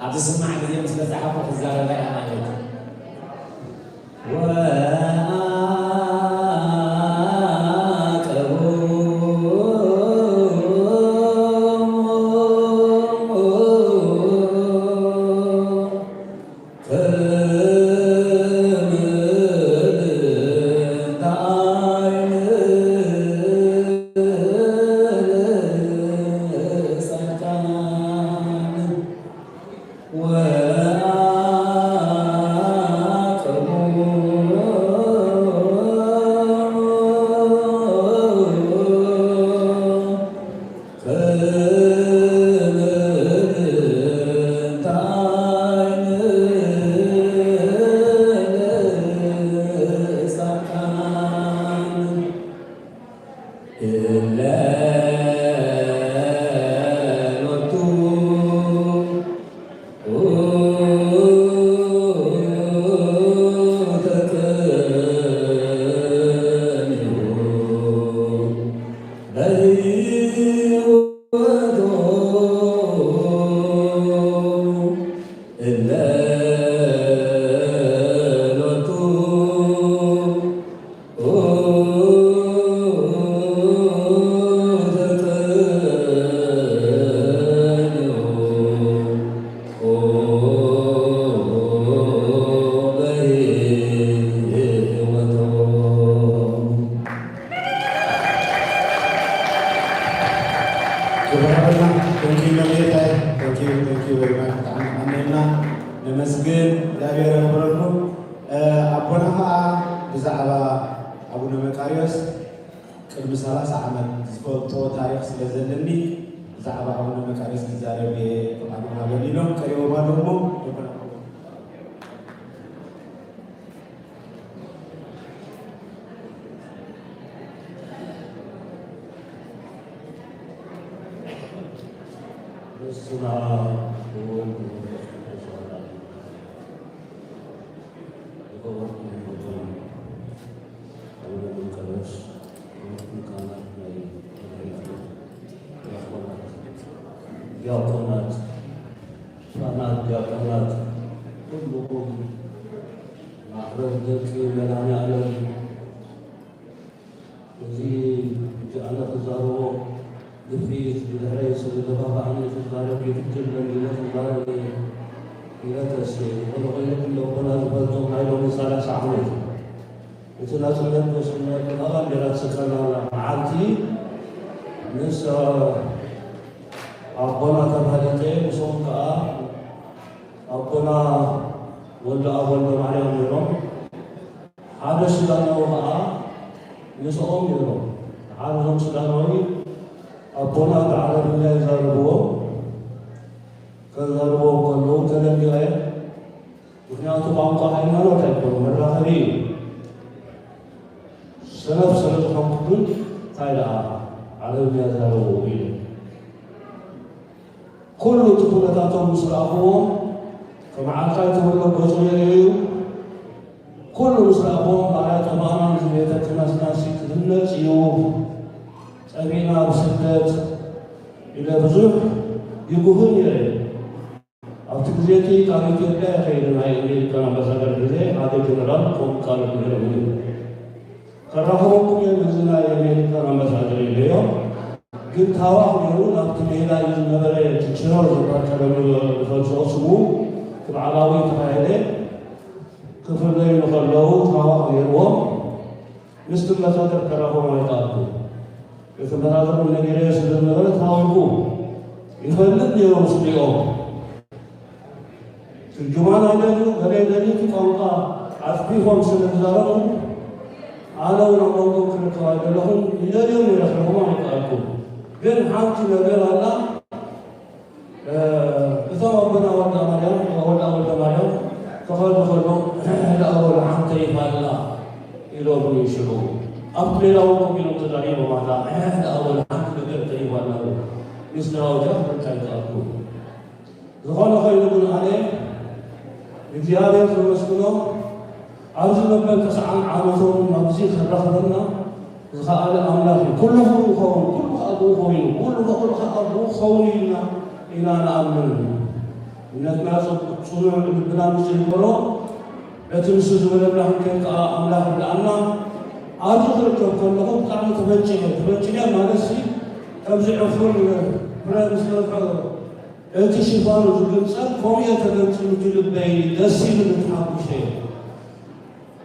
ኣብ ዝስማዕ ግዜ ምስ በጻሕኩ ክዛረባ እያ ማለት እዩ። ወአቀቦሙ ክቡር ሓውና፣ thank you መምህር፣ thank you፣ thank you very much። ብጣዕሚ ኣቐኒእና ነመስግን፣ እግዚኣብሔር የኽብረልኩም። እ፣ ኣቦና ኸዓ ብዛዕባ ኣቡነ መቃርዮስ ቅድሚ ሰላሳ ዓመት ዝፈልጦ ታሪኽ ስለ ዘለኒ፣ ብዛዕባ ኣቡነ መቃርዮስ ክዛረብ እየ ፍቓድ ወሃበኒ ኢሎም ቀሪቦም ኣለዉ እሞ፣ ኣቦና በስመ አብ ወወልድ ወመንፈስ ቅዱስ አሐዱ አምላክ። ክቡር ኣቦና ኣቡነ መቃርዮስ፣ ክቡር ካህናት ናይ ተጋይቱ፣ ዲያቆናት፣ ዲያቆናት፣ ካህናት፣ ዲያቆናት፣ ኩልኩም ማሕበር ደቂ መድኃኔዓለም፣ እዚ ሕጂ ኣነ ክዛረቦ ግፊት ብድሕረይ ስለ ዘባባዕኒ ክዛረብ ይፍትን ኢለ ክዛረብ እየ ኢለ ተስየ። ዝኾነ ኮይኑ ግን ኣቦና ዝፈልጦም ናይ ሎሚ ሰላሳ ዓመት እቲ ናጽነት ወሲድና ባንዴራ ትስቀል ኣላ መዓልቲ ምስ ኣቦና ተፋሊጠ፣ ምስኦም ከኣ ኣቦና ወልደኣብ ወልደማርያም ነይሮም። ሓደ ሱዳናዊ ኸዓ ምስኦም ነይሮም። ሓደ እዞም ሱዳናዊ ኣቦና ብዓረብኛ ይዛረብዎ። ከዛርብዎ ከለዉ ተደንጊቐ። ምኽንያቱ ቋንቋ ሃይማኖት ኣይኮነ፣ መራኸቢ እዩ። ሰነፍ ስለ ዝኾንኩ ግን እንታይ ደኣ ዓረብኛ ዛረቡ ኢለ። ኩሉ እቲ ኩነታቶም ምስ ረኣኽዎም፣ ከም ዓርካይ ተብሎ ገጹ የርእዩ። ኩሉ ምስ ረኣኽዎም፣ ኣረ ጠባና እዚ ቤተ ክህነትና ሲ ክህነጽ እዩ፣ ጸቢና ኣብ ስደት ኢለ ብዙሕ ይጉህን ነይረ። ኣብቲ ግዜ እቲ ካብ ኢትዮጵያ ይኸይድ ናይ ኣሜሪካን ኣምባሳደር ግዜ ሓደ ጀነራል ከምኡ ቃል ነይሮም እዩ። ከራኽበኩም እየ ነዚ ናይ ኣሜሪካን ኣምባሳደር ኢለዮ። ግን ታዋኽ ነይሩ ናብቲ ሜዳ እዩ ዝነበረ፣ ችችሮ ዝበሃል ቀደም ዝፈልፅኦ ስሙ እቲ ባዕላዊ ተኻየደ ክፍለዩ ከለዉ ታዋኽ ነይርዎም። ምስቲ ኣምባሳደር ከራኽቦም ኣይከኣልኩ። እቲ ኣምባሳደር እውን ነጊረዮ ስለ ዝነበረ ታዊኹ ይፈልጥ ነይሩ ምስሊኦም። ትርጅማን ኣይደልዩ፣ ገለ ኣይደልዩ፣ እቲ ቋንቋ ኣጽፊፎም ስለ ዝዛረቡ፣ ኣነ እውን ኣብ መንጎ ክርከብ ኣይደለኹን፣ ይደልዮም ነይረ፣ ክረኽቦም ኣይከኣልኩን። ግን ሓንቲ ነገር ኣላ፣ እ፣ እቶም ኣቦና ወልደ ማርያም፣ ወልደ፣ ወልደ ማርያም ክኸዱ ከሎ፣ "ሕዳ በሉ ሓንተይ ፋላ" ኢሎም ሽዑ ኣብቲ ሜዳ እውን ኮፍ ኢሎም ተዛሪቦም ኣላ፣ "ሕዳ በሉ ሓንቲ ነገር ተሪፋ ኣላ" ምስ ናውጃ ክብል ኣይከኣልኩን። ዝኾነ ኮይኑ ግን ኣነ እግዚኣብሔር ዘመስግኖ ኣብዚ መበል ተስዓን ዓመቶም ኣብዚ ከራኽበና ዝኸኣለ ኣምላኽ እዩ። ኩሉ ብኡ ይኸውን፣ ኩሉ ከዓ ብኡ ኮይኑ፣ ኩሉ ብኡ ከዓ ብኡ ክኸውን እዩ ኢልና ኢና ንኣምን። እምነትና ጽ-፣ ጽኑዕ፣ ልብና ንጹህ ይግበሮ። በቲ ንሱ ዝበለና ክንከይድ ከዓ ኣምላኽ ይርድኣና። ኣብዚ ክርከብ ከለኹ ብጣዕሚ ተበጭሐ፣ ተበጭሐ ማለትሲ ከምዚ ዕፉን ፍረ ምስ በልዖ እቲ ሽፋኑ ዝግንጸል ከምኡ እየ ተገንጺሉ እቲ ልበይ ደስ ኢሉኒ ተሓጒሰ።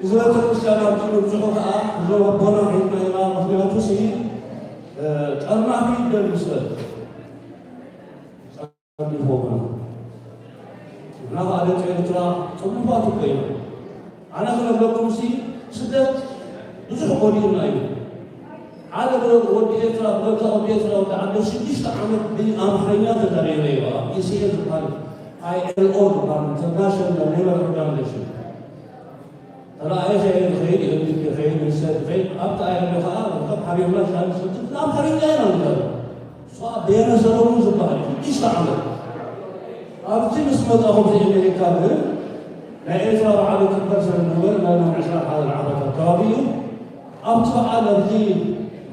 እዚ ቤተክርስትያን ኣብዚ ምብጽሑ ከኣ እዞም ኣቦና ሒዝና ኢና፣ ምኽንያቱሲ፣ እ፣ ጠርናፊ ይደል ምስ በል ጸርኒፎምና። ንሕና ከኣ ደቂ ኤርትራ ጽፉፋት እኮ ኢና። ኣነ ክነግረኩምሲ ስደት ብዙሕ ጎዲኡና እዩ። ሓደ ወዲ ኤርትራ፣ ብረካ ወዲ ኤርትራ፣ ወዲ ዓደ ሽዱሽተ ዓመት ብኣምሓርኛ ተዛሪበ እዩ። ኣብ ኢ ሲ ኤ ዝበሃል፣ ኣይ ኤል ኦ ዝበሃል፣ ኢንተርናሽናል ሌበር ኦርጋናይዜሽን። ተራእየ ከይድ፣ ከይድ፣ ኤምዲፒ ከይድ፣ ሚኒስተር ከይድ፣ ኣብቲ ኣይ ኤል ኦ ከኣ፣ ወረቀት ሓቢርና ሻሂ ንሰቲ፣ ብኣምሓርኛ ኢና ንዛረብ። እሱ ኣቦና ሰሎሞን ዝበሃል እዩ፣ ሽዱሽተ ዓመት። ኣብቲ ምስ መጻኹ ኣብዚ ኣሜሪካ ግን፣ ናይ ኤርትራ በዓል ይክበር ስለ ዝነበረ፣ ናይ ሎም ዕስራን ሓደን ዓመት ኣካባቢ እዩ። ኣብቲ በዓል ኣብዚ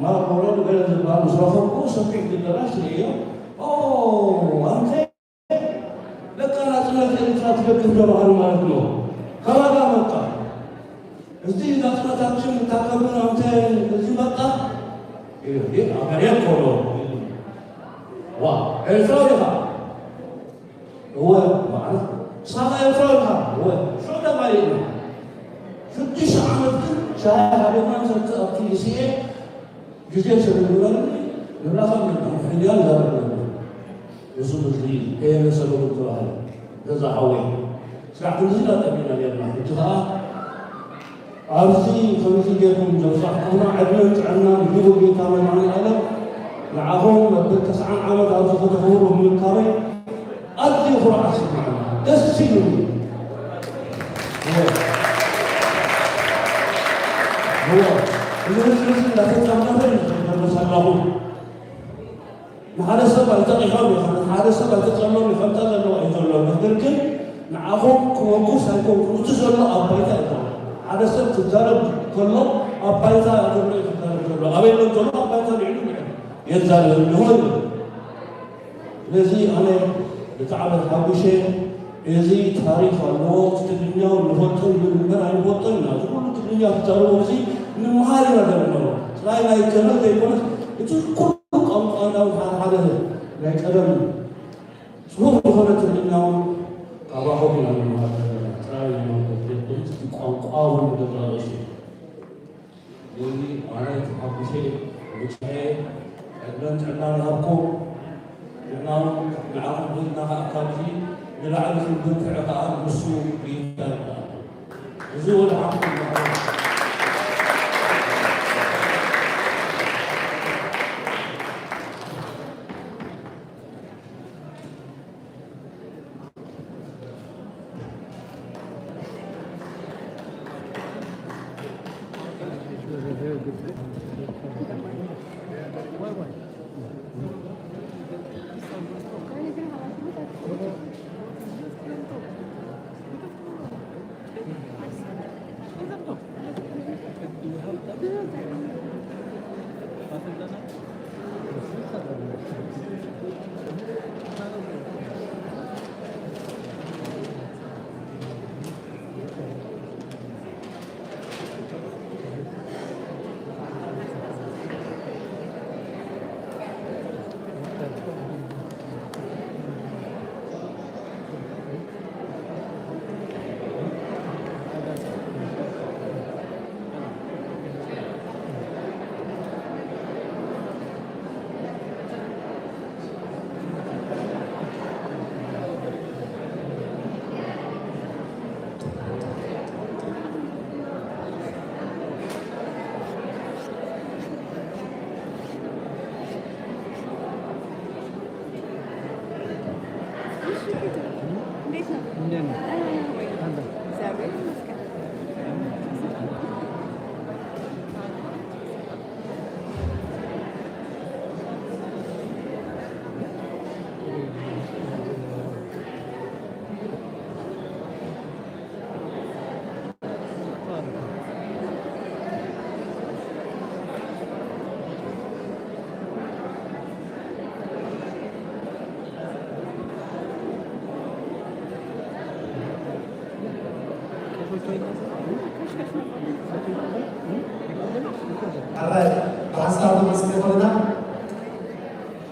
ማርልቦሮ ገለ ዝበሃል ምስ ረኸብኩ፣ ሰፊሕ ድደራሽ ርእዮ፣ "ኦ፣ ኣንተ ለካ ናጽነት ኤርትራ ትደግፍ ዶ በሃሉ ማለት ነው። ካባዳ መጣ። እዚ ናጽነታችን ልታከብር ኣንተ እዚህ መጣ?" ይሄ አገሬ እኮ ነው። "ዋ፣ ኤርትራዊ ኢኻ?" "እወ፣ ማለት ንስኻ ኤርትራዊ ኢኻ?" "እወ፣ ሽዑ ተማሪቕና። ሽዱሽተ ዓመት ግን ሻሂ ሓቢርና ንሰቲ ኣብቲ ኢ ሲ ኤ ግዜ ስለ ዝነበረኒ ንራኸብ ነበር፣ ሕልያን ዘረብ ነበር። እዚ ምስዚ ከየነ ሰለሙን ተባህለ። ገዛ ሓወይ፣ ስራሕ ክንድዚ ኢና ጠፊእና ነርና። ሕጂ ኸኣ ኣብዚ ከምዚ ጌርኩም ዘብጻሕኩምና ዕድመን ጥዕናን ሂቡ ጌታ መድኃኔ ዓለም ንዓኹም መበል ተስዓን ዓመት ኣብዚ ከተኽብሩ ብምርካበይ ኣዝዩ ኩርዓት ይስምዓኒ። ደስ ኢሉኒ። እወ። እወ። እዚ ህዝቢ እዚ እንዳተጻፈፈ እዩ ዝሕደር መሳላኹ። ንሓደ ሰብ ኣይጠቂሖም ይኾን፣ ንሓደ ሰብ ኣይተጸሎም ይፈልጣ ዘለዎ እዩ ዘሎ። ነገር ግን ንዓኹም ክወጉስ ኣይኮንኩን። እቲ ዘሎ ኣብ ባይታ ኣይኮነን። ሓደ ሰብ ክዛረብ ከሎ ኣብ ባይታ ዘሎ እዩ ክዛረብ ዘሎ። ኣበይ ኣሎ ዘሎ? ኣብ ባይታ ልዕሉ ይዛረብ ኣለዎ ይብል። ስለዚ ኣነ ብጣዕሚ ተሓጒሰ። እዚ ታሪኽ ኣለዎ፣ እቲ ትግርኛ እውን ንፈልጦ ይብል እምበር ኣይንፈልጦን ኢና። እዚ ኩሉ ትግርኛ ክዛረቦ እዚ ንምሃር ኢና ዘለና። ጥራይ ናይ ገበን ዘይኮነስ እቲ ኩሉ ቋንቋና እውን ሓደ ሓደ ናይ ቀደም ጽሑፍ ዝኾነ ትግርኛ እውን ካባኹም ኢና ንምሃር ዘለና። ጥራይ ናይ ማለት ዘይኮነስ እቲ ቋንቋ እውን ንገዛእ ርእሱ። ስለዚ ኣነ ተሓጒሰ፣ ብጨሐ ዕድመን ጥዕናን ይሃብኩም። ንሕና እውን ንዓኹም ሒዝና ከዓ ካብዚ ንላዕሊ ክንገፍዕ ከዓ ንሱ ብኢድና ይከኣል። እዚ እውን ሓቅኩም ማለት እዩ። እንዴት ነው? እንዴት ነው? ደህና ነው ወይ? አለ። እግዚአብሔር ይመስገን።